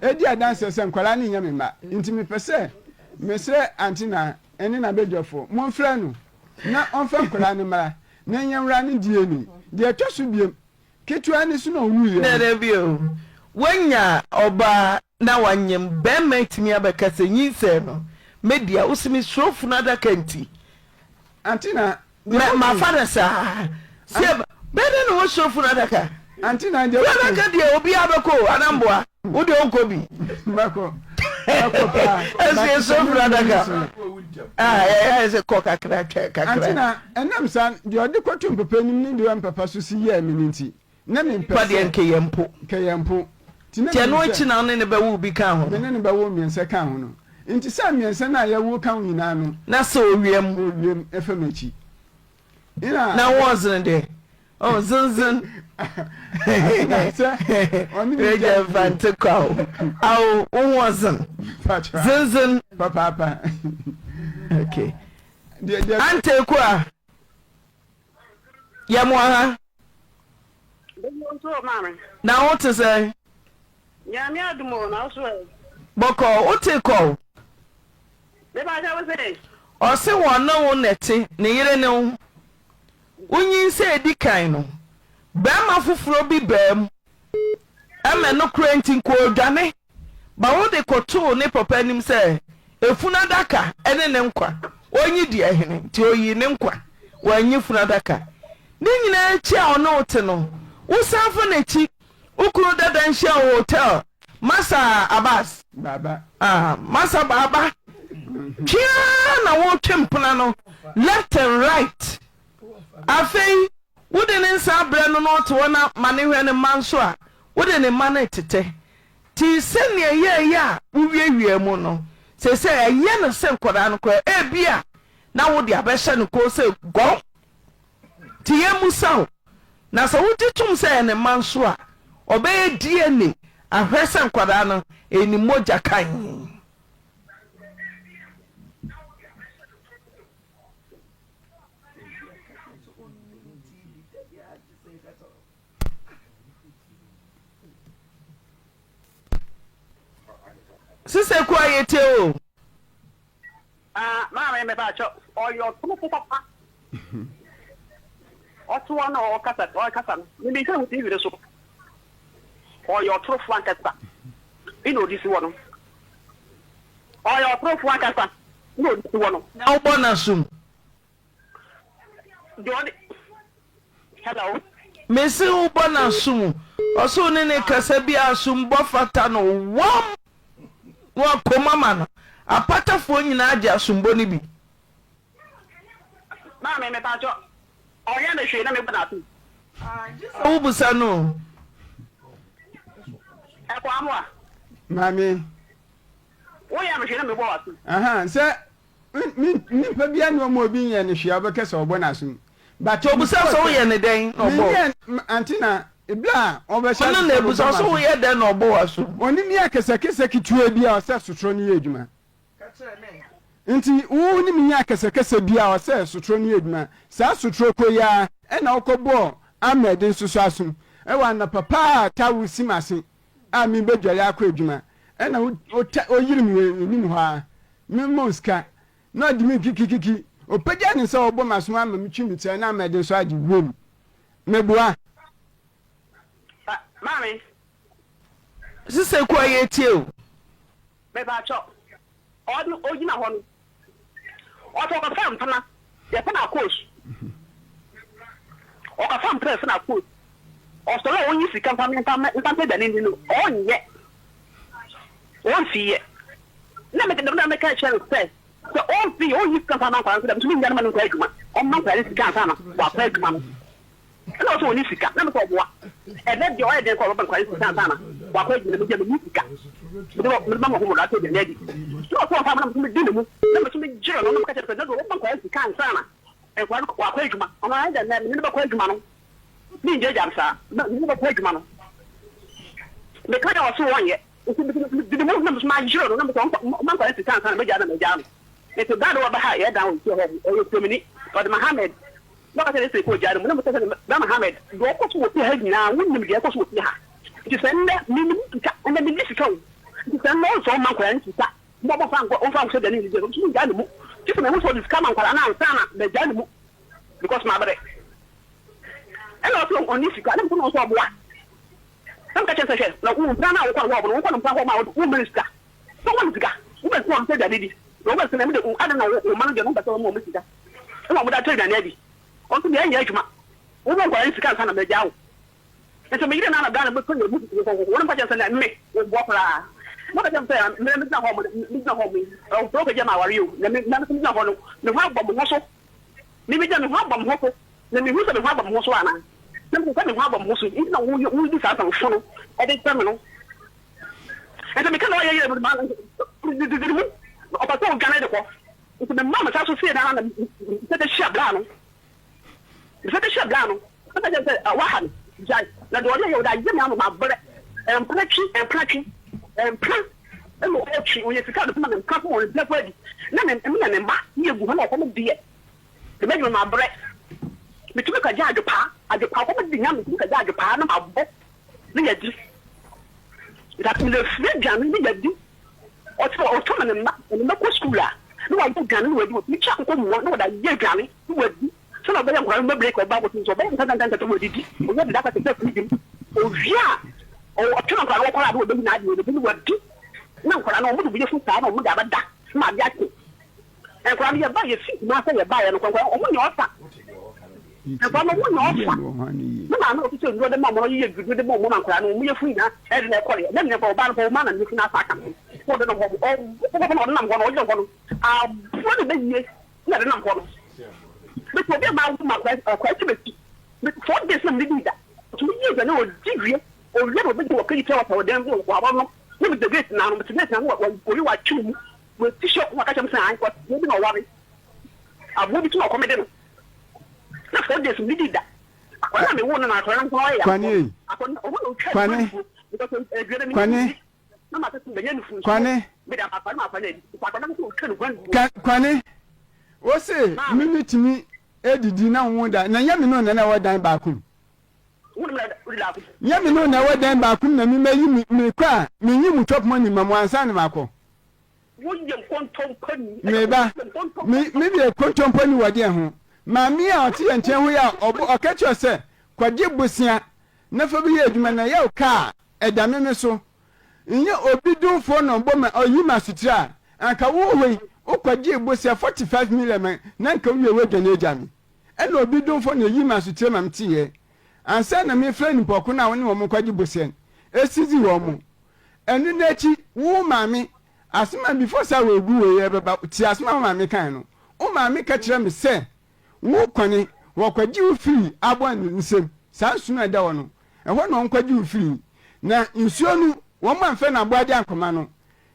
ɛdi adanseɛ sɛ nkwadaa no nyɛ me mma. Nti mepɛ sɛ mesrɛ Aunty Naa ne n'abadwafoɔ, momfrɛ no na ɔmfa nkwadaa no mmra na yɛnwura no DNA. Deɛ ɛtɔ so biom, Ketewa no so na ɔwuiɛ no.
Dabi o, woanya ɔbaa na wanyem bɛɛma atumi abɛka sɛ nyinsɛn no me dea, wose mesuro funu adaka nti
Ante na deɛ
mɛ
woka yi.
mafa no saa. Sɛ bɛyɛ dɛn na wosuro funu adaka?
Ante na deɛ
Funu
woka yi.
adaka deɛ obiara bɛkɔ o, anaa mboa? Wo deɛ wonkɔ bi.
Mɛkɔ, mɛkɔ paa,
Ɛnso
but
yɛsuro
sɛ
funu
menni
adaka.
so no.
Ah, ɛyɛ sɛ kɔ kakra twɛn kakra.
Ante na ɛnam saa deɛ ɔde kɔto mpapa anim ne deɛ ɔmpapa so si yɛɛ me no nti, na mempɛ
Nipa deɛ
sɛ.
nkɛyɛ mpo.
Nkɛyɛ mpo. Nti na
Nti ɛno
menim sɛ.
akyi na wo ne no bɛwo bi kaa ho
Me
no?
ne no bɛwo mmiɛnsa kaa ho no. Nti saa mmiɛnsa no a yɛwo ka ho nyinaa no.
Na sɛ owia mu.
Owia mu ɛfa m'akyi. Nna.
Na wo ɔzene deɛ? Oh, zenzen.
Ante na sɛ ɔne me
Wei
gya
deɛ mfa nte kwa o. Awo, wo ho ɔzen.
Pakyɛ.
Zenzen.
Papaapa.
Okay.
Deɛ deɛ.
Ante Akua, yɛ mo aha. Na wo te sɛn?
Nyame adom o, na wo so ɛ?
Bɔkɔɔ, wo te kɔ o?
Me pa kyɛ wo se?
Ɔse wɔne wo na ɛte, ne yere ne wo. Wonyinsɛn a edi kan no, barima foforɔ bi baa mu. Ɛma ɛno koraa nti nka ɔredwane ba wode kɔtoo ne papa anim sɛ efunu adaka ne ne nkwa, ɔnyi deɛ hene nti ɔyii ne nkwa, wanyi funu adaka. Ne nyinaa akyi a ɔne wo te no, wosan fa n'akyi, wo kunu dada nhyia wɔ hotel, Masa Abbas,
Baaba.
Ah, Masa Baaba, twe ara na wotwe mpena no left and right. Afei wode ne nsa abrɛ no na ɔte hɔ na ma no hwɛ ne mma nso a, wode ne mma no retetɛ. Nti sɛnea ɛyɛeɛ a wowiawiaa mu no, seesei ɛyɛ no sɛ nkwadaa no koraa, ebia na wode abɛhyɛ no kɔn sɛ gɔn. Nti yɛmmisa wo, na sɛ wogye tom sɛ ɛyɛ ne mma nso a, ɔbɛyɛ DNA ahwɛ sɛ nkwadaa no, ɛyɛ ne mogya kann. Sisɛ kua yɛ tie o.
Ah, maame me ba kyɛ ɔyɛ ɔtomfo papa. Ɔte hɔ na ɔkasa ɔkasa no. Me me hwɛ TV no so. Ɔyɛ ɔtorofo ankasa. Ɛna odi si hɔ no. Ɔyɛ ɔtorofo ankasa na odi si hɔ no.
Na wobɔ n'asom.
Deɛ ɔde Hello.
Mese wobɔ n'asom. Ɔse wo ne ne kasa bi a asombɔ fata no wam na wakɔm ama no. Apatafoɔ nyinaa gye asombɔ no bi.
Maame mepakyɛ ɔnyɛ me hwee na mebɔ n'asom.
Ah gye sɛ wobusa no o.
Ɛkɔ amoa.
Maame.
Woyɛ me hwee na mebɔ w'asom.
Ahaa sɛ nipa bia ni ɔmo obi nyɛ no hwee a ɔbɛka sɛ ɔbɔ n'asom. But
Nti ɔbusa sɛ woyɛ ne dɛn na ɔbɔ wo?
Menyɛ ante na ebla a ɔbɛhyɛ
Ɔno na ebusa sɛ woyɛ dɛn na ɔbɔ w'asom?
Ɔne mi akasakasa ketewa bi a ɔsɛ sotorɔ no yɛ adwuma. Nti wo ne me nya akasakasa bi a ɔsɛ sotorɔ no yɛ adwuma. Saa sotorɔ kɔ yi ara ɛna wokɔ bɔɔ Ahmed nso so asom. Ɛwɔ anɔpa paa a towel si m'ase a merebɛdware akɔ adwuma ɛna ɔyere me wɔ anim hɔ ara. Mema wo sika na ɔde me kikikiki. Ɔpagya ne nsa a ɔbɔ m'asom ama metwi me tiri na Ahmed nso agye wom. Meboa.
Maame.
Sista Kua yɛtie o.
Mepakyɛw, ɔno ogyina hɔ no, ɔsɛ ɔkɔfa mpena, yɛfrɛ no akos. Ɔkɔfa mpena yɛfrɛ no akos. Ɔsɔre a ɔnyi sika mfa mfa mfa mpɛ aduane nni no, ɔnyɛ. Ɔnsi yɛ. Na me na meka kyerɛ no sɛ, sɛ ɔnsi yɛ, ɔnyi sika mfa mma nkwadaa no nso dɛ, me nso mennya no ma no nkɔ adwuma. Ɔmma nkwadaa no sika ansa na wakɔ adwuma no. Ɛna ɔsɛ ɔnni sika na mesɛ ɔboa ɛnɛ deɛ ɔyɛ dɛn kɔ ɔbɛba nkwadaa sika ansa na wakɔ adwuma na medeɛ menni sika mede bɛ mede bɛma ho atɔ aduane adi na ɔsɛ ɔmfa ma na mesɛ medi ne mu na mesɛ megyere no na meka kyerɛ no sɛ na deɛ ɔbɛba nkwadaa sika ansa na nkwadaa no wakɔ adwuma ɔno ayɛ dɛn na mene no bɛkɔ adwuma no mengyaagyaa no saa mene no bɛkɔ adwuma no meka yɛ ɔse wɔnyɛ nti mede ne mu na mesɛ magyere no na mesɛ ɔmfa nkwadaa sika ansa na magyaa na magyaa no nti da de wɔba ha yɛ dan wɔ fie hɔ ɔyɛ kuromini ɔde Mohammed Na ɔka kyerɛɛ ne sɛ, Kɔ gya no mu. Na meka sɛ, Bra Mohammed, deɛ ɔkɔ so wɔ fie ha nyinaa, wonim deɛ ɛkɔ so wɔ fie ha. Nti sɛ nnɛ, menni sika, ɛnnɛ menni sika o. Nti sɛ nnɛ ɔnsɛ ɔmma nkwadaa no sika, ma ɔmfa nkɔ, ɔmfa nkɔhyɛ aduane nni deɛ, nso mengyaa ne mu. Gye sɛ mahu sɛ ɔde sika ma nkwadaa no ansa na magyaa ne mu, because mabrɛ. Ɛna ɔse ɔnni sika, na mese no ɔnsɛ ɔboa. Na meka kyerɛ no sɛ, hwɛ, na wo mpena no a wokɔ no hɔ no, wokɔ no mpena hɔ ma womma no sika. Sɛ woma no sika, woma no sika ɔmpɛ aduane di. Na woma no sika na ɛno de, adɛn na wo mma no deɛ no wompɛ sɛ woma wɔn sika na wɔde atɔ aduane adi? Ɔno nso deɛ ɛnyɛ adwuma. Woma nkwadaa no sika ansa na magyaa wo. Nti me yere na na Ghana bɛtɔ yɛn mu kɔkɔkɔkɔ. Wɔn mka kyerɛ sɛ na me, woboa koraa. Na ɔka kyerɛ me sɛ, me megyina hɔ, megyina hɔ, me, ɔfrɛ wo kɛgye ma aware o. Na me, na me nso megyina hɔ no, me ho abɔ me ho so. Me megyina me ho abɔ me ho so. Na mehu sɛ me ho abɔ me ho so anaa? Na mehu sɛ me ho abɔ me ho so nti na wodi saa nsɛmfo no de kyerɛ me no. Nti meka na ɔyɛ yɛ didi mu ɔpɛ sɛ ɔdwane de kɔ. Nti mema me sa so sie na na mesɛ de hyia bra no. Mesɛ de hyia bra no. Na mɛkyɛ sɛ waha me gyae. Na deɛ ɔyɛ yɛ ɔde ayɛ me ano mabrɛ. Mpena twi mpena twi mpena ɛna ɔtwi ɔyɛ sika de ma me mpena fo ɔne mpena fo adi. Na me na me mma ne yɛ gu hɔ na ɔkɔm deɛ. Me m'adwuma mabrɛ. Metumi kɔgye adwepaa, adwepaa kɔm de nya metumi kɔgye adwepaa na mabɔ ne yadi. Nti mede firi aduane ne yadi. Ɔte ɔtɔ ma ne mma, ne mma kɔ sukuu a na wayɛ aduane na wadi. Ɔtumi kye akokɔ mua na wɔde ayɛ aduane na wadi. Sɛnea ɔbɛyɛ nkwadaa no bɛ break ɔba abɔnten nso ɔbɛyɛ ntɛntɛntɛntɛm wadidi ɔnya deda kɛkɛ sɛ fridge mu owie a ɔtwe na nkwadaa no wɔkɔla ade wɔbɛyi n'adeɛ wɔbɛdi no wadi na nkwadaa no wɔn de wɔyɛ fu saa na wɔn de abɛda na ade akye nkwadaa no yɛba yɛfi Kumase yɛbaeɛ no nkwadaa no wɔn nyɛ ɔsa nkwadaa no wɔn nyɛ ɔsa ne maame ɔtete nnuro de ma wɔn ɔyɛ dwuduro de ma wɔn ma nkwadaa no wɔn yɛ fu nyinaa ɛde na ɛkɔreɛ na nyɛ ɔbaa no pɔ ɔmaa na ne fu no asa aka no ɔde nam hɔ ɔbɔ na ɔde nam hɔ no ɔyɛ hɔ no aboa ne bɛyie na ɛde nam hɔ no. Mete obi a mawo ma akwadaa ti m'akyi. Me 4 days na mede dii da. Ɔtumi yi aduane a ɔdi wie. Ɔwie na ɔbɛdi wɔ kɛyi pure water wɔ dan mu wɔ hɔ nom. Na meda gate no ano, mete gate no ano wɔyi wɔatwe me mu. Wɔasi hyɛ na wɔaka kyerɛ me sɛ ae kwasia bi na ɔware. Aboa bi so na ɔkɔm de no. Na 4 days mede dii da. Akwadaa na mewo no na akwadaa no nko ara yɛ
Kwane
aboa.
ei,
Akwadaa no ɔhɔ na ɔtwa ne
kwane,
nufuo because aduane no
kwane.
menni.
Kwane. Ka kwane. Wo se me me tumi edidi na wo da na nyɛ me no na na ɛwɔ dan baako mu. Nyɛ me no na ɛwɔ dan baako mu na me ma yi me me kɔ a me nyi mu chop money ma mo ansa na makɔ. Me ba me me deɛ kontomponi wɔ deɛ ho. Maame a ɔte yɛn nkyɛn ho yi a ɔbɔ ɔka kyerɛ sɛ kɔgye bosea na fa bi yɛ adwuma na ɛyɛ wo kaa ɛda me me so. Nnyɛ obi domfoɔ na ɔbɔ ma ɔyi me asotire a, anka wo wɔ hɔ yi, wokɔgyee bosea 45 million ma na anka wowie woadwane agya me. Ɛna obi domfoɔ na ɔyii me asotire ma meteeɛ. Ansa na merefrɛ nnipa ko no a wo ne wɔn rekɔgye bosea no, ɛsizi wɔn. Ɛno no akyi, wo maame, asɛm a before sɛ wɔgu wei ɛbɛba, tie asɛm a wo maame kae no. Wo maame ka kyerɛɛ me sɛ, Wo kwane, wɔkɔgye wo firii aboa no nsam, saa nsu no a ɛda hɔ no, ɛhɔ na wɔkɔgye wo firii. Na nsuo no, wɔamfa no aboa de ankɔma no.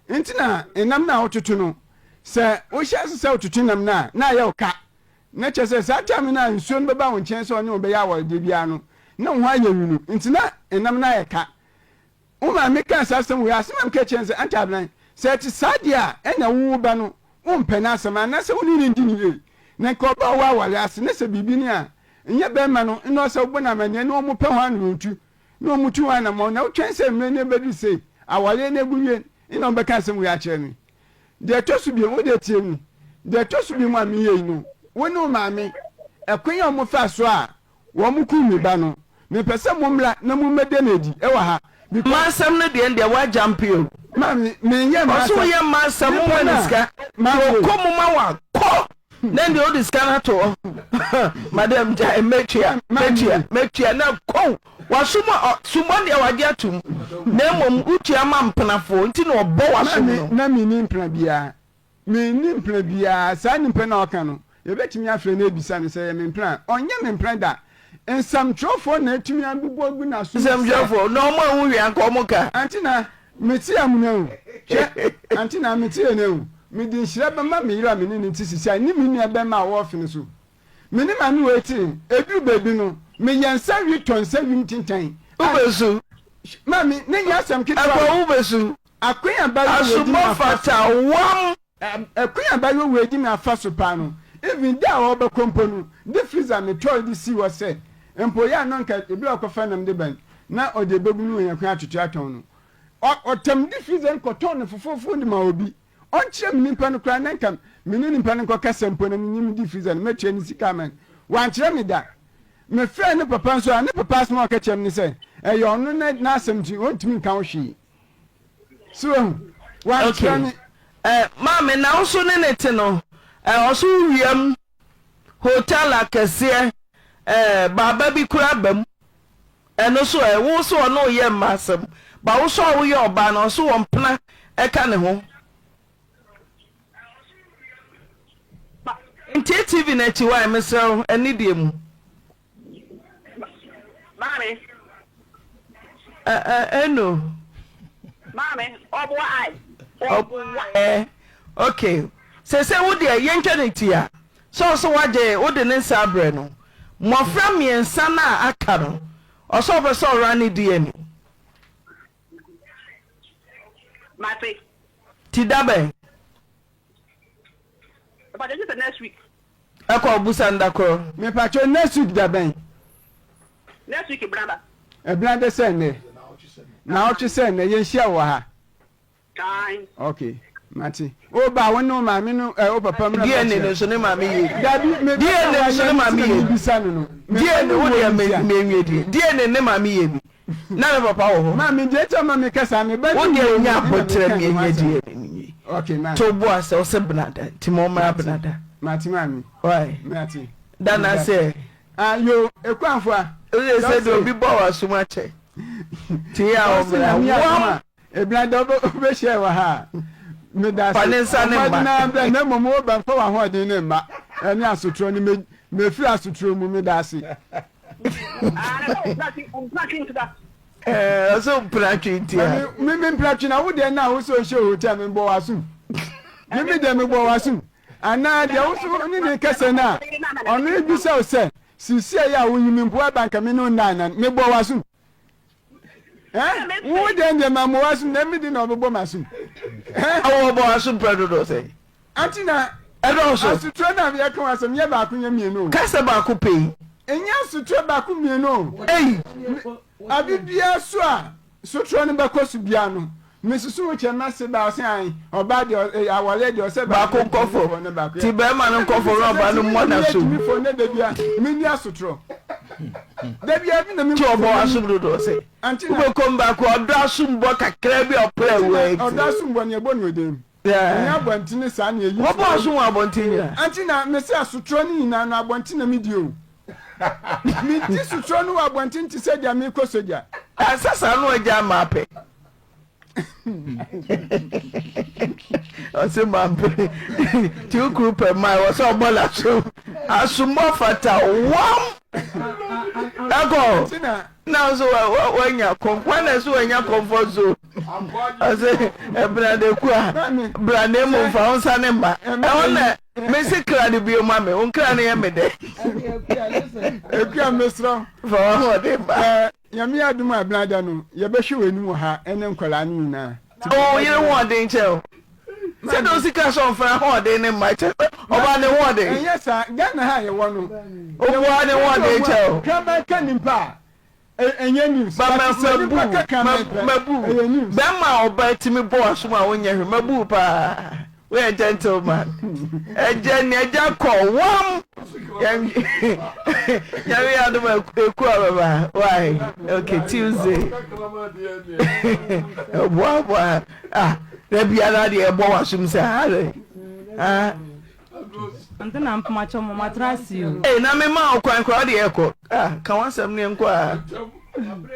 Enti na nam no a wototo no, sɛ wohyɛ ase sɛ wototo nam no a, na ayɛ wo ka. Na kyerɛ sɛ, saa time no a nsuo no bɛba wo nkyɛn sɛ ɔne wo bɛyɛ awaredeɛ biara no, na wo ho ayɛ nwunu, nti na nam no ayɛ ka. Wo maame kaa saa asɛm wei a, asɛm a meka kyerɛɛ no sɛ, Auntie Abena, sɛ ɛte saa deɛ a, ɛnna wo wo ba no, wompɛ n'asɛm anaasɛ wo ne no ndi no yie. Na nka ɔba a ɔwɔ aware ase na sɛ biribi ni a, nyɛ barima no na ɔsɛ wobɔ no amanneɛ na wɔpɛ ho anoyɔntu na wɔtu ho anammɔn na wotwɛn sɛ mmerɛ no bɛduru sei, awareɛ no agu wie na wɔbɛka asɛm wei akyerɛ me. Deɛ ɛtɔ so bio, wo deɛ tie me, deɛ ɛtɔ so bio mu a meyɛ yi no, wo ne wo maame, ɛkwan a wɔfaa so a Wɔn kum me ba no. Me pɛ sɛ mo mmra na mo mmɛda no adi ɛwɔ ha because.
Mma asɛm no deɛ ndeɛ wa jumpe o.
Maame me nyɛ mma asɛm.
Ɔse wo yɛ mma asɛm mo ma ne sika.
Maame.
Ɔkɔ mu ma wa kɔ na ndeɛ ɔde sika no ato hɔ. Madam gyae mɛtua mɛtua mɛtua na kɔ wasom a sumbɔ deɛ wagye atom na mmom wotua ma mpenafoɔ nti na ɔbɔ wasom no.
Maame na menni mpena biara. Menni mpena biara. Saa nipa no a ɔka no, yɛbɛtumi afrɛ no abisa no sɛ ɛyɛ me mpena a. Ɔnyɛ me mpena da. Nsɛmtwerɛfoɔ na atumi abubu agu n'aso mu sɛ.
Nsɛmtwerɛfoɔ? Na wɔn a wɔwia nka wɔn ka?
Ante na mete amuna o. Hwɛ, ante na mete yɛn o. Mede nhyira bɛma me yere a me ne no te seesei a ne me nua barima a ɔwɔ ɔfe no so. Me ne maame wei te. Ɛduru baabi no, meyɛ nsa wi tɔ nsa wim tentan.
Wobɛsu.
Maame, ne nyɛ asɛm ketewa o.
Ɛkɔ wobɛsu.
Akwan a abayewa wei di me
Asomɔ
afa so.
fata wam.
Ɛkwan a abayewa wei di me afa so paa no, even da a ɔrebɛkɔ mpo no, de freezer metɔe de sii hɔ sɛ mpo yɛ a na anka ebi a ɔkɔfa nam de ba no, na ɔde ebegu no wɔ yɛn kwan atoto atɔn no. Ɔ ɔtam de freezer no kɔtɔn no fofoofo de ma obi. Ɔnkyerɛ me nipa no koraa na nka me ne nipa no nkɔkasa mpo na menyim de freezer no mɛtua ne sika ama no. Wankyerɛ me da. Mefrɛɛ ne papa nso a, ne papa asɛm a ɔka kyerɛɛ me ne sɛ, ɛyɛ ɔno na n'asɛm nti ɔntumi nka ho hwee. So wahu? Wankyerɛ
Okay.
me.
Eh, maame na wo so ne ne te no, eh, ɔso wo wiam hotel akɛseɛ, eh, baaba bi kura ba mu. Ɛno so ɛ, wo so ɔne wo yɛ mma asɛm, ba wo so a woyɛ ɔbaa no, ɔso wɔ mpena ɛka ne ho. Ntie TV no akyi wae mesrɛ wo ɛne deɛ mu.
Maame.
Eno.
Maame, ɔboa ai.
Ɔboa ɛ. Okay. Sese wo deɛ yɛntwa ne ti a. Sɛ ɔsɛ wagye wode ne nsa abrɛ no. Mmɔfra mmiɛnsa no a aka no, ɔsɛ ɔpɛ sɛ ɔra ne DNA.
Mate.
Ti da bɛn?
Mepakyɛ gye sɛ next week.
Ɛkɔ busa no da koro.
Mepakyɛ next week da bɛn?
Next week brada.
Ɛbena de sɛ nnɛ. Naawɔtwe sɛ nnɛ yɛnhyia wɔ ha.
Ae.
Okay. Mate. Wo ba, wo ne wo maame no, ɛ, wo papa mmra
DNA
mmɛkyerɛ.
no nso ne maame yɛ bi.
Dabi, me ba
DNA
na
nso ne
wayɛ no
maame
nti na
yɛ bi.
mebisa no no. Me ba
DNA
no
wo
wuo
deɛ
no
me
nti a.
menwie deɛ. DNA ne maame yɛ bi. Na ne papa wɔ hɔ.
Maame, deɛ nti a ɔma meka saa, me ba
Wo
no
deɛ
wuo no
nya
nti na
aboterɛ
meka ne ho
menyɛ
asɛm.
DNA no nwie.
Okay, maame.
To bo ase, ɔse benada nti ma ɔmmra
Mate.
benada.
Mate maame.
Why?
Mate.
Da no
Meda.
ase ɛ.
Ah, yo, Ekuanfoa.
Woyɛ sɛ deɛ obi bɔ w'asom akyɛ. Nti yɛ a
Dɔse
ɔmmra.
Nyame adom
Wam!
a, Ebia da wobɛhyia wɔ ha a, meda
Fa
ase.
ne nsa ne
Bɔ
mma.
mmɔden ara bra, na mmom wo ba, mfa w'ahoɔden no mma, ɛne asotorɔ no, me, mefiri asotorɔ mu, meda ase.
Ɛɛ, ɔsɛ mpena twe nti a.
Mami, me me mpena twe na wo deɛ na wo sɛ ɔhyɛ hotel me bɔ w'asom. Me me deɛ me bɔ w'asom. Anaa deɛ wo so ne ne kɛsɛ no a, ɔno ebisa wo sɛ, sisi a yɛ a wonyi me mpo aba nka me ne wo nna anan, me bɔ w'asom. Eh, wo deɛ deɛ ma mo asom na mi de na ɔbɛbɔ m'asom.
Eh? Awɔ bɔ asom pɛ dodo sɛ.
Ati na
ɛdɔɔso.
Asotrɛ na yɛka wɔn asɛm nyɛ baako nyɛ mmienu o.
Kasa baako pɛ yi.
Ɛnyɛ asotrɛ baako mmienu o.
Ei.
Ade biara so a sotrɛ no bɛkɔ so biara no, mesusu wo kyɛ mɛse ba ɔsɛ an ɔbaa deɛ awɔreɛ deɛ ɔsɛ
baako nkɔ fam ti bɛrima no nkɔ fam na ɔbaa no mmɔ n'asom.
Gyimifoɔ ne da bia menni asotrɔ. Da bia bi na me
Ti ɔbɔ asom dodo ɔsɛ. Wobɛkɔm baako ɔdɔ asom bɔ kakra bi ɔpra awua
nti. Ɔdɔ asom bɔ ne ɛbɔ no ɔdɛm. Ɛnyɛ abɔntene saa na ɛyi.
Wɔbɔ asom wɔ abɔnten nyinaa.
Ante na mese asotrɔ no nyinaa no abɔnten na medi o. Medi sotrɔ no wɔ abɔnten te sɛ deɛ merekɔ sogya.
Ɛsɛ saa no agya ama apɛ. Ɔse mampɛ nti wo kuru pɛ mmaa wɔ sɛ ɔbɔ n'asom asombɔ fata wam ɛkɔ na nso wanya kɔnkwan na nso wanya comfort zone ɔse ɛbrade ku a brade mu nfa wo nsa ne mma ɛhɔ na mesi kra no bio ma me wo nkra no yɛ me dɛ
ekua mesrɛ
fa w'ahoɔden ba
Nyame adom a benada no yɛbɛhwɛ w'anim wɔ ha ɛne nkwadaa no nyinaa.
Wo yere hoɔden kyɛn o. Sɛdeɛ osi ka sɛ ɔmfa ahoɔden ne mma kyɛ sɛ ɔbaa ne hoɔden.
Ɛnyɛ saa, Ghana ha a yɛwɔ no.
Obuaa ne hoɔden kyɛ o.
Kraman ka nipa a, ɛnyɛ news.
Ba
But sɛ nipa ka kraman pɛ, ɛyɛ news.
Bɛrima a ɔbaa tumi bɔ w'asom a wonyɛ hwee, mabu wo paa. Woyɛ gentleman. Ɛgya ni ɛgya kɔ wam. Nyame yɛ adom eku ababa. Why? Okay, Tuesday. Boa boa. Ah, na biara deɛ ɛbɔ w'asom sɛ ha. Ah.
Ante na mpoma kyɛ mo matra ase o.
Ee na me ma wo kwan koraa wode ɛkɔ. Ah, ka w'asɛm ne nkɔ a.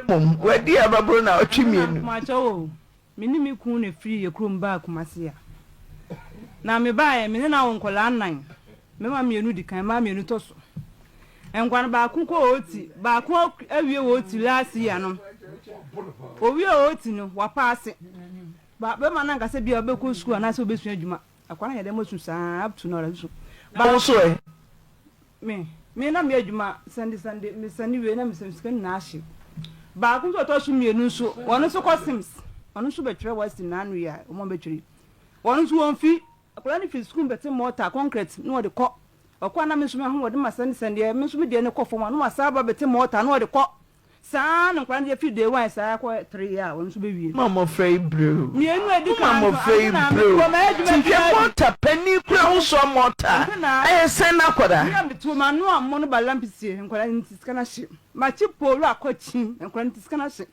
Mom, wadi ababoro na ɔtwe mmienu.
Mpoma kyɛ o. Me ne me kunu na ɛfirii yɛn kurom baa Kumasi ha. Na mebaeɛ, me ne no awo nkwadaa nnan. Mmarima mmienu di kan, mmaa mmienu tɔ so. Nkwadaa no baako kɔ OT, baako awie OT last year no. Owie OT no, wapaase. Ba bɛrima no ankasa bi a ɔbɛkɔ sukuu anaasɛ ɔbɛsua adwuma. Akwadaa no yɛ dɛm asu saa up to now ɔda so su.
Na wo nso ɛ?
Me, me na meyɛ adwuma Sunday Sunday, me sane wie na me sane sika nyinaa ahye. Baako nso a ɔtɔ so mmienu nso, ɔno nso kɔ Sims, ɔno nso bɛtwerɛ Western n'ano yi a wɔn bɛtwerɛ yi. Ɔno nso wɔn fi, akwadaa no fi sukuu bɛte mɔɔta, concrete na ɔde kɔ. Ɔkɔ a na me nso m'ahoɔden ma sane sane deɛ, me nso me deɛ no kɔ fam a na wasan aba bɛte mɔɔta na ɔde kɔ. Saa ara na nkwadaa no deɛ firi day one saa kɔ three a wɔn nso bɛwie.
Mo mmɔfra yi brɛ o.
Mmienu a ɛdi
Mo
kan nso,
mmɔfra yi
ante na
brɛ o.
mewɔ m'adwuma
Ti hwɛ
biara bi.
mɔta panin kura ho soa mɔta
Ante na
ɛyɛ sɛn na akwadaa.
Me a metuo m'ano a mo no ba lampisie nkwadaa no nti sika no ahye. Makye poolu akɔ kyi nkwadaa no nti sika no ahye.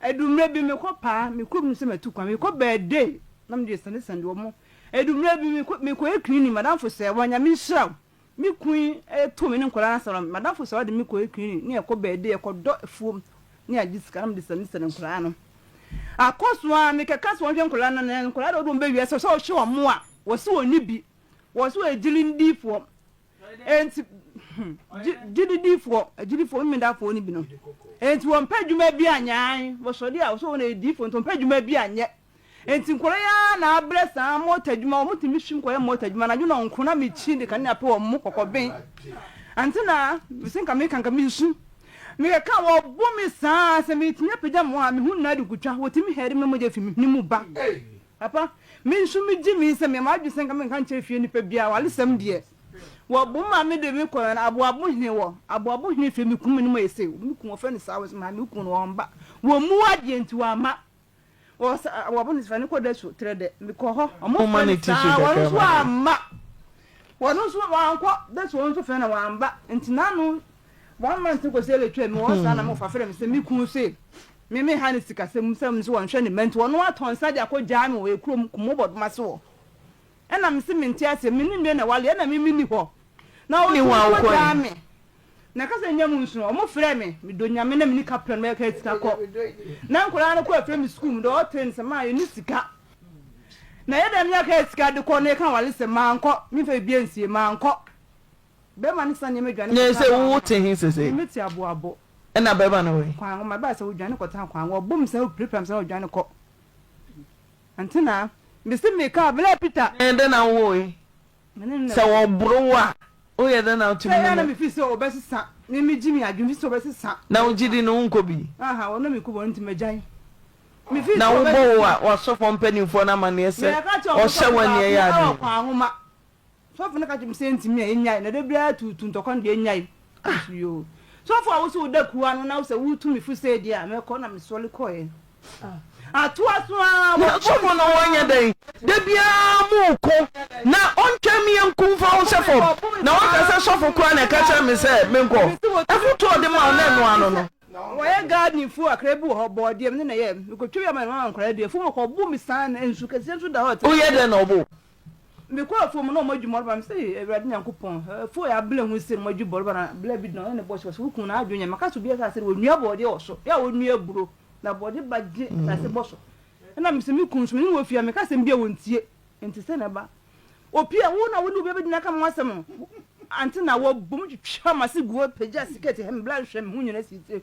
Ɛdu mmerɛ bi mekɔ paa me kurom no sɛ matu kwan mekɔ birthday na mede sɛndesɛnde wɔn. Ɛdu mmerɛ bi mekɔ mekɔyɛ cleaning madamfo sɛ wɔn Nyame nhyira wo. Me kun yi too me ne nkwadaa no asɛm no, m'adamfo sɛ ɔde me kɔyɛ cleaning ne yɛkɔ baabi yɛkɔdɔ afuom ne yɛagye sika na mede sɛnesɛne nkwadaa no. Akɔ so ara mekɛka sɛ wɔnhwɛ nkwadaa no na nkwadaa de wɔde wɔn bɛwia sɛ sɛ wɔhwɛ wɔn a wɔse wɔn ni bi wɔse wɔyɛ gyilindifoɔ enti hmm, gyididifoɔ agyidifoɔ mmedafoɔ no bi no enti wɔmpɛ adwuma bi anyɛ an wɔsɔre a wɔsɛ wɔn yɛ diifoɔ nti wɔmpɛ adwuma bi anyɛ Enti nkwadaa yi ara na abrɛ saa mɔta adwuma, wɔn tumi hwim kɔyɛ mɔta adwuma anadwo nɔnko na mekyi de kanea pɛ wɔn mo kɔkɔben. Ante na mese nka meka nka mensu. Mekeka wɔbo me saa sɛ metumi apagya mo a me ho nyinaa de kutwa, wɔtumi hɛre me mogya fi me hwene mu ba. Papa, me nso megye me sɛ meyɛ m'adwene sɛ nka menka nkyerɛ fie nipa biara, awaresɛm deɛ. Wɔbo ma me de me kɔ aboabo hene wɔ aboabo hene fie me kun me no mu ayɛ sei, me kun wɔfrɛ no saa wɔ sɛ maame me kun no wɔn ba, wɔmmu adeɛ nti wɔamma. Wɔ sa wɔbo no fa no kɔ da su trɛ dɛ mekɔ hɔ ɔmo frɛ me saa wɔn nso amma wɔn nso wankɔ da su wɔn nso frɛ na wamba nti n'ano one month kɔsi ɛlɛ twɛ mi wɔn saa na mo fa frɛ me sɛ me kun se me me ha ne sikasɛm mu sɛ me nso wɔnhwɛ ne mma nti wɔn atɔ nsa de akɔ gyaa me wɔ ekurom kumo bɔdoma so wɔ ɛna me se me nte aseɛ me ne nua na wale ɛna me me ni hɔ na wɔn kɔ gyaa me. Na kasa nnya mu nso ɔmo frɛ me, medɔ Nyame na menni kaprɛ no mɛka sika kɔ. Na nkwadaa no kɔ afrɛ me sukuu mu dɛ ɔtee no sɛ maa yɛnni sika. Na yɛ dɛn menya kaa sika de kɔ na yɛka awale sɛ mankɔ, memfa biribiara nsie, mankɔ. Bɛrima no sa nneɛma dwane
Na
kɔtena
sɛ wo
Kwango.
te he sesei?
Me mete Aboabo.
Ɛna bɛrima no wɔ he?
Kwango, mebaa sɛ wodwane kɔtena Kwango, ɔbɔ me saa opirapira me saa ɔdwane kɔ. Antenaa, mese meka Bla Peter.
Na dɛn na wowɔ he? Sɛ wɔboro wo a, woyɛ dɛn na wotumi ne no? Na wogye di no, wonkɔ bi? Na wobɔ wo a, w'asɔfoɔ mpanimfoɔ no amanneɛ sɛ ɔhyɛ wo aniɛyɛ adeɛ?
Sɔfo no ka kyerɛ me sɛ ntumi a enyae na da biara tuutu ntɔkwa no deɛ enyae. Nso yoo. Sɔfo a wosɛ woda kuo ano na wosɛ wotu me fo sɛ deɛ a mɛkɔ na mesɔre kɔɛ. Atoa so ara
Na
wɔbɔ
sɔfo no wɔnyɛ dɛn? Da biara moko na ɔntwɛn me yɛnku mfa wo hyɛ fam. Na waka sɛ sɔfo koraa na ɛka kyerɛ me sɛ menkɔ. Afotu a ɔde ma wo na ɛno ano no.
Wɔyɛ garden fuo kakra bi wɔ hɔ, bɔɔdeɛ me ne na ɛyɛɛ. Mekɔtwa bi ama me mama nkwadaa di. Afuom hɔ kɔbo me saa na nsu kɛseɛ nso da hɔ.
Woyɛ dɛn na ɔbo wo?
Mekɔɔ afuom no na wɔadwi mmɔreba. Mese, Ei, Awurade Nyankopɔn, afuo a yɛablɛ ho sei na wɔadwi bɔreba na blɛ bi gyina hɔ ne bɔhyɛ. Wɔse, Wo kunu n'adwene nyɛ. Maka sɛ obi asase no, wɔnnua bɔɔdeɛ wɔ so. Yɛ a wɔnnua aburo, na bɔɔde ba gye asase bɔ so. Ɛna mese, Me kunu nso, me ne no wɔ fie a, meka asɛm bi a ɔntie. Enti sɛ na ɛba. Opie a, wo na wo ne obi abɛgyina aka me ho asɛm no. Ante na wɔbom twitwa m'ase gu hɔ, pagya sikɛti, hɛ me bla nhwɛ me ho nyina siesie.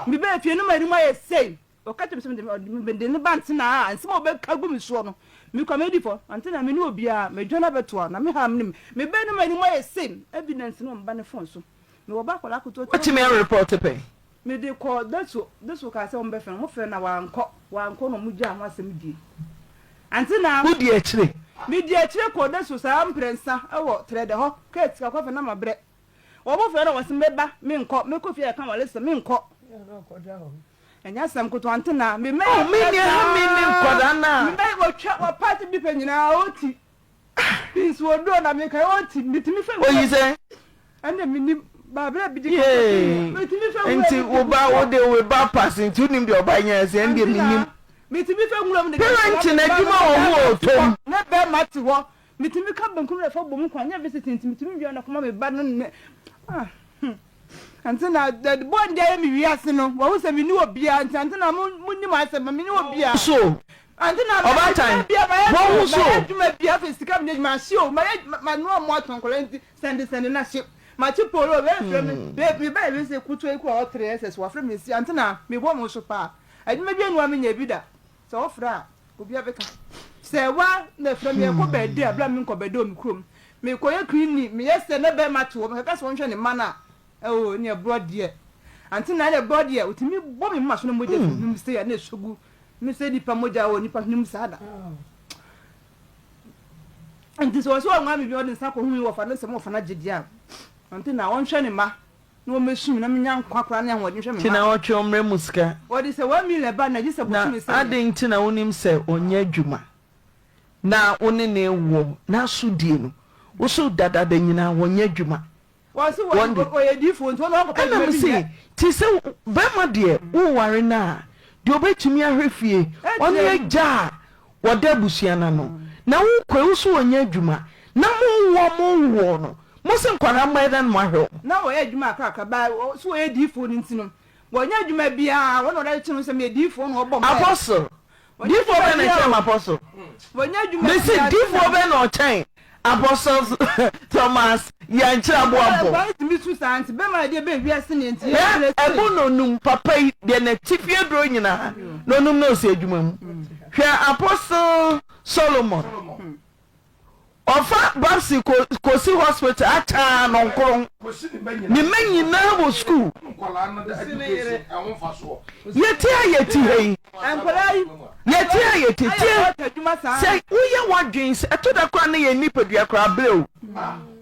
Mebɛɛ fie no m'anim ayɛ sei. Ɔka kyerɛɛ me sɛ mede ɔde mede ne ba ntena a nsɛm a ɔbɛka agu me soɔ no, me kura mɛdi fɔ. Ante na me ne obiara, madwane abɛtoa na me haw me ne me ba no m'anim ayɛ same evidence no wɔ me ba no phone so. Mewɔ ba akwadaa ketewa
Woatumi arepɔte pɛn?
Mede kɔɔ Deso, Deso kaa sɛ wɔbɛfrɛ no, wɔfrɛ no na wankɔ, wankɔ na wɔgyaa ho asɛm die. Ante na.
Wodi akyire?
Medi akyire kɔɔ Deso saa mprɛnsa wɔ Trɛdɛ hɔ, kaa sika kɔfɛ na mabrɛ. Wɔbɔ frɛ na wɔse meba, menkɔ, mekɔ fie a yɛka wɔle sɛ menkɔ. Ɛnyɛ asɛm ketewa nti na me mma
Oh, me nua ha me ne nkwadaa no a.
Me mma wɔtwa wɔpaate bi pɛ nyinaa ɔti. Nsuo duro na meka ɔti metumi fɛ
nwura. Oyi sɛ.
Ɛnna menim baabere bi di
Yee.
Metumi fɛ nwura
Nti wo ba wo de wo ba pass nti wonim deɛ ɔba nyɛ sɛ ɛndeɛ menim.
Metumi fɛ nwura mu de.
Parent na adwuma wɔ ho ɔtɔm.
Ne bɛrima te hɔ. Metumi ka bankum na fa bɔ mu kwan nyɛ visit nti metumi wia na kɔma me ba no ne ah hmm ante na the boy no de ayɛ me wiase no wahu sɛ menni obiara nti ante na mo mo nim asɛm ma menni obiara
so
ante na mayɛ
ɔbaatan
adwuma bia mayɛ
wɔn ho so
mayɛ adwuma bia afei sika menyɛ adwuma ahye o mayɛ ma noa mo atɔn nkɔla nti sɛnde sɛnde na hye makye polo bɛyɛ frɛ me bɛ me ba yɛ sɛ kutu yi kura ɔtere ɛsɛ so wafrɛ me nsi ante na mebɔ mo so paa adwuma bi anua menyɛ bi da Sɛ wɔfrɛ a, obiara bɛka. Sɛ wa na ɛfrɛ me yɛkɔ bɛɛde a, berɛ a menkɔ bɛɛde wɔ me kurom. Mekɔyɛ cleaning, meyɛ sɛ na bɛrima te hɔ, mekaka sɛ wɔnhwɛ ne mma no a, oh, ɛne ɛborɔ deɛ. Ante na ɛne ɛborɔ deɛ, ɔtumi bɔ me moma so na mogya fi hwenem sei a na ɛsɔ gu. Me sɛ nipa mogya wɔ nipa hwenem saa da. Nti sɛ ɔsɛ ɔnwa me bi ɔde nsa kɔ hu wɔfa no sɛ wɔfa no agye deɛ a, ante na ɔnhwɛ ne mma. Na wɔmmɛsu me na menya nkwa koraa ne ahoɔden hwɛ me
Nti
mma.
na ɔtwe ɔmmrɛ mu sika.
Wɔde sɛ 1,000,000 ba na gye sɛ
Na
bosome sɛn.
adɛn nti na wonim sɛ ɔnyɛ adwuma na wo ne no wɔ n'asodie no wo so dadaada nyinaa wɔnyɛ adwuma
Wɔse
wɔn de.
wɔyɛ diifoɔ nti wɔn na wɔnkɔpɛ
Ɛna
adwuma
me
bi
se
nyɛ.
nti sɛ bɛrima deɛ woware no a deɛ ɔbɛtumi ahwɛ fie ɔne
Ɛkyerɛ mu.
agya a wɔda abusua no ano na wokɔ yi wo so wɔnyɛ adwuma na mowoɔ mowoɔ no mo se nkwadaa mmɔ ɛdɛn na moahwɛ wɔn.
Na wɔyɛ adwuma akrakra ba so wɔyɛ diifoɔ no nti no wɔnyɛ adwuma biara wɔn na wɔde akyekyere ho sɛ meyɛ diifoɔ na wɔbɔ mpaeɛ.
Apostle
Wɔnyɛ
diifoɔ
adwuma
bɛn na
biara
ɛkyɛn
o
apostle
wɔnyɛ adwuma
mese
biara nti
diifoɔ
na.
bɛn na ɔkyɛn apostle Thomas Yankyerɛ Aboampɔ.
Nkwadaa tumi su saa nti bɛma adeɛ bɛn wiase neɛ nti yɛ
Hwɛ
bless.
ɛbo na onum papa yi deɛ n'atifi aduro nyinaa na onum na ɔsi adwuma mu hwɛ apostle Solomon ɔfa Babsy kɔsi hospital ataa no nkron ne mma nyinaa wɔ school yɛte a yɛte ha yi yɛte a yɛte tie sɛ woyɛ w'adwene sɛ ɛtɔ da koraa ne yɛn nipadua koraa berɛ o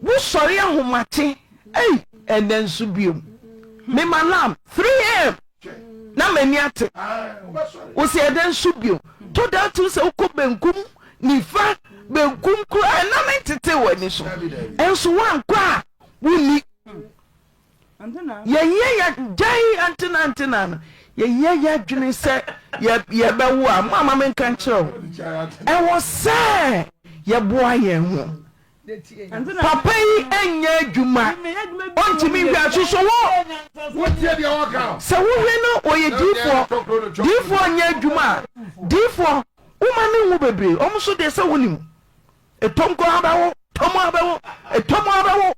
wosɔre ahomakye ei ɛnɛ nso biom mema lam 3am na m'ani ate wo sɛ ɛdɛ nso biom. Tɔ da to sɛ wokɔ benkum, nifa, benkum koraa ɛna ne ntete w'ani so. Ɛnso woankɔ a wonni. Yɛyɛ yɛ gyae antena antena no yɛyɛ yɛ adwene sɛ yɛbɛwo a mo ama menka nkyerɛ wo ɛwɔ sɛ yɛboa yɛn ho papa yi nyɛ adwuma ɔntumi nhwɛ asoso wo sɛ wohwɛ no ɔyɛ diifoɔ diifoɔ nyɛ adwuma a diifoɔ woma ne nwo bebree ɔmo so deɛ sɛ wonim ɛtɔm kɔ abɛwo tɔm abɛwo ɛtɔm abɛwo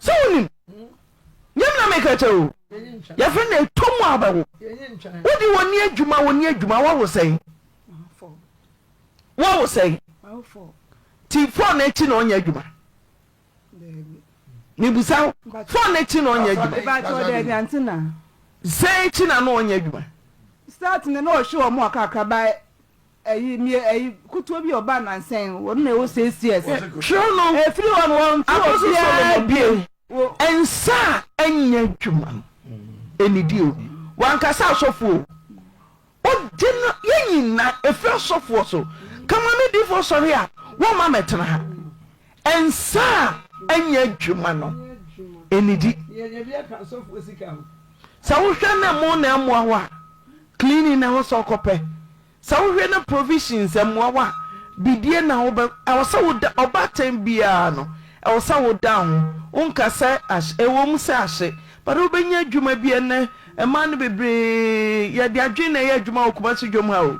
sɛ wonim nyɛm na meka kyɛ o yɛfrɛ no ɛtɔm abɛwo wode wɔni adwuma wɔni adwuma woawo sɛn Woawo sɛn? Ti fɔɔ no akyi na ɔnyɛ adwuma. Mebusa wo, fɔɔ no akyi na ɔnyɛ adwuma. Sɛn akyi na na ɔnyɛ adwuma?
Start no na ɔhwɛ wɔn akakra ba ɛyi mie ɛyi kutuo bi ɔba nansɛn wɔn na ɛwɔ siesie sɛ.
Twerɛ no.
Efiri hɔ no wɔn fi obiara
bio. Nsa a ɛnyɛ adwuma no ɛnidi o. Wankasa asɔfo o. Ɔgye no yɛn nyina ɛfiri asɔfoɔ so ka ma me difoɔ sɔre a wɔmma mɛtena ha nsa a ɛnyɛ adwuma no ɛnidi sɛ wohwɛ ne mo na ɛmmoa wo a cleaning na ɛwɔ sɛ ɔkɔpɛ sɛ wohwɛ ne provisions ɛmmoa wo a bidie na wobɛ ɛwɔ sɛ woda ɔbaatan biara no ɛwɔ sɛ woda ho wonka sɛ ahye ɛwɔ mu sɛ ahye but wobɛnya adwuma bi ɛnɛ Mmaa no bebree, yɛde adwene na ɛyɛ adwuma wɔ Kumasi dwom ha o.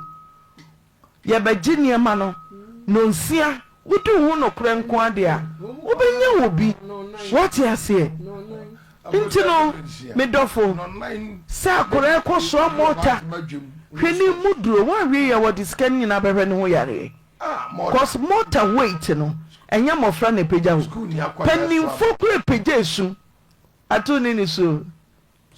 Yɛbɛgye nneɛma no nnɔnsia, wodi wo ho nokorɛ nko ara deɛ a, wobɛnya obi. Woate aseɛ? Nti no, me dɔfo, sɛ akwadaa rekɔsoa mɔɔta, hwɛ ne mu duro, woanhwɛ yie a wɔde sika no nyinaa bɛhwɛ ne ho yareɛ. Cos mɔɔta weight no, ɛnyɛ mmɔfra na ɛpagya o. Mpanimfoɔ koraa pagya esu. Ato ne nisuo.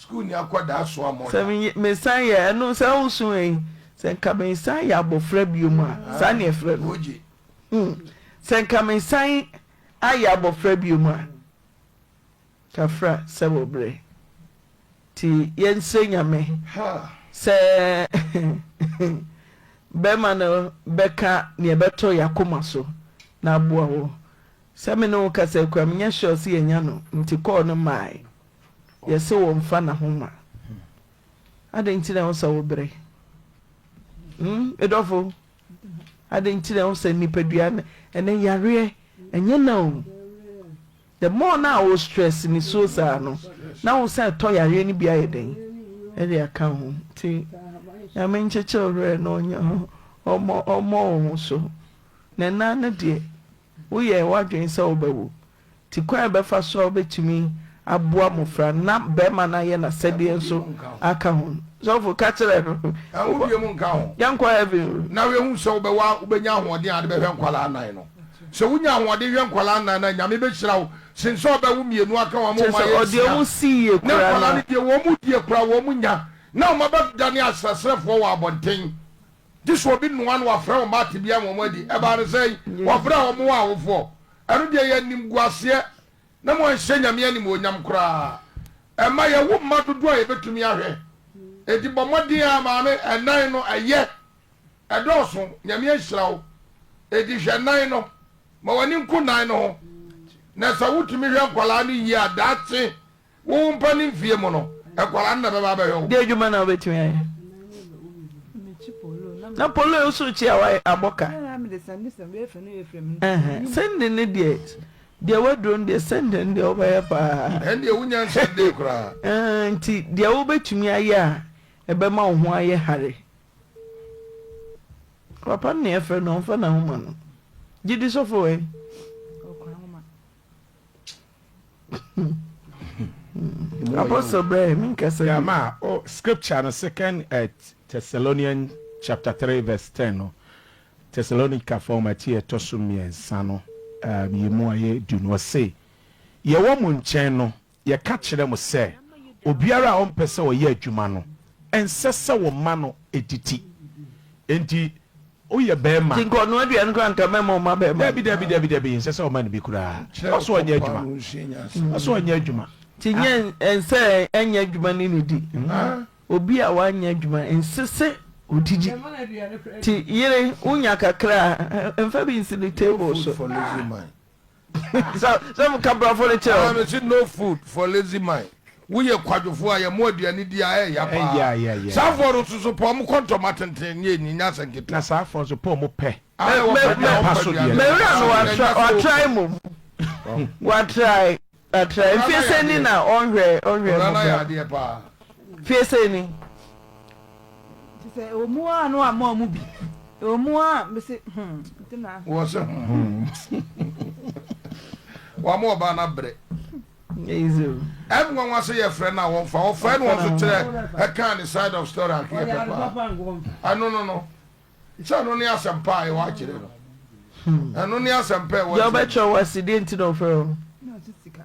Sukuuni akwadaa soa mɔda.
Sɛ mesan yɛ ɛno sɛ wosu ei sɛ nka mesan yɛ abɔfra biom a saa ne ɛfrɛ no hmm sɛ nka mesan ayɛ abɔfra biom a kafra sɛ wɔ berɛ nti yɛnsrɛ Nyame sɛ bɛrima no bɛka neɛ ɛbɛtɔ yɛakoma so na aboa wo sɛ me ne wo kasa yi koraa menyɛ sure sɛ yɛanya no nti call no mae. Yɛse wɔmfa n'ahoma. Adɛn nti na ɛwɔ sɛ wobrɛ? Hmm, me dɔfo, adɛn nti na ɛwɔ sɛ nipadua no ɛnɛ yareɛ ɛnyɛ na o. The more na wo stress nisuo saa no, na wo san tɔ yareɛ no bi ayɛ dɛn ɛde aka ho. Nti Nyame nkyekye wo werɛ na ɔnyɛ ɔmmɔ ɔmmɔ wo ho so. Na ɛna no deɛ woyɛɛ w'adwene sɛ wobɛwo Nti kwan a ɛbɛfa so a wobɛtumi aboa mmofra no na barima no ayɛ n'asɛdeɛ nso aka ho no, sɔfo ka kyerɛ no.
Ɛho bio mu nka ho.
Yɛnkɔ heaven o.
Na woahu sɛ wobɛwɔ wobɛnya ahoɔden a wode bɛhwɛ nkwadaa nnan no. Sɛ wonya ahoɔden hwɛ nkwadaa nnan no a, Nyame bɛhyira wo sen sɛ ɔbɛwo mmienu aka ho ama
Kyerɛ
wɔn
sɛ
ayɛ
ɔde
nsia.
wɔn si yie
Na
koraa
nkwadaa
no
no
a.
deɛ wɔn die koraa wɔn nya, na wɔn abɛdane asrɛsrɛfoɔ wɔ abɔnten. Gye sɛ obi noa na wafrɛ wɔn ate bi ama wɔn adi. Ɛbaa no sɛn? Wɔfrɛɛ wɔn wɔ awofoɔ. Ɛno deɛ yɛ animguaseɛ na moanhyɛ Nyame animuonyam koraa. Ɛmma yɛwo mma dodoɔ a yɛbɛtumi ahwɛ. Enti bɔ mmɔden ara maame, ɛnan no ɛyɛ, ɛdɔɔso, Nyame ahyira wo. Enti hwɛ nan no, ma w'ani nku nan no ho. Na sɛ wotumi hwɛ nkwadaa no yie a, daakye Wo wo mpa ne mfie mu no, nkwadaa no na ɛbɛba abɛhwɛ wo.
Deɛ adwuma na wobɛtumi ayɛ? Na polo yi nso kyi a wayɛ abɔ ka. Sɛnde ne deɛ deɛ waduro no deɛ sɛnde no deɛ wobɛyɛ paa.
Ɛndeɛ wonya nsɛnde koraa.
Nti deɛ wobɛtumi ayɛ a ɛbɛma wo ho ayɛ hare. Papa no na yɛfrɛ no ɔmfa n'ahoma no. Gyidi sɔfo wɔ he? Apostle brɛ me nkasa
Yeah, ma oh, scripture no second uh, Thessalonian chapter 3 verse 10 no Thessalonica fam ati ɛtɔ so mmiɛnsa no um, yi mu a yɛ du no ɔse yɛwɔ mo nkyɛn no yɛka kyerɛ mo sɛ obiara a ɔmpɛ sɛ ɔyɛ adwuma no ɛnsɛ sɛ wɔma no didi enti Woyɛ bɛɛma.
Nti nka ɔnoa aduane koraa nka mɛma ɔma bɛɛma.
Dabi dabi dabi dabi nsɛ sɛ ɔma no bi koraa. Ɔsɛ ɔnyɛ adwuma. Ɔsɛ ɔnyɛ adwuma.
Nti nyɛ nsɛ ɛnyɛ adwuma ne ne di. Obi a wanyɛ adwuma nsese. Odidi. Ti yere wonya kakra a mfa bi nsi ne table so.
For lazy mind.
Sɛ sɛ mo ka brɔfo no kyerɛ
o. Mese no food for lazy mind. Woyɛ kwadwofo a yɛmo aduane di a ɛyɛ paa. Saa foɔ no nso so pɛ ɔmo kɔ ntɔma tenten nyɛ enyi nyɛ asɛ nketewa.
Na saa foɔ nso pɛ ɔmo pɛ.
Mewura no watrae mmom. Watrae. Atra mfie sɛn ni na ɔnhwɛ ɔnhwɛ mmɔfra? Mfie sɛn ni?
Nti sɛ ɛwɔ mu a na wama ɔmo bi ɛwɔ mu a mese hmm nti na.
Wɔ se hmm wama ɔbaa no abrɛ. Ɛm nwanwa sɛ yɛfrɛ no a wɔmfa wɔfrɛ no wɔn nso kyerɛ ɛkaa ne side of story anka yɛpɛ paa ɛno no no. Sɛ ɛno ne asɛmpa a ɛwɔ akyerɛ no. Ɛno ne asɛmpa a ɛwɔ
Deɛ
akyerɛ no.
ɔbɛkyerɛ wo ase deɛ nti na ɔfrɛ wo.
Na ɔse sika.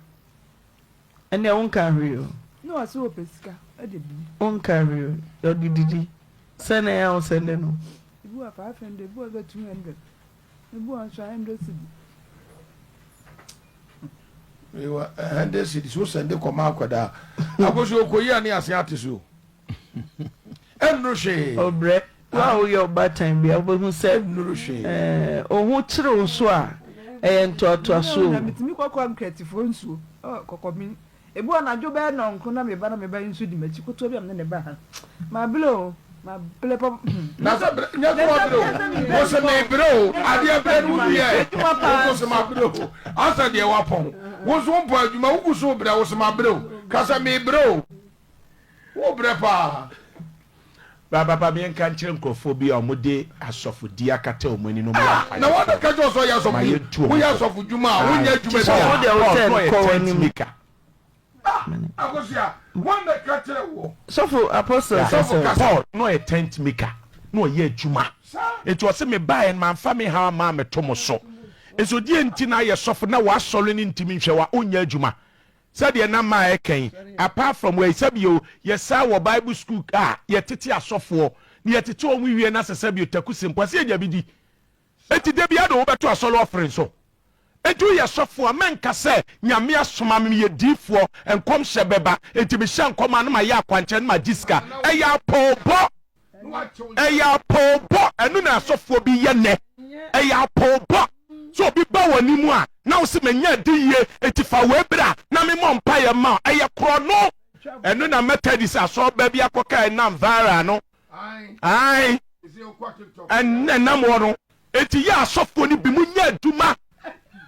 Ɛnneɛ wonka hwee o.
Na ɔse ɔpɛ sika de didi.
Wonka hwee o, ɔde didi. Sɛn na ɛyɛ a wosɛnde no?
Ebi wɔ 500, ebi wɔ nso 200, ebi wɔ nso 100 cedi.
Ewa 100 cedis wosɛnde kɔma akwadaa. Akosi okoyi a ne ase ate so. Ɛnnuru hwee.
Ɔbrɛ. Wo a woyɛ ɔbaatan bi a, wobɛhu sɛ
Ɛnnuru hwee.
wo ho kyere wo nso a, ɛyɛ ntoatoasoɔ
Na
o.
metumi kɔkɔ nkratifoɔ nsuo wɔ kɔkɔben. Ebi wɔ anadwo bɛyɛ nnɔnkron na meba na me ba yi nso di m'akyi kotoa bi a me ne no ba ha. Mabrɛ o, mabrɛ papa.
Na sɛ brɛ, nyɛ sɛ wabrɛ o, wo se mebrɛ o, adeɛ brɛ no wo wiɛ, wo nso se mabrɛ o, asɛ deɛ wapɔn, wo nso wompɔn adwuma, wogu so brɛ, wo se mabrɛ o, ka sɛ mebrɛ o. Wo brɛ paa.
Ba papa me nka nkyerɛ nkurɔfoɔ bi a wɔn de asɔfodie akata wɔn ani na wɔn yɛ
Ah, na wɔn na ka kyerɛ sɛ ɔyɛ
Ma
asɔfo
yɛntu wɔn
woyɛ
fo.
asɔfo dwuma a wonyɛ adwuma
Paul,
biara.
Wo deɛ wo
Paul
sɛ
na ɔyɛ
kɔ
tent
w'anim.
maker.
Ah, Akosua, wɔn na ka kyerɛ wo.
Sɔfo apostle
Yeah.
kasa
Sɔfo
o.
kasa.
Paul na ɔyɛ tent maker na ɔyɛ adwuma. Nti ɔse mebaeɛ no mamfa me haw amma ammɛto mo so. Nso deɛ nti na ayɛ sɔfo na w'asɔre no ntumi nhwɛ wo a wonyɛ adwuma. Sɛdeɛ na maa ɛka yi, apart from wei, sɛbio yɛsan wɔ bible school a yɛtete asɔfoɔ, na yɛtete wɔn wie na sɛ sɛbio taku se mpo a, sɛ yɛnya bi di. Enti da biara de wobɛto asɔre offering so. Enti woyɛ sɔfoɔ a, mɛnka sɛ Nyame asoma me, meyɛ diifoɔ, nkɔmhyɛ bɛba, enti mehyɛ nkɔm a na mayɛ akwankyerɛ na magye sika. Ɛyɛ apɔɔbɔ. Ɛyɛ apoobɔ, ɛno na asɔfoɔ bi yɛ nnɛ. Ɛyɛ apoobɔ sɛ obi ba w'anim a na wo se manya adi yie enti fa wei bra na memmɔ mpaeɛ mma wo. Ɛyɛ korɔno. Ɛno na Methodist asɔrba bi akɔka ɛnam viral no. Ae, ɛnam hɔ no. Enti yɛ asɔfoɔ no bi, monyɛ adwuma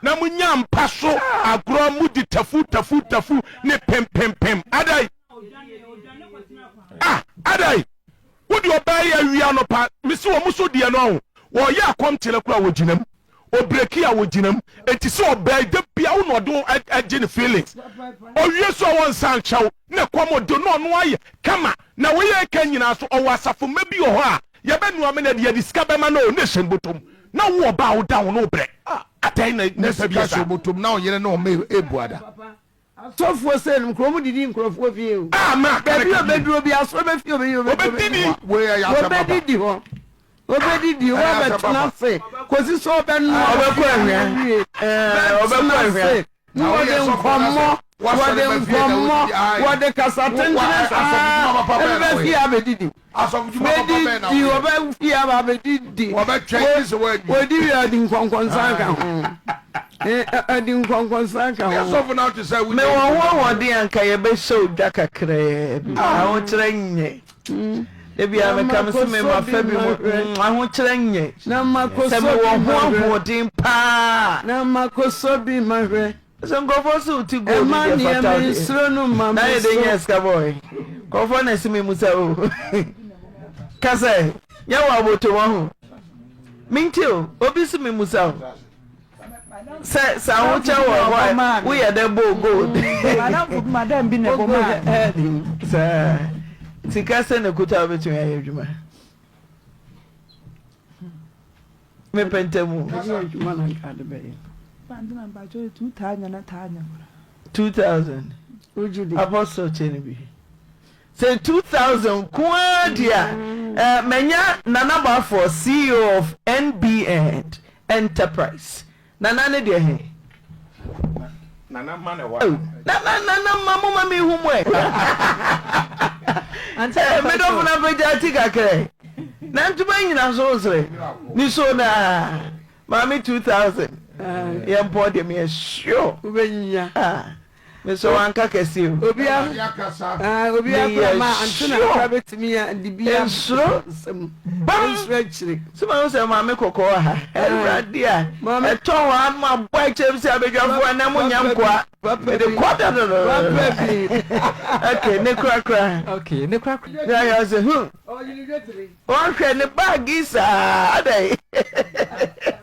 na monya mpa so agorɔ, modi tafu tafu tafu ne pempempem. Adɛn? Ah, adɛn? Wode ɔbaa yi awia anɔpa, mese wɔn so deɛ no ɔho, wɔyɛ akɔmkyerɛ koraa wɔgyina mu, obreki a wɔgyina mu, enti sɛ ɔbaa yi da bia wo na ɔde wo agye ne feelings, ɔwie so a wɔnsa nkyɛ wo, na ɛkɔm de na ɔno ayɛ kama, na wei a ɛka nyinaa so ɔwɔ asafo mma bi wɔ hɔ a Yɛbɛnoa mene de yɛde sika bɛma no o na ɛhyɛ no bɔtɔm na wo ɔbaa a woda ho no wobrɛ adɛn na
Na
nipa bi
sika
yɛ
hyɛ
saa.
bɔtɔm na ɔyere ne ɔma ebu ada.
Asɔfoɔ sɛ nom kuro ɔmo didi nkorɔfoɔ fie o.
Ah ma
Baabi
kareka bi.
obeduro bi asɔre bɛ fie obeyi obeduro
Obedidi.
bɛ
Wei ɛyɛ asɛm papa.
Obedidi hɔ obedidi
Ɛyɛ asɛm
wabɛtena
papa.
ase kosi sɛ ɔbɛnoa
Ɔbɛkɔ ahwia.
awie
Ɛɛ, ɔbɛkɔ
bɛtena
ahwia.
ase
Na
Na
woyɛ
wɔde
sɔfo na
nkɔmmɔ,
sɛ woasɔre
wɔde
ba fie na
nkɔmmɔ,
wodidi ae.
wɔde kasa
Wo wa
tentene
ɛ
saa
asɔfodwuma papa
ɛde
bɛn na
bɛ fie
woyɛ?
abɛdidi.
Asɔfodwuma papa bɛn na
Bɛdidi,
woyɛ?
wɔbɛ fie aba abɛdidi.
Wɔbɛtwɛn gye sɛ woanwie.
Wɔdi wie a, ɔde nkɔnkɔnsa ka
Ae.
ho. Ɛ ɛ ɔde nkɔnkɔnsa ka
Woyɛ
ho.
sɔfo na wote sɛ wonyɛ
Mewɔ ho
adwuma biara.
ahoɔden a anka yɛbɛhyɛ odwa kakraa bi. Ahokyerɛ nyɛ. Da biara
Na
meka me se
makɔsɔ
mema
bi
fa bi mu
mahwɛ.
mm, ahokyerɛ nyɛ.
Na
Sɛ
makɔsɔ
mewɔ
bi
ho
mahwɛ.
ahoɔden paa.
Na makɔsɔ bi mahwɛ.
Sɛ nkurɔfoɔ se wo ti gold
Ɛma
deɛ
nea
fata wo deɛ.
mensuro no ma
Na
me
yɛ de
so.
nyɛ sika bɔɔ nkurɔfoɔ na ɛse me mu sɛ o. Ka sɛ nyɛ wɔ abotom ɔho. Mente o, obi se me mu sa o. Sɛ sɛ ahokyɛ wɔ hɔ a woyɛ dɛ bɔɔ gold.
Madamfo bi madam bi na ɛbɔ maa me.
Saa sika sɛ na kuta wobɛtumi ayɛ adwuma. Mepɛ ntamu.
Adwuma na nka de bɛyɛ.
2000 apostle kyɛ no bi sɛ 2000 nko ara deɛ a eh, manya Nana Boafoɔ CEO of NBN Enterprise Nana ne deɛ he
Nana ma na ɛwɔ
Oh, Nana Nana ma mo ma mehu mo ɛ.
Ante
Eh, medɔfo no apagya ti kakra ɛ. Na ntoma nyina so wosere. Nisuo no aa. Maame 2000. Yɛ mpɔ deɛ meyɛ sure.
Wobɛnya.
Ah. Mesɛ wanka kɛse o.
Obia obia kura ma ante na kura betumi ya de bi ya.
Nsuro. Bam.
Nsuro akyire.
Sɛ ma sɛ maame kɔkɔɔ ha. Awurade a. Ɛtɔ hɔ a ma bɔ akyerɛ sɛ abadwafoɔ ɛnɛ mo nyɛ nkoa. Mede kɔ dadadada. Okay, ne korakora.
Okay, ne korakora.
Ne ayɛ ɔsɛ hmm. Wɔhwɛ ne baagi saa adɛn.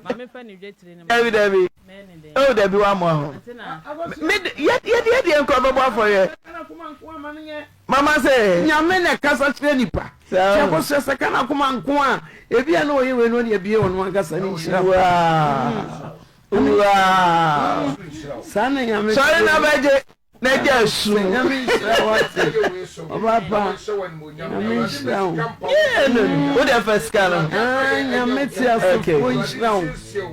Maame fa ne dwetire no.
Dabi dabi. Oh dabi wamoa ho. Me yɛ yɛ deɛ nkɔ bɛbɔ afɔreɛ. Mama sɛ.
Nyame na ɛkasa kyerɛ nipa. Sɛ akɔsua sɛ ka n'akoma nko a ebi a na ɔyɛ wei no ɔde abie ɔno ankasa ne nhyira.
Wow. Wow.
Saa na Nyame
Sɔre na bɛgye na gya asu.
Nyame nhyira wate. Ɔba pa. Nyame nhyira wo.
Yeah, no, no. Wo deɛ fa sika no.
Ah, Nyame te asefo nhyira wo.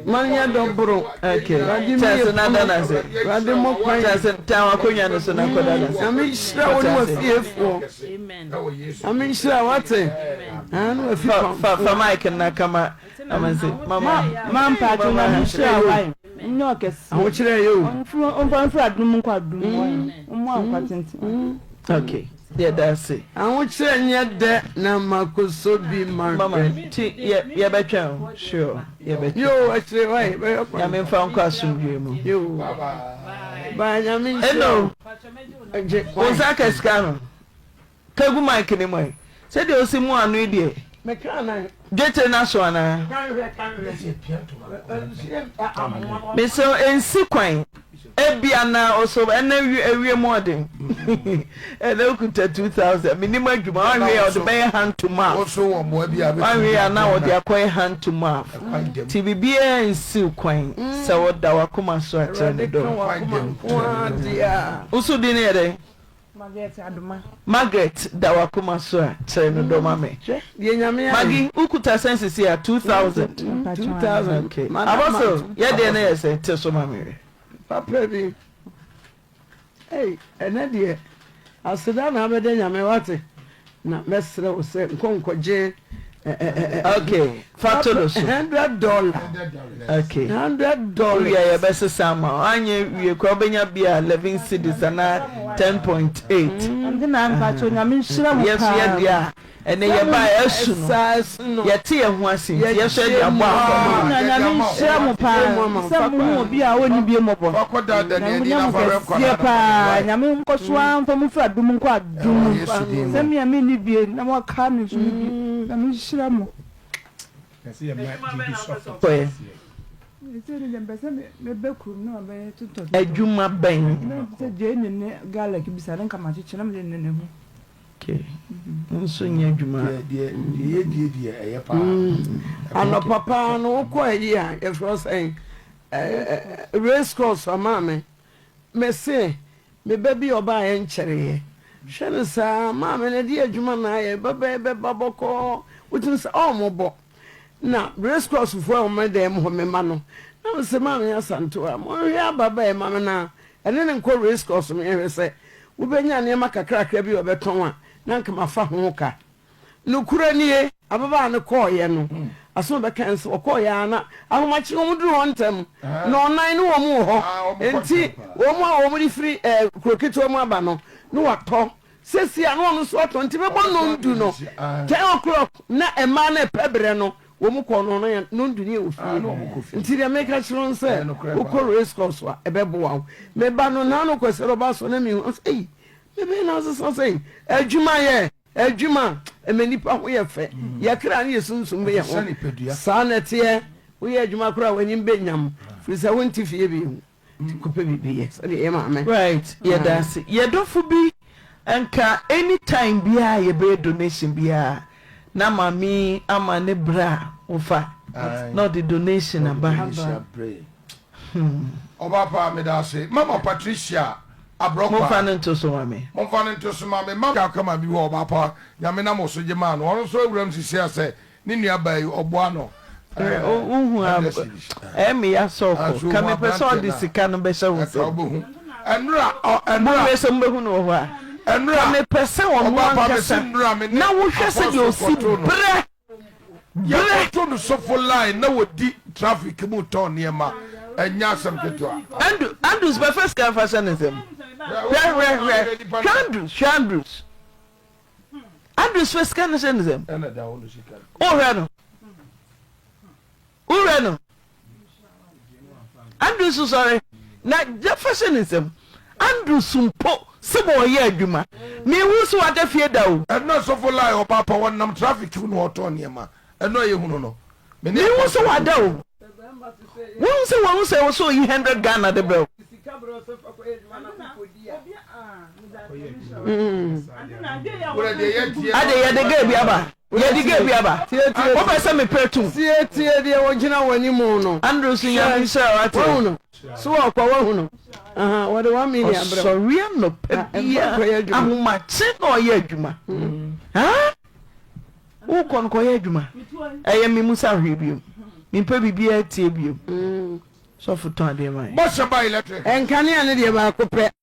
Ma nyɛ dɔboro.
Okay. Kyɛnse na da na se.
Awurade mmɔ kwan.
Kyɛnse tan wakonnwa no so na kɔda na se.
Nyame nhyira wo ne wafiefoɔ. Nyame nhyira wate. Ah, ne wafi
pam. Fa fa mic na kama.
Ma ma mpakyɛw nyame nhyira wo ae nyɛ ɔkɛseɛ
Ahokyerɛ yɛ o.
Ɔmfiri ɔmfa mfiri adom mu nkɔ adom mu ae ɔmmoa nkwa tenten.
Ok yɛda ase.
Ahokyerɛ nyɛ dɛ na makoso bi mahwɛ.
Mama nti yɛ yɛbɛtwɛn o sure yɛbɛtwɛn.
Yoo akyire hɔ ae bɛhwɛ kwan.
Nyame mfa nkɔ asomdwoe mu.
Yoo bye nyame nhyira wo.
Eno wo nsa aka sika no. Ka gu mic no mu ɛ. Sɛdeɛ ɔsi mu ano yi deɛ. Dwetire no aso anaa? Mesrɛ wo ɛnsi kwan. Ebia na ɔsɔ ɛnɛ awie mu ɔden. Ɛnɛ okuta 2000 menim adwuma wanhwɛ yɛ ɔde bɛyɛ hand to mouth. Wanhwɛ yɛ na ɔde akɔyɛ hand to mouth. Ti biribiara nsiw kwan sɛ ɔda wakoma so akyerɛ ne dɔ. Wo so din no yɛ dɛn?
Margaret Adoma.
Margaret da w'akoma so a kyerɛ no dɔ ma me.
Deɛ Nyame ayɛ.
Maggie wo kuta sɛn sisi a 2000.
2000.
Okay. Apostle yɛ deɛ no yɛ sɛn te so ma me hwɛ.
Papa bi. Ei ɛnɛ deɛ aseda na abɛda Nyame wate na mɛsrɛ wo sɛ nkɔ nkɔgye
Okay fa to no so.
$100.
Okay.
$100.
Wia yɛ bɛ sesa ama wo. Anyɛ wie kora wobɛnya bi a 11 cedis anaa 10.8.
Ante na mpakyɛw Nyame nhyira mo
Yɛ so yɛ
paa.
deɛ a ɛnɛ yɛ ba a ɛsu no yɛte yɛn ho ase nti yɛ so yɛ de abɔ afɔdeɛ.
Na Nyame nhyira mo paa sɛ mo hu obi a ɔnni bie mmɔbɔ. Na mo nya mo kɛseɛ paa Nyame nkɔ so ara mfa mo mfiri adom nkɔ adom mu sɛ me a menni bie na mo aka me nso me bie Nyame nhyira mo.
Kɔɛ. Adwuma bɛn? Okay. Nso nyɛ adwuma.
Deɛ yɛdie deɛ ɛyɛ paa.
Anɔpa paa no wokɔ ayi a yɛfrɛ sɛn race course ama me mese me ba bi ɔbaeɛ nkyɛreeɛ hwɛ no saa maame no de adwuma na ayɛ bɛbɛ bɛba bɔkɔɔ wotumi sɛ ɔmmɔbɔ na race course foɔ a wɔn dan mu hɔ mema no na mese maame Asantewa monhwɛ ababaa ma me na ɛne no nkɔ race course no yɛhwɛ sɛ wobɛnya nneɛma kakrakra bi a ɔbɛtɔn a na anka mafa ho ka. Nokorɛ nie, ababaa no kɔeɛ no, asɛm a ɔbɛkae ne sɛ wɔkɔeɛ ara na ahomakye wɔn duru hɔ ntɛm, nnɔnnan ne wɔn wɔ hɔ, enti wɔn a wɔde firi kuro ketewa mu aba no, na wɔatɔ. Seesei a na ɔno nso atɔ, nti bɛbɔ nnɔndu no, ten o'clock, na mmaa no repɛ berɛ no, Wɔn kɔɔ no no yɛ no nduni wɔ fie. Nti deɛ meka kyerɛ wo sɛ wokɔ race course a ɛbɛboa wo. Me ba no naano Kwasi ɔba so na mehu ɔsɛ ei me bɛyɛ na asesa sɛn adwuma yɛ adwuma ɛma nipa ho yɛ fɛ yɛ kra ne yɛ sunsum yɛ ho saa na ɛteɛ woyɛ adwuma koraa w'anim bɛnyam firi sɛ wonte fie bio. Nti kɔpɛ biribi yɛ sɛdeɛ yɛ maame.
Right yɛda ase yɛ dɔfo bi nka anytime biaa yɛbɛyɛ donation biaa na maame yi ama ne bra wofa na ɔde donation aba hmm.
Ɔba pa meda ase mama Patricia Abrɔkwa.
Momfa no nto so ma me.
Momfa no nto so ma me mama kama bi hɔ ɔba pa nyame nam wo so gye maa no ɔno nso awuram sisi a sɛ Ne nua baa yi ɔboa no.
Wohu a ɛyɛ me ya sɛ ɔkɔ. Ka mepɛ sɛ ɔde sika no bɛhyɛ wo nsam. Monhwɛ sɛ mobɛhu no wɔ hɔ a. Ka mepɛ sɛ ɔno ankasa na wohwɛ sɛdeɛ ɔsi brɛ.
Yɛkɔto no sofo line na wɔdi traffic mu tɔn nneɛma. Ɛnyɛ asɛm ketewa.
Andrew, Andrews bɛfa sika mfa hyɛ ne nsam. Hwɛ, hwɛ, hwɛ. Hwɛ Andrews, hwɛ Andrews. Andrews fa sika no hyɛ ne nsam. Wohwɛ no. Wohwɛ no. Andrews sɔre na gya fa hyɛ ne nsam. Andrews mpo sɛ wɔyɛ adwuma. Mehu sɛ wada fie da o.
Ɛno sofo line ɔba pa wɔnam traffic mu na ɔtɔn nneɛma. Ɛno a yɛhunu no.
Mehu sɛ wada o. Wohu sɛ wahu sɛ ɛwɔ sɛ oyi hundred Ghana de brɛ wo. Ade yɛde gay bi aba. Yɛde gay bi aba. Wopɛ sɛ mepɛ tum.
Tie tie deɛ wɔgyina wɔn anim no.
Andrew so nyame nhyira wate.
Wahu no. So wɔkɔ wahu no. Wɔde one million brɛ.
Ɔsɔre anɔpa bia ahomakye na ɔyɛ adwuma. Wokɔ no kɔyɛ adwuma. Ɛyɛ me mu sa hwee biom. Mempɛ biribiara tie biom. Sɔfo tɔn adeɛ ma yɛn.
Bɔhyɛ ba electric.
Nkanea no deɛ baako pɛ.